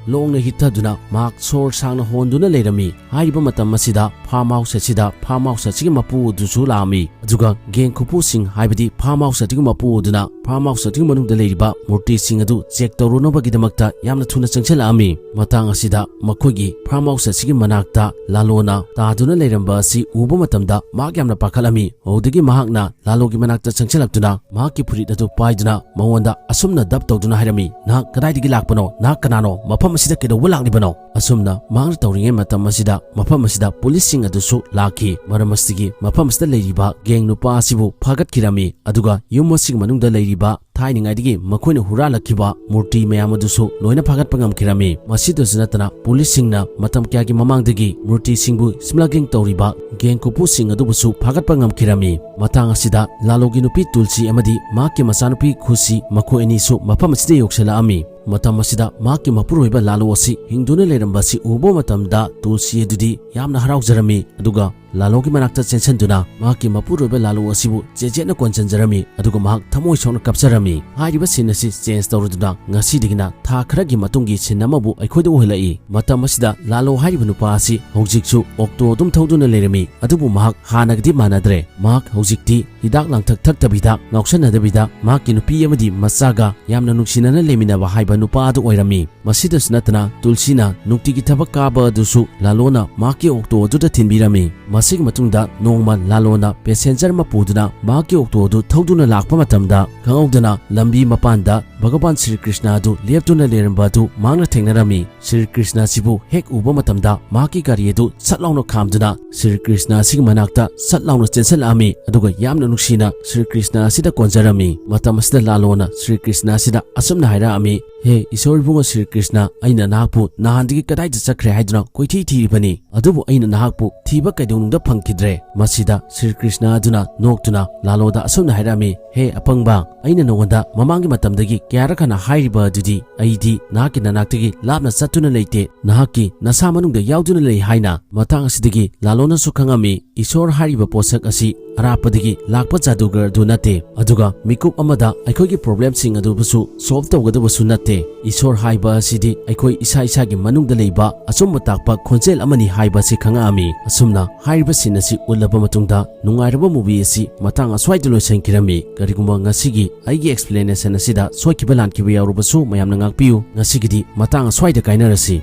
ꯂꯣꯡꯅ ꯍꯤꯠꯊꯗꯨꯅ ꯃꯍꯥꯛ ꯁꯣꯔ ꯁꯥꯡꯅ ꯍꯣꯟꯗꯨꯅ ꯂꯩꯔꯝꯃꯤ꯫ ꯍꯥꯏꯔꯤꯕ ꯃꯇꯝ ꯑꯁꯤꯗ farm house ꯑꯁꯤꯗ farm house ꯑꯁꯤꯒꯤ ꯃꯄꯨ ꯑꯗꯨꯁꯨ ꯂꯥꯛꯑꯝꯃꯤ꯫ ꯑꯗꯨꯒ ꯒꯦꯡ ꯈꯨꯄꯨꯁꯤꯡ, ꯍꯥꯏꯕꯗꯤ farm house ꯑꯗꯨꯒꯤ ꯃꯄꯨ ꯑꯗꯨꯅ farm house ꯑꯗꯨꯒꯤ ꯃꯅꯨꯡꯗ ꯂꯩꯔꯤꯕ ꯃꯨꯔꯇꯤꯁꯤꯡ ꯑꯗꯨ check ꯇꯧꯔꯨꯅꯕꯒꯤꯗꯃꯛꯇ ꯌꯥꯝꯅ ꯊꯨꯅ ꯆꯪꯁꯤꯜꯂꯛꯑꯝꯃꯤ꯫ ꯃꯇꯥꯡ ꯑꯁꯤꯗ ꯃꯈꯣꯏꯒꯤ farm house ꯑꯁꯤꯒꯤ ꯃꯅꯥꯛꯇ ꯂꯥꯂꯣꯅ ꯇꯥꯗꯨꯅ ꯂꯩꯔꯝꯕ ꯑꯁꯤ ꯎꯕ ꯃꯇꯝꯗ ꯃꯍꯥꯛ ꯌꯥꯝꯅ ꯄꯥꯈꯠꯂꯝꯃꯤ꯫ ꯑꯗꯨꯗꯒꯤ ꯃꯍꯥꯛꯅ ꯂꯥꯂꯣꯒꯤ ꯃꯅꯥꯛꯇ ꯆꯪꯁꯤꯜꯂꯛꯇꯨꯅ ꯃꯍꯥꯛꯀꯤ ꯐꯨꯔꯤꯠ ꯑꯗꯨ ꯄꯥꯏꯗꯨꯅ ꯃꯉꯣꯟꯗ ꯑꯁꯨꯝꯅ ꯗꯞ ꯇꯧꯗꯨꯅ ꯍꯥꯏꯔꯝꯃꯤ, "ꯅꯍꯥꯛ ꯀꯗꯥꯏꯗꯒꯤ ꯂꯥꯛꯄꯅꯣ? ꯅꯍꯥꯛ ꯀꯅꯥꯅꯣ? ꯃꯐꯝ ꯑꯁꯤꯗ ꯀꯩꯗꯧꯕ ꯂꯥꯛꯂꯤꯕꯅꯣ?" ꯑꯁꯨꯝꯅ ꯃꯍꯥꯛꯅ ꯇꯧꯔꯤꯉꯩ ꯃꯇꯝ ꯑꯁꯤꯗ ꯃꯐꯝ ꯑꯁꯤꯗ ꯄꯨꯂꯤꯁꯁꯤꯡ ꯑꯗꯨꯁꯨ ꯂꯥꯛꯈꯤ꯫ ꯃꯔꯝ ꯑꯁꯤꯗꯒꯤ ꯃꯐꯝ ꯑꯁꯤꯗ ꯂꯩꯔꯤꯕ ꯒꯦꯡ ꯅꯨꯄꯥ ꯑꯁꯤꯕꯨ ꯐꯥꯒꯠꯈꯤꯔꯝꯃꯤ꯫ ꯑꯗꯨꯒ ꯌꯨꯝ ꯑꯁꯤꯒꯤ ꯃꯅꯨꯡꯗ ꯂꯩꯔꯤꯕ ꯊꯥꯏꯅꯉꯥꯏꯗꯒꯤ ꯃꯈꯣꯏꯅ ꯍꯨꯔꯥꯜꯂꯛꯈꯤꯕ ꯃꯨꯔꯇꯤ ꯃꯌꯥꯝ ꯑꯗꯨꯁꯨ ꯂꯣꯏꯅ ꯐꯥꯒꯠꯄ ꯉꯝꯈꯤꯔꯝꯃꯤ꯫ ꯃꯁꯤꯗꯁꯨ ꯅꯠꯇꯅ ꯄꯨꯂꯤꯁꯁꯤꯡꯅ ꯃꯇꯝ ꯀꯌꯥꯒꯤ ꯃꯃꯥꯡꯗꯒꯤ ꯃꯨꯔꯇꯤꯁꯤꯡꯕꯨ smuggling ꯇꯧꯔꯤꯕ ꯒꯦꯡ ꯀꯨꯄꯨꯁꯤꯡ ꯑꯗꯨꯕꯨꯁꯨ ꯐꯥꯒꯠꯄ ꯉꯝꯈꯤꯔꯝꯃꯤ꯫ ꯃꯇꯥꯡ ꯑꯁꯤꯗ ꯂꯥꯂꯣꯒꯤ ꯅꯨꯄꯤ ꯇꯨꯜꯁꯤ ꯑꯃꯗꯤ ꯃꯍꯥꯛꯀꯤ ꯃꯆꯥꯅꯨꯄꯤ ꯈꯨꯁꯤ, ꯃꯈꯣꯏ ꯑꯅꯤꯁꯨ ꯃꯐꯝ ꯑꯁꯤꯗ ꯌꯧꯁꯤꯜꯂꯛꯑꯝꯃꯤ꯫ ꯃꯇꯝ ꯑꯁꯤꯗ ꯃꯍꯥꯛꯀꯤ ꯃꯄꯨꯔꯣꯏꯕ ꯂꯥꯂꯣ ꯑꯁꯤ ꯍꯤꯡꯗꯨꯅ ꯂꯩꯔꯝꯕ ꯑꯁꯤ ꯎꯕ ꯃꯇꯝꯗ ꯇꯨꯜꯁꯤ ꯑꯗꯨꯗꯤ ꯌꯥꯝꯅ ꯍꯔꯥꯎꯖꯔꯝꯃꯤ꯫ ꯑꯗꯨꯒ ꯂꯥꯂꯣꯒꯤ ꯃꯅꯥꯛꯇ ꯆꯦꯟꯁꯤꯟꯗꯨꯅ ꯃꯍꯥꯛꯀꯤ ꯃꯄꯨꯔꯣꯏꯕ ꯂꯥꯂꯣ ꯑꯁꯤꯕꯨ ꯆꯦꯠꯆꯦꯠꯅ ꯀꯣꯟꯁꯤꯟꯖꯔꯝꯃꯤ꯫ ꯑꯗꯨꯒ ꯃꯍꯥꯛ ꯊꯃꯣꯏ ꯁꯣꯛꯅ ꯀꯞꯆꯔꯝꯃꯤ꯫ ꯍꯥꯏꯔꯤꯕ scene ꯑꯁꯤ change ꯇꯧꯔꯗꯨꯅ ꯉꯁꯤꯗꯒꯤꯅ ꯊꯥ ꯈꯔꯒꯤ ꯃꯇꯨꯡꯒꯤ scene ꯑꯃꯕꯨ ꯑꯩꯈꯣꯏꯗ ꯎꯍꯜꯂꯛꯏ꯫ ꯃꯇꯝ ꯑꯁꯤꯗ ꯂꯥꯂꯣ ꯍꯥꯏꯔꯤꯕ ꯅꯨꯄꯥ ꯑꯁꯤ ꯍꯧꯖꯤꯛꯁꯨ ꯑꯣꯛꯇꯣ ꯑꯗꯨꯝ ꯊꯧꯗꯨꯅ ꯂꯩꯔꯝꯃꯤ꯫ ꯑꯗꯨꯕꯨ ꯃꯍꯥꯛ ꯍꯥꯟꯅꯒꯗꯤ ꯃꯥꯟꯅꯗ꯭ꯔꯦ꯫ ꯃꯍꯥꯛ ꯍꯧꯖꯤꯛꯇꯤ ꯍꯤꯗꯥꯛ ꯂꯥꯡꯊꯛ ꯊꯛꯇꯕꯤꯗ, ꯉꯥꯎꯁꯟꯅꯗꯕꯤꯗ ꯃꯍꯥꯛꯀꯤ ꯅꯨꯄꯤ ꯑꯃꯗꯤ ꯃꯆꯥꯒ ꯌꯥꯝꯅ ꯅꯨꯡꯁꯤꯅꯅ ꯂꯩꯃꯤꯟꯅꯕ ꯍꯥꯏꯕ ꯅꯨꯄꯥ ꯑꯗꯨ ꯑꯣꯏꯔꯝꯃꯤ꯫ ꯃꯁꯤꯗꯁꯨ ꯅꯠꯇꯅ ꯇꯨꯜꯁꯤꯅ ꯅꯨꯡꯇꯤꯒꯤ ꯊꯕꯛ ꯀꯥꯕ ꯑꯗꯨꯁꯨ ꯂꯥꯂꯣꯅ ꯃꯍꯥꯛꯀꯤ ꯑꯣꯛꯇꯣ ꯑꯗꯨꯗ ꯊꯤꯟꯕꯤꯔꯝꯃꯤ꯫ ꯃꯁꯤꯒꯤ ꯃꯇꯨꯡꯗ ꯅꯣꯡꯃ ꯂꯥꯂꯣꯅ passenger ꯑꯃ ꯄꯨꯗꯨꯅ ꯃꯍꯥꯛꯀꯤ ꯑꯣꯛꯇꯣ ꯑꯗꯨ ꯊꯧꯗꯨꯅ ꯂꯥꯛꯄ ꯃꯇꯝꯗ ꯈꯪꯍꯧꯗꯅ ꯂꯝꯕꯤ ꯃꯄꯥꯟꯗ ꯚꯒꯋꯥꯟ ꯁ꯭ꯔꯤ ꯀ꯭ꯔꯤꯁꯅ ꯑꯗꯨ ꯂꯦꯞꯇꯨꯅ ꯂꯩꯔꯝꯕ ꯑꯗꯨ ꯃꯍꯥꯛꯅ ꯊꯦꯡꯅꯔꯝꯃꯤ꯫ ꯁ꯭ꯔꯤ ꯀ꯭ꯔꯤꯁꯅ ꯑꯁꯤꯕꯨ ꯍꯦꯛ ꯎꯕ ꯃꯇꯝꯗ ꯃꯍꯥꯛꯀꯤ ꯒꯥꯔꯤ ꯑꯗꯨ ꯁꯠ ꯂꯥꯎꯅ ꯈꯥꯝꯗꯨꯅ ꯁ꯭ꯔꯤ ꯀ꯭ꯔꯤꯁꯅ ꯑꯁꯤꯒꯤ ꯃꯅꯥꯛꯇ ꯁꯠ ꯂꯥꯎꯅ ꯆꯦꯟꯁꯤꯜꯂꯛꯑꯝꯃꯤ꯫ ꯑꯗꯨꯒ ꯌꯥꯝꯅ ꯅꯨꯡꯁꯤꯅ ꯁ꯭ꯔꯤ ꯀ꯭ꯔꯤꯁꯅ ꯑꯁꯤꯗ ꯀꯣꯟꯖꯔꯝꯃꯤ꯫ ꯃꯇꯝ ꯑꯁꯤꯗ ꯂꯥꯂꯣꯅ ꯁ꯭ꯔꯤ ꯀ꯭ꯔꯤꯁꯅ ꯑꯁꯤꯗ ꯑꯁꯨꯝꯅ ꯍꯥꯏꯔꯛꯑꯝꯃꯤ, "ꯍꯦ ꯏꯁꯣꯔ ꯏꯕꯨꯡꯉꯣ ꯁ꯭ꯔꯤ ꯀ꯭ꯔꯤꯁꯅ, ꯑꯩꯅ ꯅꯍꯥꯛꯄꯨ ꯅꯍꯥꯟꯗꯒꯤ ꯀꯗꯥꯏꯗ ꯆꯠꯈ꯭ꯔꯦ ꯍꯥꯏꯗꯨꯅ ꯀꯣꯏꯊꯤ ꯊꯤꯔꯤꯕꯅꯤ, ꯑꯗꯨꯕꯨ ꯑꯩꯅ ꯅꯍꯥꯛꯄꯨ ꯊꯤꯕ ꯀꯩꯗꯧꯅꯨꯡꯗ ꯐꯪꯈꯤꯗ꯭ꯔꯦ꯫" ꯃꯁꯤꯗ ꯁ꯭ꯔꯤ ꯀ꯭ꯔꯤꯁꯅ ꯑꯗꯨꯅ ꯅꯣꯛꯇꯨꯅ ꯂꯥꯂꯣꯗ ꯑꯁꯨꯝꯅ ꯍꯥꯏꯔꯛꯑꯝꯃꯤ, "ꯍꯦ ꯑꯄꯪꯕ, ꯑꯩꯅ ꯅꯉꯣꯟꯗ ꯃꯃꯥꯡꯒꯤ ꯃꯇꯝꯗꯒꯤ ꯀꯌꯥꯔꯛ ꯍꯟꯅ ꯍꯥꯏꯔꯤꯕ ꯑꯗꯨꯗꯤ, ꯑꯩꯗꯤ ꯅꯍꯥꯛꯀꯤ ꯅꯅꯥꯛꯇꯒꯤ ꯂꯥꯞꯅ ꯆꯠꯇꯨꯅ ꯂꯩꯇꯦ, ꯅꯍꯥꯛꯀꯤ ꯅꯁꯥ ꯃꯅꯨꯡꯗ ꯌꯥꯎꯗꯨꯅ ꯂꯩ" ꯍꯥꯏꯅ꯫ ꯃꯇꯥꯡ ꯑꯁꯤꯗꯒꯤ ꯂꯥꯂꯣꯅꯁꯨ ꯈꯪꯉꯝꯃꯤ, ꯏꯁꯣꯔ ꯍꯥꯏꯔꯤꯕ ꯄꯣꯠꯁꯛ ꯑꯁꯤ ꯑꯔꯥꯞꯄꯗꯒꯤ ꯂꯥꯛꯄ ꯖꯥꯗꯨꯒꯔ ꯑꯗꯨ ꯅꯠꯇꯦ, ꯑꯗꯨꯒ ꯃꯤꯀꯨꯞ ꯑꯃꯗ ꯑꯩꯈꯣꯏꯒꯤ problemꯁꯤꯡ ꯑꯗꯨꯕꯨꯁꯨ solve ꯇꯧꯒꯗꯕꯁꯨ ꯅꯠꯇꯦ꯫ ꯏꯁꯣꯔ ꯍꯥꯏꯕ ꯑꯁꯤꯗꯤ ꯑꯩꯈꯣꯏ ꯏꯁꯥ ꯏꯁꯥꯒꯤ ꯃꯅꯨꯡꯗ ꯂꯩꯕ ꯑꯆꯨꯝꯕ ꯇꯥꯛꯄ ꯈꯣꯟꯖꯦꯜ ꯑꯃꯅꯤ ꯍꯥꯏꯕ ꯑꯁꯤ ꯈꯪꯉꯛꯑꯝꯃꯤ꯫ ꯑꯁꯨꯝꯅ ꯍꯥꯏꯔꯤꯕ scene ꯑꯁꯤ ꯎꯠꯂꯕ ꯃꯇꯨꯡꯗ ꯅꯨꯡꯉꯥꯏꯔꯕ movie ꯑꯁꯤ ꯃꯇꯥꯡ ꯑꯁ꯭ꯋꯥꯏꯗ ꯂꯣꯏꯁꯤꯟꯈꯤꯔꯝꯃꯤ꯫ ꯀꯔꯤꯒꯨꯝꯕ ꯉꯁꯤꯒꯤ ꯑꯩꯒꯤ explanation ꯑꯁꯤꯗ ꯁꯣꯏꯈꯤꯕ ꯂꯥꯟꯈꯤꯕ ꯌꯥꯎꯔꯕꯁꯨ ꯃꯌꯥꯝꯅ ꯉꯥꯛꯄꯤꯌꯨ꯫ ꯉꯁꯤꯒꯤꯗꯤ ꯃꯇꯥꯡ ꯑꯁ꯭ꯋꯥꯏꯗ ꯀꯥꯏꯅꯔꯁꯤ꯫